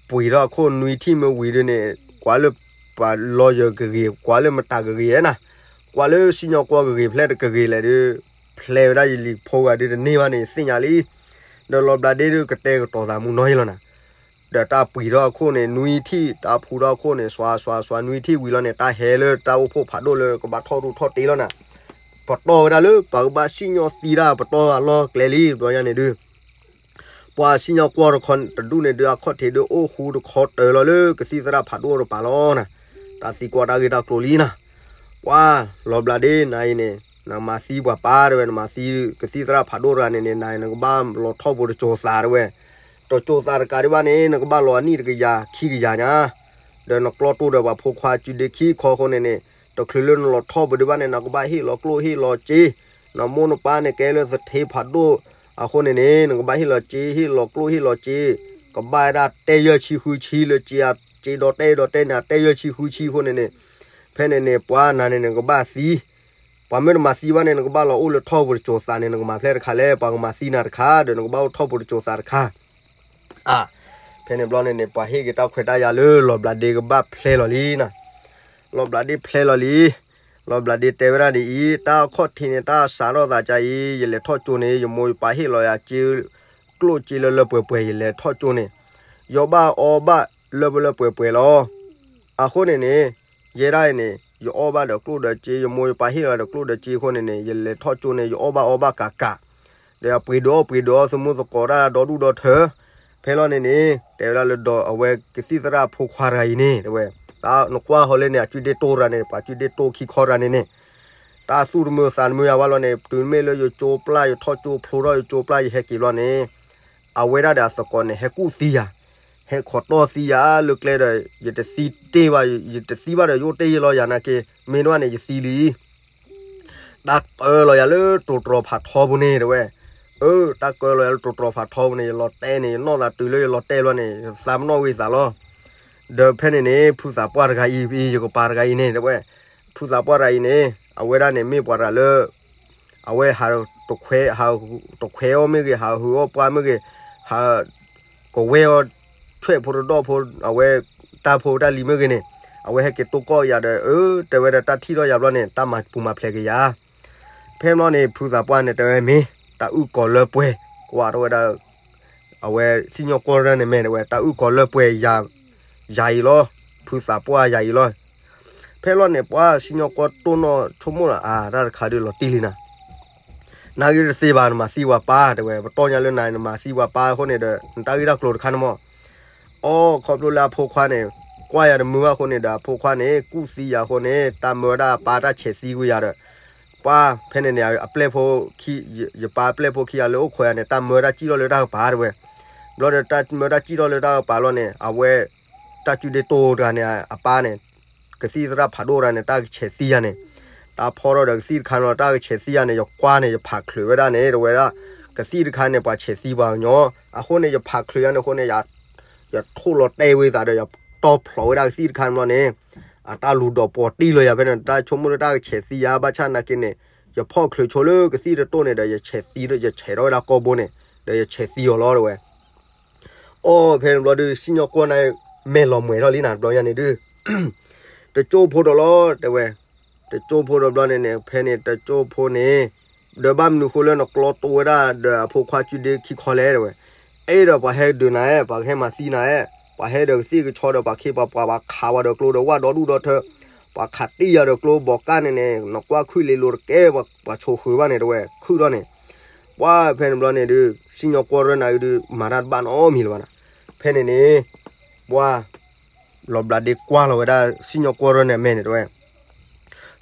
ပှ့ၤထီၣ်အခိၣ်နွံထံၣ်မ့ၢ်ဝံၤဒုးန့ၣ် ကွၢ်လၢပှၤလီၤယၢၤကဂ့ၤ ကွၢ်လၢမတၤကဂ့ၤဧါနၤ, ကွၢ်လၢစံၣ်ညီၣ်ကွီၢ်ကဂ့ၤဖျဲၣ်တကဂ့ၤလဲၣ်ဒုး ဖျဲးဝဲဒၣ်ယလံၤဖိဂၤဒုးတန့ၢ်ဘၣ်န့ၣ် သ့ၣ်ညါလံ. ဒီးလီၤဘျးဒ့ဒုးကတဲာ်ကတီၤသးမူနီၢ်ယံလီၤနၤ. ဒီးတၢ်ပှ့ၤထီၣ်အခိၣ်န့ၣ် နွံထံၣ် တၢ်ဖှူထီၣ်အခိၣ်န့ၣ် စွါစွါစွါနွံထံၣ်ဝံၤလီၤန့ၣ် တၢ်ဟဲလၢတၢ်အိၣ်ဖှိၣ်ဖးဒိၣ်လၢကဘၣ်ထီၣ်ရူၢ်ထီၣ်တ့လီၤနၤ. ပတီၢ်ဝဲဒၣ်လၢပှၤကဘၣ်စံၣ်ညီၣ်သံတၢ်ပတီၢ်အလီၢ်ကျဲလံ တဘျီညါန့ၣ်ဒုး ပှၤစံၣ်ညီၣ်ကွီၢ်တခီတဒူၣ်န့ၣ်ဒုး အခီၣ်ထံးဒုးအိၣ်ဃူတခီတၢၤလီၤလၢကသံၣ်သရၣ်ဖးဒိၣ်တပၤလီၤနၤ. တၢ်သံကွၢ်တၢ်ဂ့ၢ်တၢ်ကျိၤလံနၤ. ပှၤလီၤဘျးဒ့နၤအံၤန့ၣ် နမၤသံပှၤပၢ်တဝဲ နမၤသံကသံၣ်သရၣ်ဖးဒိၣ်တဂၤန့ၣ်န့ၣ် နၤအံၤနကဘၣ်လီၤထီၣ်ပူၤတစိၤသးတဝဲ တစိၤသးတကးဒံးဘၣ်န့ၣ် နကဘၣ်လီၤအနံၣ်တကယၤခံကယၤညါ ဒီးနကျီတိၢ်ဒီးပှၤဖိခွါစုဒ့ခံခီအဃိန့ၣ်န့ၣ် တချုးလၢနလီၤထီၣ်ပူၤဒံးဘၣ်န့ၣ် နကဘၣ်ဟ့ၣ်လီၤကျိၣ်ဟ့ၣ်လီၤစ့, နမိၢ်နပၢ်န့ၣ်ကဲလၢသထ့ဖးဒိၣ်အဃိန့ၣ်န့ၣ် နကဘၣ်ဟ့ၣ်လီၤစ့ ဟ့ၣ်လီၤကျိၣ်ဟ့ၣ်လီၤစ့, ကဘၣ်ဝဲဒၣ်တဲယဲၢ်ဆံဃုဆံလၢစ့ စ့ဒီတဲဒီတဲန့ၣ် အတဲယဲၢ်ဆံဃုဆံအဃိန့ၣ်န့ၣ် ဖဲန့ၣ်န့ၣ် ပှၤနၤန့ၣ်န့ၣ် နကဘၣ်သံ ပှၤမ့ၢ်တမၤသံဘၣ်န့ၣ် နကဘၣ်လီၤအိၣ်လၢထီၣ်ပူၤတစိၤသးန့ၣ် နကမၤဖျဲးတခါလဲၣ်, ပှၤကမၤသံနၤတခါဒီး နကဘၣ်အိၣ်ထီၣ်ပူၤတစိၤသးတခါ. အါ, ဖဲန့ၣ်ဘျီန့ၣ်န့ၣ် ပှၤဟ့ၣ်က့ၤတၢ်ခွဲးတၢ်ယာ်လၢလီၤဘျးဒ့ကဘၣ်ဖျဲးလီၤလံနၤ. လီၤဘျးဒ့ဖျဲးလီၤလံ. လီၤဘျးဒ့တဲဝဲဒၣ်ဒ်အံၤ, တၢ်ခီၣ်ထံးန့ၣ် တၢ်စးထီၣ်သးကါအံၤ ယလဲၤထီၣ်ကၠိန့ၣ် ယမိၢ်ယပၢ်ဟ့ၣ်လီၤယၤစ့ ကျိၣ်စ့လၢလၢပှဲၤပှဲၤ ယလဲၤထီၣ်ကၠိန့ၣ်, ယီၣ်ဘၣ်အီဘၣ်လၢလၢပှဲၤပှဲၤလီၤ. အဃိန့ၣ်န့ၣ် ယဲဒၣ်အံၤန့ၣ် ယအီၣ်ဘၣ်ဒီးကျိၣ်ဒီးစ့, ယမိၢ်ယပၢ်ဟ့ၣ်လီၤဒီးကျိၣ်ဒီးစ့အဃိန့ၣ်န့ၣ် ယလဲၤထီၣ်ကၠိန့ၣ် ယအီၣ်ဘၣ်အီဘၣ်ကးကး, ဒီးယပှ့ၤဒုးအီၣ်ပှ့ၤဒုးအီသမူသကိးတၢ်ဒီဒူၣ်ဒီထၢ. ဖဲလီၤန့ၣ်န့ၣ် တဲဝဲဒၣ်လၢဒီးအဝဲကသံၣ်သရၣ်ဖိခွါတဂၤအံၤန့ၣ် တဲဝဲ, တၢ်နကွၢ်ဟီလၢန့ၣ် အကုဒ့တိၢ်တဂၤန့ၣ် ပှၤကုဒ့တိၢ်ခံခီတဂၤန့ၣ်န့ၣ် တၢ်သူၣ်တမုာ်သးတမုာ်ယၤဘၣ်လီၤန့ၣ်, တုၤမ့ၢ်လၢယကၠိပျၢ် ယထီၣ်ကၠိဖျိထီၣ်ယကၠိပျၢ် ယဟဲက့ၤဘျီန့ၣ် အဝဲဒၣ်ဒီးအသကိးန့ၣ် ဟဲကူၣ်သံယၤ, ဟဲခိးတီၢ်သံယၤလၢကျဲဒီး ယတသံတ့ၢ်ဘၣ်, ယတသံဘၣ်ဒီးယအိၣ်တ့ၢ်ယလီၤယၤနာ်က့, မ့ၢ်တဘၣ်န့ၣ် ယသံလံ. တၢ်ကၢလီၤယၤလၢတိၤတြီၤဖးထီပူၤန့ၣ် တဲဝဲ. အၢ, တၢ်ကၢလီၤယၤလၢတိၤတြီၤဖးထီပူၤန့ၣ် ယလီၤတဲာ်န့ၣ် ယနီၢ်သးတုၤလၢယလီၤတဲာ်ဘျီန့ၣ် ယသးပနီၣ်ဝံသးလီၤ. ဒီးဖဲန့ၣ်န့ၣ် ဖုသးပှၢ်တဂၤအံၤ ယကပၤတဂၤအံၤန့ၣ် တဲဝဲ, ဖုသးပှၢ်တဂၤအံၤန့ၣ် အဝဲဒၣ်န့ၣ်မ့ၢ်ပှၤတဂၤလၢ အဝဲဟးတခွဲးအီၣ်မ့ၢ်ဂ့ၤ, ဟးဟုၣ်အီၣ်ပှၢ်မ့ၢ်ဂ့ၤ, ဟးကဝဲအီၣ်ဆွဲၣ်ဖိတဒီၣ်ဖိ, အဝဲတၢ်ဖိတၢ်လံၤမ့ၢ်ဂ့ၤန့ၣ်, အဝဲဟဲက့ၤတိၢ်ကီၣ်ယၤဒီး အၢ, တဲဝဲဒီးတၢ်ထံၣ်ထီၣ်ယၤဘျီန့ၣ် တၢ်မၤပူၤမၤဖျဲးက့ၤယၤ. ဖဲဘျီန့ၣ် ဖုသးပှၢ်န့ၣ် တဲဝဲမ့ၢ် တၢ်အုၣ်ကီၤလၢပှဲၤ, ကွၢ်ထီၣ်ဝဲဒၣ် အဝဲစံၣ်ညီၣ်ကွီၢ်ရၢၢ်န့ၣ် မ့ၢ်တဲဝဲ တၢ်အုၣ်ကီၤလၢပှဲၤယၤ, ယၤအံၤလီၤ, ဖုသးပှၢ်ယၤအံၤလီၤ. ဖဲလီၤန့ၣ် ပှၤစံၣ်ညီၣ်ကွီၢ်တိၢ်နီၣ်ဆိကမိၣ်လီၤ, အါ, တၢ်တခါဒုးလီၤတံၢ်လံနၤ, နဂ့ၤတသ့ဘၣ် နမၤသံပှၤပၢ် တဲဝဲ, ပတီၢ်ညါလၢနၤ နမၤသံပှၤပၢ်အဃိန့ၣ်ဒီး နတၢ်ဂ့ၢ်တၢ်ကျိၤတခါန့ၣ်မး. အိ ခီဖျိလၢအဖိခွါန့ၣ် ကွၢ်ယၤတမုာ်ဘၣ်အဃိန့ၣ်ဒီး အဖိခွါန့ၣ် ကူၣ်သံယၤအဃိန့ၣ် တၢ်မၢဝဲဒၣ်အပၢ်တၢ်ဆဲးသံကွံာ်ယၤဒီး ပှၤဖဲန့ၣ်န့ၣ် အပျဲၢ်ဖိ, ယပၢ်အပျဲၢ်ဖိခံဂၤလၢအိၣ်ခိးယၤန့ၣ် တၢ်မၢဝဲဒၣ်စံၣ်ထီၣ်လၢတၢ်ကပၤတဲဝဲ. ဘျီဒီးတၢ်မၢဝဲဒၣ်စံၣ်ထီၣ်လၢတၢ်ကပၤလီၤန့ၣ် အဝဲ တၢ်ကုဒ့တိၢ်တဂၤန့ၣ် အပၢ်န့ၣ် ကသံၣ်သရၣ်ဖးဒိၣ်တဂၤန့ၣ် တၢ်ကဆဲးသံယၤန့ၣ်, တၢ်ဖီထီၣ်ဒီးကသံၣ်တခါန့ၣ်လီၤ တၢ်ကဆဲးသံယၤန့ၣ် ယကွၢ်န့ၣ် ယဖးချုးဝဲဒၣ်န့ၣ် တဲဝဲဒၣ်, ကသံၣ်တခါန့ၣ် ပှၤဆဲးသံပှၤကညီ, အဃိန့ၣ် ယဖးချုးယၤန့ၣ်အဃိန့ၣ် ယထိၣ်လီၤတဲာ်ဝံသးဒီး ယတီၢ်ဖျိးဝဲဒၣ်ကသံၣ်တခါန့ၣ်လီၤန့ၣ်, အတၢ်လူၤဒီးပီၤတံၢ်လီၤယၤဖဲန့ၣ် တၢ်ဆိကမိၣ်လၢတၢ်ကဆဲးသံယၤ ဘၣ်ဆၣ်နာ်က့န့ၣ် ယဖီၣ်ချုးဆိလၢကသံၣ်တတိၢ်န့ၣ်ဒီး ယဆဲးသံ, ယဆဲးထီၣ်ဝဲဒၣ်ကိာ်ဘိန့ၣ် ဒီးယဆဲးသံအီၤလီၤတဲဝဲ. အိ ဖဲန့ၣ်ဘျီဒီး စံၣ်ညီၣ်ကွီၢ်န့ၣ် မဲာ်လီၤမှဲၤထီၣ်လံနၤ တဘျီညါန့ၣ်ဒုး တကၠိဖိဒီးလီၤ တဲဝဲ, တကၠိဖိဒီးဘျီန့ၣ်န့ၣ် ဖဲန့ၣ်တကၠိဖိန့ၣ် ဒီးဘၣ်မနုၤဃိလၢနကျီတိၢ်ဝဲဒၣ်ဒီးအဖိခွါကုဒ့ခံခီလဲၣ်တဲဝဲ. အဲၣ်ဒီးပှၤဟဲဒုးနၤဧၢ, ပှၤကဟဲမၤသံနၤဧၢ, ပှၤဟဲဒီးကသံၣ်ကဆီဒီးပှၤခ့ပှၤပှၤ ပှၤခးဝဲဒီးကျိဒီးဝၣ်ဒီဒူၣ်ဒီထၢ, ပှၤခးတံၢ်ယၤဒီးကျိဘီးကၣ်န့ၣ်န့ၣ် နကွၢ်ခုၣ်လ့လိၤတကဲ ပှၤဆိးဃုာ်ဘၣ်န့ၣ်တဲဝဲ ခုၣ်ထီၣ်န့ၣ် ပှၤဖဲန့ၣ်ဘျီန့ၣ်ဒုး စံၣ်ညီၣ်ကွီၢ်ရၢၢ်နၤအံၤဒုး မၤတၢ်တဘၣ်နီတမံၤလၢၤဘၣ်နၤ. ဖဲန့ၣ်န့ၣ် ပှၤ လီၤဘျးဒ့ကွၢ်လီၤဝဲဒၣ် စံၣ်ညီၣ်ကွီၢ်ရၢၢ်န့ၣ်အမဲာ်န့ၣ်တဲဝဲ,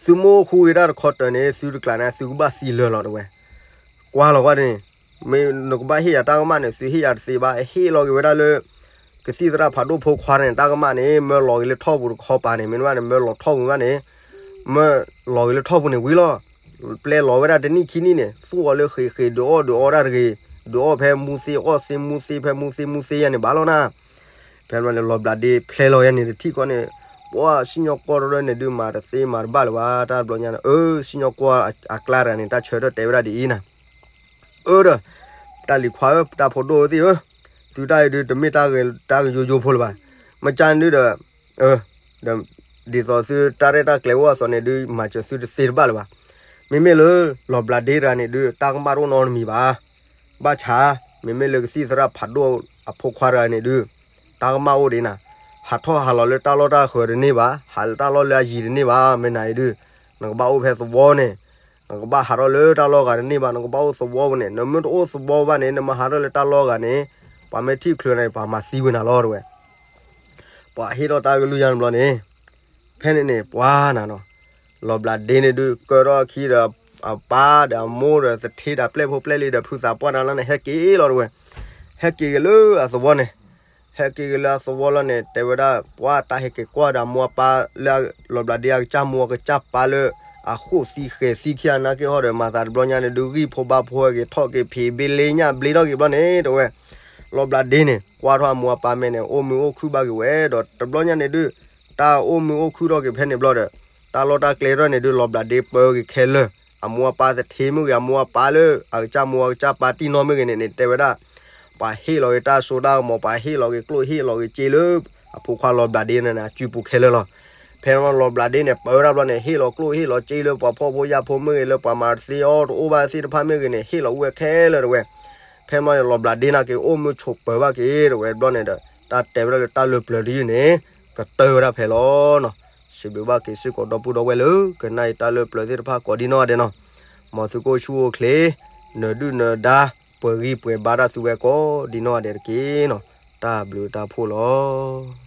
သုမ့ၢ်အိၣ်ဃူဂ့ၤတၢ်တခီတၢၤန့ၣ် သုတကျးန့ၣ် သုကဘၣ်သံလၢာ်လီၤတဲဝဲ. ကွၢ်လီၤဝဲန့ၣ် မ့ၢ်နကဘၣ်ဟ့ၣ်ယၤတၢ်ကမၣ်န့ၣ် သုဟ့ၣ်ယၤတသ့ဘၣ်, ဟ့ၣ်လီၤက့ၤဝဲဒၣ်လၢ ကသံၣ်သရၣ်ဖးဒိၣ်ဖိခွါန့ၣ် တၢ်ကမၣ်န့ၣ် မၢလီၤက့ၤလၢထီၣ်ပူၤတခီပၤန့ၣ် မ့ၢ်တဘၣ်န့ၣ် မၢလီၤထီၣ်ပူၤဘၣ်န့ၣ် မၢလီၤက့ၤလၢထီၣ်ပူၤန့ၣ်ဝံၤလီၤ. ပျဲလီၤဝဲဒၣ်တနံၣ်ခံနံၣ်န့ၣ် သူၣ်အီၤလၢဃ့းဃ့း ဒုးအီၣ်ဒုးအီတၢ်တဂ့ၤ, ဒုးအီၣ်ဖဲမူသ့အီၣ်သ့ မူသ့ဖဲမူသ့ မူသ့ယၤန့ၣ်ဘၣ်လီၤနၤ. ဖဲန့ၣ်လီၤဘျးဒ့ဖျဲလီၤယၤန့ၣ်တထံၣ်ဃီန့ၣ်, ပှၤစံၣ်ညီၣ်ကွီၢ်ရၢၢ်န့ၣ်ဒုးမၤတသ့မၤတဘၣ်လၢၤဘၣ် တၢ်ဘျီညါန့ၣ်, အၢ စံၣ်ညီၣ်ကွီၢ်အကျါတဂၤန့ၣ် တၢ်ဆၢထၢၣ်တဲဝဲဒၣ်ဒ်အံၤနၤ, အၢဒီး တၢ်လံၤခွါဧၢ တၢ်ဖိဒိၣ်သ့ၣ်ဧၢ, သုတၢ်အံၤဒုးတမ့ၢ်တၢ်ဂ့ၤတၢ်ဂ့ၤယိယိဖိလၢၤဘၣ်. မ့ၢ်ကန့ၣ်ဒုးဒီး ဒီး ဒ်သိးသုတၢ်ရဲၣ်တၢ်ကျဲၤအိၣ်အသိးန့ၣ်ဒုး မၤစၢၤသုတသ့တဘၣ်လၢၤဘၣ်. မ့မ့ၢ်လၢ လီၤဘျးဒ့တဂၤန့ၣ်ဒုး တၢ်ကမၣ်တအိၣ်နီတမံၤဘၣ်. ဘၣ်ဆၣ် မ့မ့ၢ်လၢကသံၣ်သရၣ်ဖးဒိၣ်အဖိခွါတဂၤန့ၣ်ဒုး တၢ်ကမၣ်အိၣ်ဒံးနၤ, ဟးထီၣ်ဟးလီၤလၢတၢ်လီၢ်တၢ်ဃၢၤတန့ၢ်ဘၣ်, ဟးလၢတၢ်လီၢ်လၢအယံၤတန့ၢ်ဘၣ်, မ့ၢ်နၤအံၤဒုး နကဘၣ်အိၣ်ဖဲသဝီန့ၣ် နကဘၣ်ဟးထီၣ်လၢတၢ်လီၢ်ဂၤတန့ၢ်ဘၣ်, နကဘၣ်အိၣ်သဝီပူၤန့ၣ်, နမ့ၢ်တအိၣ်သဝီဘၣ်န့ၣ် နမ့ၢ်ဟးထီၣ်လၢတၢ်လီၢ်ဂၤန့ၣ် ပှၤမ့ၢ်ထံၣ်ချုးနၤ ပှၤမၤသံဝဲနၤလီၤတဲဝဲ. ပှၤဟ့ၣ်ထီၣ်တၢ်ကလုၢ်ယါန့ၣ်ဘျီန့ၣ်, ဖဲန့ၣ်န့ၣ် ပှၤနၤနီၤ, လီၤဘျးဒ့န့ၣ်ဒုး ကၢထီၣ်အခံဒီး အပၢ်ဒီးအမိၢ်ဒီးသထ့ဒီးပျဲၢ်ဖိပျဲၢ်လံၤဒီးဖုသးပှၢ်တၢ်လီၤန့ၣ် ဟဲက့ၤလီၤတဲဝဲ, ဟဲက့ၤက့ၤလၢအသဝီန့ၣ် ဟဲက့ၤက့ၤလၢအသဝီလီၤန့ၣ် တဲဝဲဒၣ် ပှၤတၢ်ဟဲက့ၤကွၢ်ဒီးအမိၢ်အပၢ်လၢ လီၤဘျးဒ့အကစၢ်မိၢ်အကစၢ်ပၢ်လၢ အဃိၣ်သံဃဲၤသံခံဂၤနာ်က့ဟီဒီး မၤသးတဘျီညါန့ၣ်ဒုး ဂံၢ်ဖိဘါဖိဟဲက့ၤထီၣ်က့ၤဖံးဘ့လ့ညၣ်ဘျ့ထီၣ်က့ၤ ဘျီန့ၣ်တဲဝဲ, လီၤဘျးဒ့န့ၣ် ကွၢ်ထီၣ်အမိၢ်အပၢ်မဲာ်န့ၣ် အိၣ်မုာ်အိၣ်ခုၣ်ဘၣ်က့ၤဝဲဒီး တဘျီညါန့ၣ်ဒုး တၢ်အိၣ်မုာ်အိၣ်ခုၣ်ထီၣ်က့ၤဖဲန့ၣ်ဘျီဒီး တၢ်လီၢ်တၢ်ကျဲထီၣ်န့ၣ်ဒုး လီၤဘျးဒ့ပၢက့ၤခဲလၢာ် အမိၢ်အပၢ်သထ့မ့ၢ်ဂ့ၤ အမိၢ်အပၢ်လၢ အကစၢ်မိၢ်အကစၢ်ပၢ်တံၢ်နီၢ်မ့ၢ်ဂ့ၤန့ၣ်န့ၣ် တဲဝဲဒၣ် ပှၤဟ့ၣ်လီၤက့ၤတၢ်စိတၢ်ကမီၤ ပှၤဟ့ၣ်လီၤက့ၤကျိၣ်ဟ့ၣ်လီၤက့ၤစ့လၢ အဖိခွါလီၤဘျးဒ့န့ၣ်န့ၣ် အစုပူၤခဲလၢာ်လီၤ. ဖဲန့ၣ်လီၤဘျးဒ့န့ၣ် ပၢဝဲဒၣ်ဘျီန့ၣ် ဟ့ၣ်လီၤကျိၣ်ဟ့ၣ်လီၤစ့လၢပှၤဖှီၣ်ဖိယာ်ဖိမ့ၢ်ဂ့ၤ လၢပှၤမၤတသ့အီၤတအိၣ်ဘၣ်သ့ၣ်တဖၣ်မ့ၢ်ဂ့ၤန့ၣ် ဟ့ၣ်လီၤအိၣ်ဝဲခဲလၢာ်တဝဲ. ဖဲန့ၣ်လီၤန့ၣ် လီၤဘျးဒ့န့ၣ်က့ၤအိၣ်မုာ်ဆိးပၢၤဘၣ်က့ၤတဝဲဘျီန့ၣ်ဒီး တၢ်တဲဝဲဒၣ်လၢတၢ်လၢပျၢၤတယုၢ်န့ၣ် ကတၢၢ်ဝဲဒၣ်ဖဲလီၤနီၤ. စံးဘျုးဘၣ်က့ၤစ့ၢ်ကီးဒီပုၢ်ဒီဝဲၢ်လၢ ကနၣ်အံၤတၢ်လၢပျၢၤသ့ၣ်တဖၣ်ကိးဒံနီၢ်ဂၤဒဲးနီၤ. မ်သုကအိၣ်ဆူၣ်အိၣ်ချ့ နၢၤဒုၣ်နၢၤဒါ ပှဲၤဂံၢ်ပှဲၤဘါတၢ်သုဝဲကိးဒံနီၢ်ဂၤဒဲးတက့ၢ်နီၤ. တၢ်ဘျုးတၢ်ဖှိၣ်လီၤ.